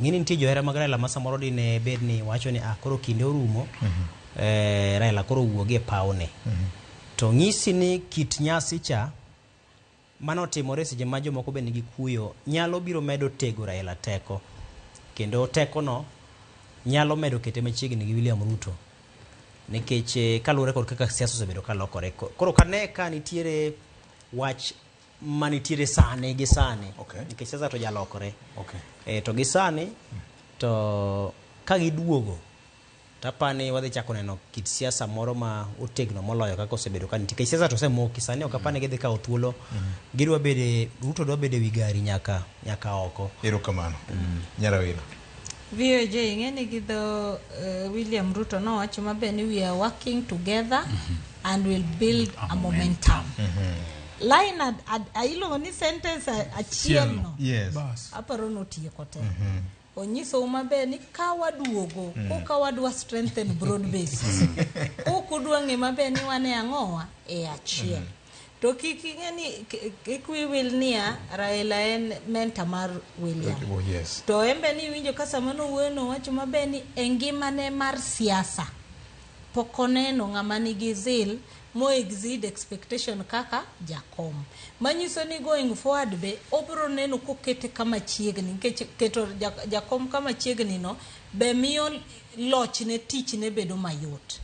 Ng'e ni nitie johera mag Raila ma samoro dine bed ni wacho ni koro kinde orumo, Raila koro wuogi e pawne. To ng'isi ni kit nyasi cha manotimore seche ma jomoko be nigi kuyo nyalo biro medo tego Raila teko. Kendo tekono nyalo medo kete machiegni gi William Ruto. Nikech kaluwore kod kaka siasa osebedo ka lokore. Koro kane ka nitiere wach manitiere sani gi sani. Nikech siasa to jalokore. To gi sani to ka giduogo tapani wadhi chako neno kit siasa moro ma otegno moloyo kaka osebedo ka nitie. Nikech siasa to osemoki sani ok apani gidhi kawo thuolo. Gidwa bede Ruto dwa bede wi gari nyaka oko. Erokamano. Nyarawino. VOJ ing'e ni gi dho William Ruto nowacho maber ni we are working together and will build a momentum. Line iluongo ni sentence achiel no. Yes. Aparo notieko te. Onyiso maber ni ka waduogo, koka wadwa strengthen broad basis. Kok udwa ng'e maber ni wane ang'owa e achiel. To kik ing'e ni kik wi wil niya Raila en mentor mar William. Oh, yes. To en be ni iwinjo ka sama nowuoyo nowacho maber ni e ngimane mar siasa pok oneno ng'ama nigi zeal mo exceed expectation kaka jakom. Manyiso ni going forward be obro neno kokete kama chiegni nikech keto jakom kama chiegni no be miyo lochne tichne bedo mayot.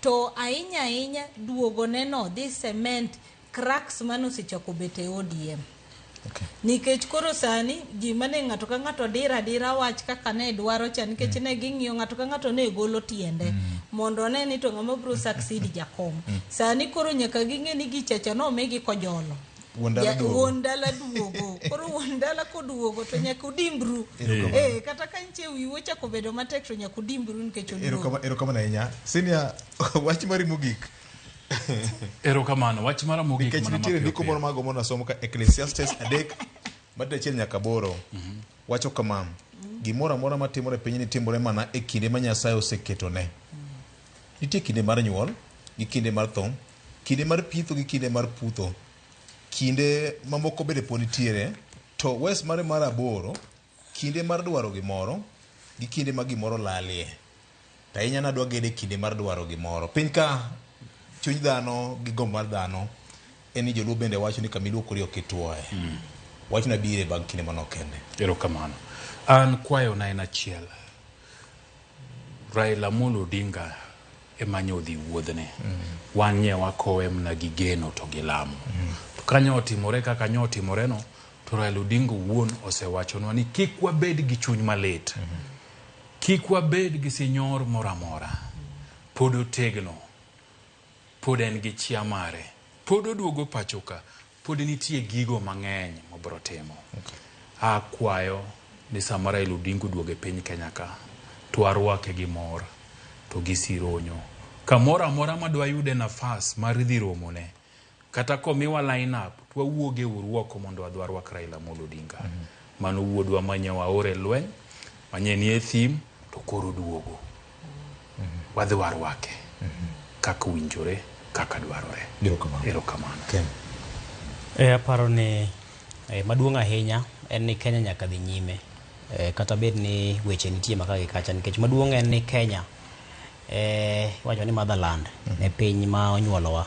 To ahinya ahinya duogo neno dhi cement cracks mane osechako bet e ODM. Nikech koro sani ji mane ng'ato ka ng'ato dira dira wach kaka ne dwaro cha nikech ne ging'iyo ng'ato ka ng'ato ne golo tiende mondo one ni to ng'ama biro succeed jakom. Sani koro nyaka ging'e ni gichacha no omigi kojolo. Wuon dala duogo. Wuon dala duogo. Koro wuon dala koduogo to nyaka udimbru. Kata ka nitie wiu ochako bedo matek to nyaka udimbru nikech oduogo. Erokamano ahinya. Senior, wach mari mogik. Erokamano, wach mara mogik Nikech mana nitiere mapiyo ndiko piyo. moro mago mondo asom ka Ecclesiastes 3 matindo 1 nyaka 8 wacho kama: gimoro amora matimore e pinyni timore mana e kinde ma Nyasaye oseketone. Nitie kinde mar nyuol gi kinde mar tho, kinde mar pitho gi kinde mar putho, kinde mamoko bende pod nitiere. To wes mare mar 8, kinde mar dwaro gimoro gi kinde ma gimoro lalie. To ahinya nadwa gede kinde mar dwaro gimoro. Piny ka chuny dhano gi gombo mar dhano en ni joluo bende wacho ni kama iluokori ok ituoye. Wachno biro bang' kinde manok kende. Erokamano. An kwayona en achiel. Raila Amolo Odinga ema nyo odhi wuodhne. Wan nye wakowe mana gi geno to gi lamo. To kanyo otimore kaka nyo otimore no, to Raila Odinga owuon osewachonwa ni kik wabed gi chuny malit. Kik wabed gi sinyor moro amora. Pod otegno. Pod en gi chia mare. Pod oduogo pacho ka. Pod nitie gigo mang'eny mobro timo. Akwayo ni sama Raila Odinga oduogo e piny Kenya ka, to warwake gi mor to gi sironyo. Kamoro amora madwa yude nafas mar dhi romone, kata komiwa line up, to wawuoge uru oko mondo wadhi warwak Raila Amolo Odinga. Mano wuodwa manye waore lweny, manye nie thim, to koro duogo. Wadhi warwake kaka owinjore, kaka dwarore. Erokamano. Aparo ni maduong' ahinya en ni Kenya nyaka dhi nyime. Kata bed ni weche nitie maka gi kacha, nikech maduong' en ni Kenya iwacho ni motherland e piny ma onyuolowa.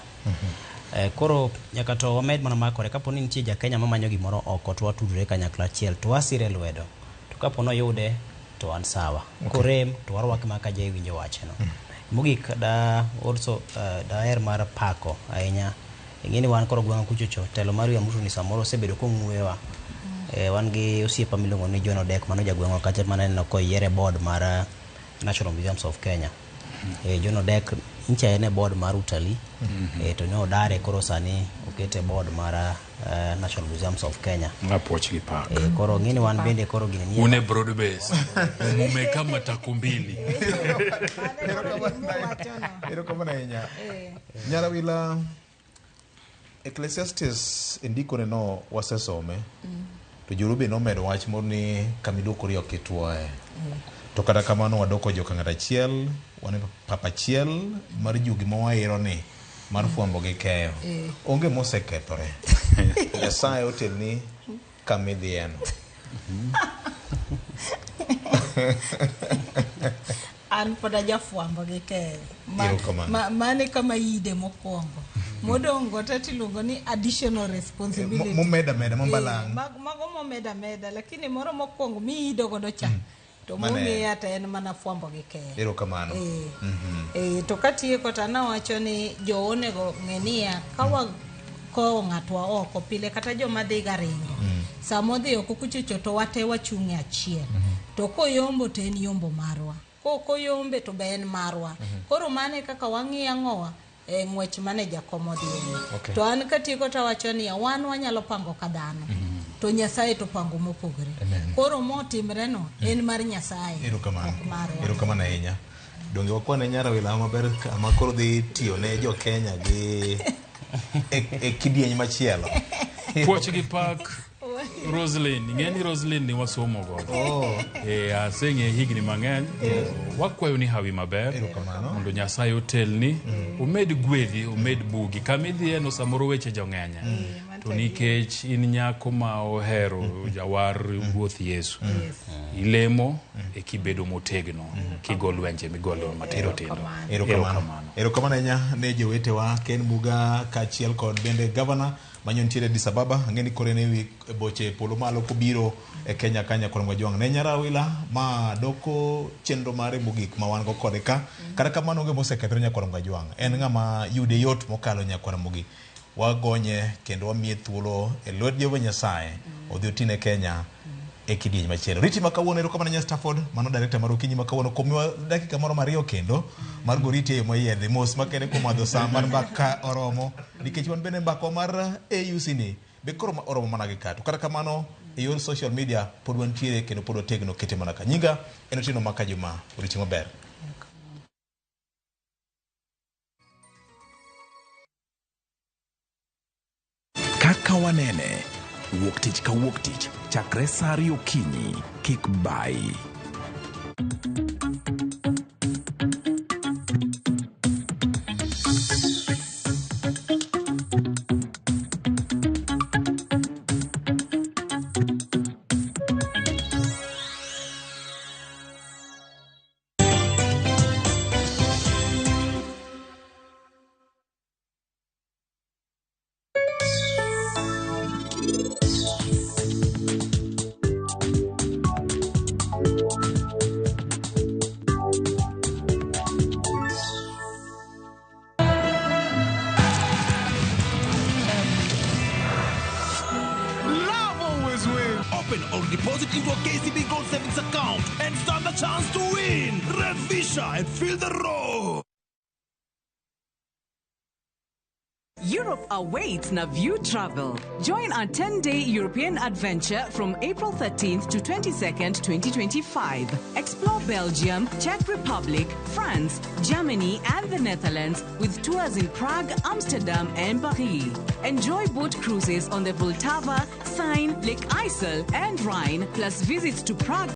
Koro nyaka to wamed mana makore. Kapo ni nitie ja Kenya mamanyo gimoro oko to watudore kanyakla achiel to wasire lwedo. To kapo ni oyude to wan sawa. Korem to warwake mana ka jawinjo wachno. Mogik da also daher mar pako ahinya. Ing'e ni wan koro gweng'wa kuchocho telo mar William Ruto ni samoro osebedo kong'wewa. Wan gi osiepa miluongo ni John Odek mano jagweng'wa kacha maneno koyier e board mar National Museums of Kenya. John Odek ncha en e board mar utalii. To ne odare koro sani okete e board mar National Museums of Kenya. Apuoch gi pak. Koro ng'e ni wan bende koro gini nie Un e broad base. Umume kama tako mbili. Erokamano ahinya. Nyarawila, Ecclesiastes e ndikone no wasesome. To Joluo be nomedo wach moro ni kama iluokori ok ituoye. To kata kamano wadoko joka ng'at achiel, wan e pap achiel mar jugi ma wahero ni mar fwambo gi keyo. Onge mosekethore. Nyasaye otelni kama idhiyeno. An pod ajafwambo gi keyo. Erokamano. Mane kama ide mokwongo. Modong' go te tiluongo ni additional responsibility. Momeda meda, mambalang'. Mago momeda meda, lakini moro mokwongo miido godo cha. To momiya to en mana fwambo gi keyo. Erokamano. To katieko to anawacho ni jo onego ng'e niya, ka wakowo ng'atwa oko pile kata joma dhi ga ringo. Sama odhi oko kuchocho to wate wachung' e achiel. To koyombo to en yombo marwa. Kokoyombe to be en marwa. Koro mano e kaka wang'iyo ang'owa e ng'wech mane jakom odhiye. To an katieko to awacho niya, wan wanyalo pango ka dhano. To Nyasaye to pango mopogore. Koro motimre no en mar Nyasaye. Erokamano. Erokamano ahinya. Donge wakwane Nyarawila maber kama koro dhi tiyo ne jo Kenya gi e kidieny machielo. Puoch gi pak Roslyn, ing'e ni Roslyn ni wasomo godo. Aseng'e higni mang'eny. Wakwayo ni hawi maber. Mondo Nyasaye otelni, omed gwedhi, omed bugi. Kama idhiye no samoro weche jong'eny. To nikech in nyako ma ohero jawar Ruoth Yesu. Ilemo e kibedo motegno, kigo lwenje migolo matindo tindo. Erokamano. Erokamano ahinya ne jowetewa Ken Muga kaachiel kod bende gavana manyo nitiere Addis Ababa. Ang'e ni koro en ewi boche polo malo kobiro e Kenya ka nyakoro Mwajwang'. Ne Nyarawila ma doko chenro mare mogik ma wan go kode ka. Kata kamano onge mosekethore nyakwar Mwajwang'. En ng'ama yude yot mokalo nyakwar Mogi. Wagonye kendo wamiye thuolo e lwet Jehova Nyasaye odhi otine Kenya e kidieny machielo. Riti ma kawuono erokamano ne Stafford, mano director mar okinyi ma kawuono kuom dakika moro mariyo kendo mar goriti e yo moyiedhi. Mos makende kuom madho sa mar mbaka oromo nikech wan bende mbakwa mar AUC ni Be koro oromo mana gi ka. To kata kamano e yor social media pod wantiere kendo pod wategno kete mana ka. Nyinga en Otieno Maka Juma. Odiochieng' maber. Kaka wanene, wuok tich ka wuok tich chakre saa ariyo okinyi, kik bayi. Love always wins. Open or deposit into a KCB Gold Savings account and stand a chance to win. Revisha and feel the roar. Europe awaits Naview Travel. Join our 10-day European adventure from April 13th to 22nd, 2025. Explore Belgium, Czech Republic, France, Germany, and the Netherlands with tours in Prague, Amsterdam, and Paris. Enjoy boat cruises on the Vltava, Seine, Lake Isel, and Rhine, plus visits to Prague.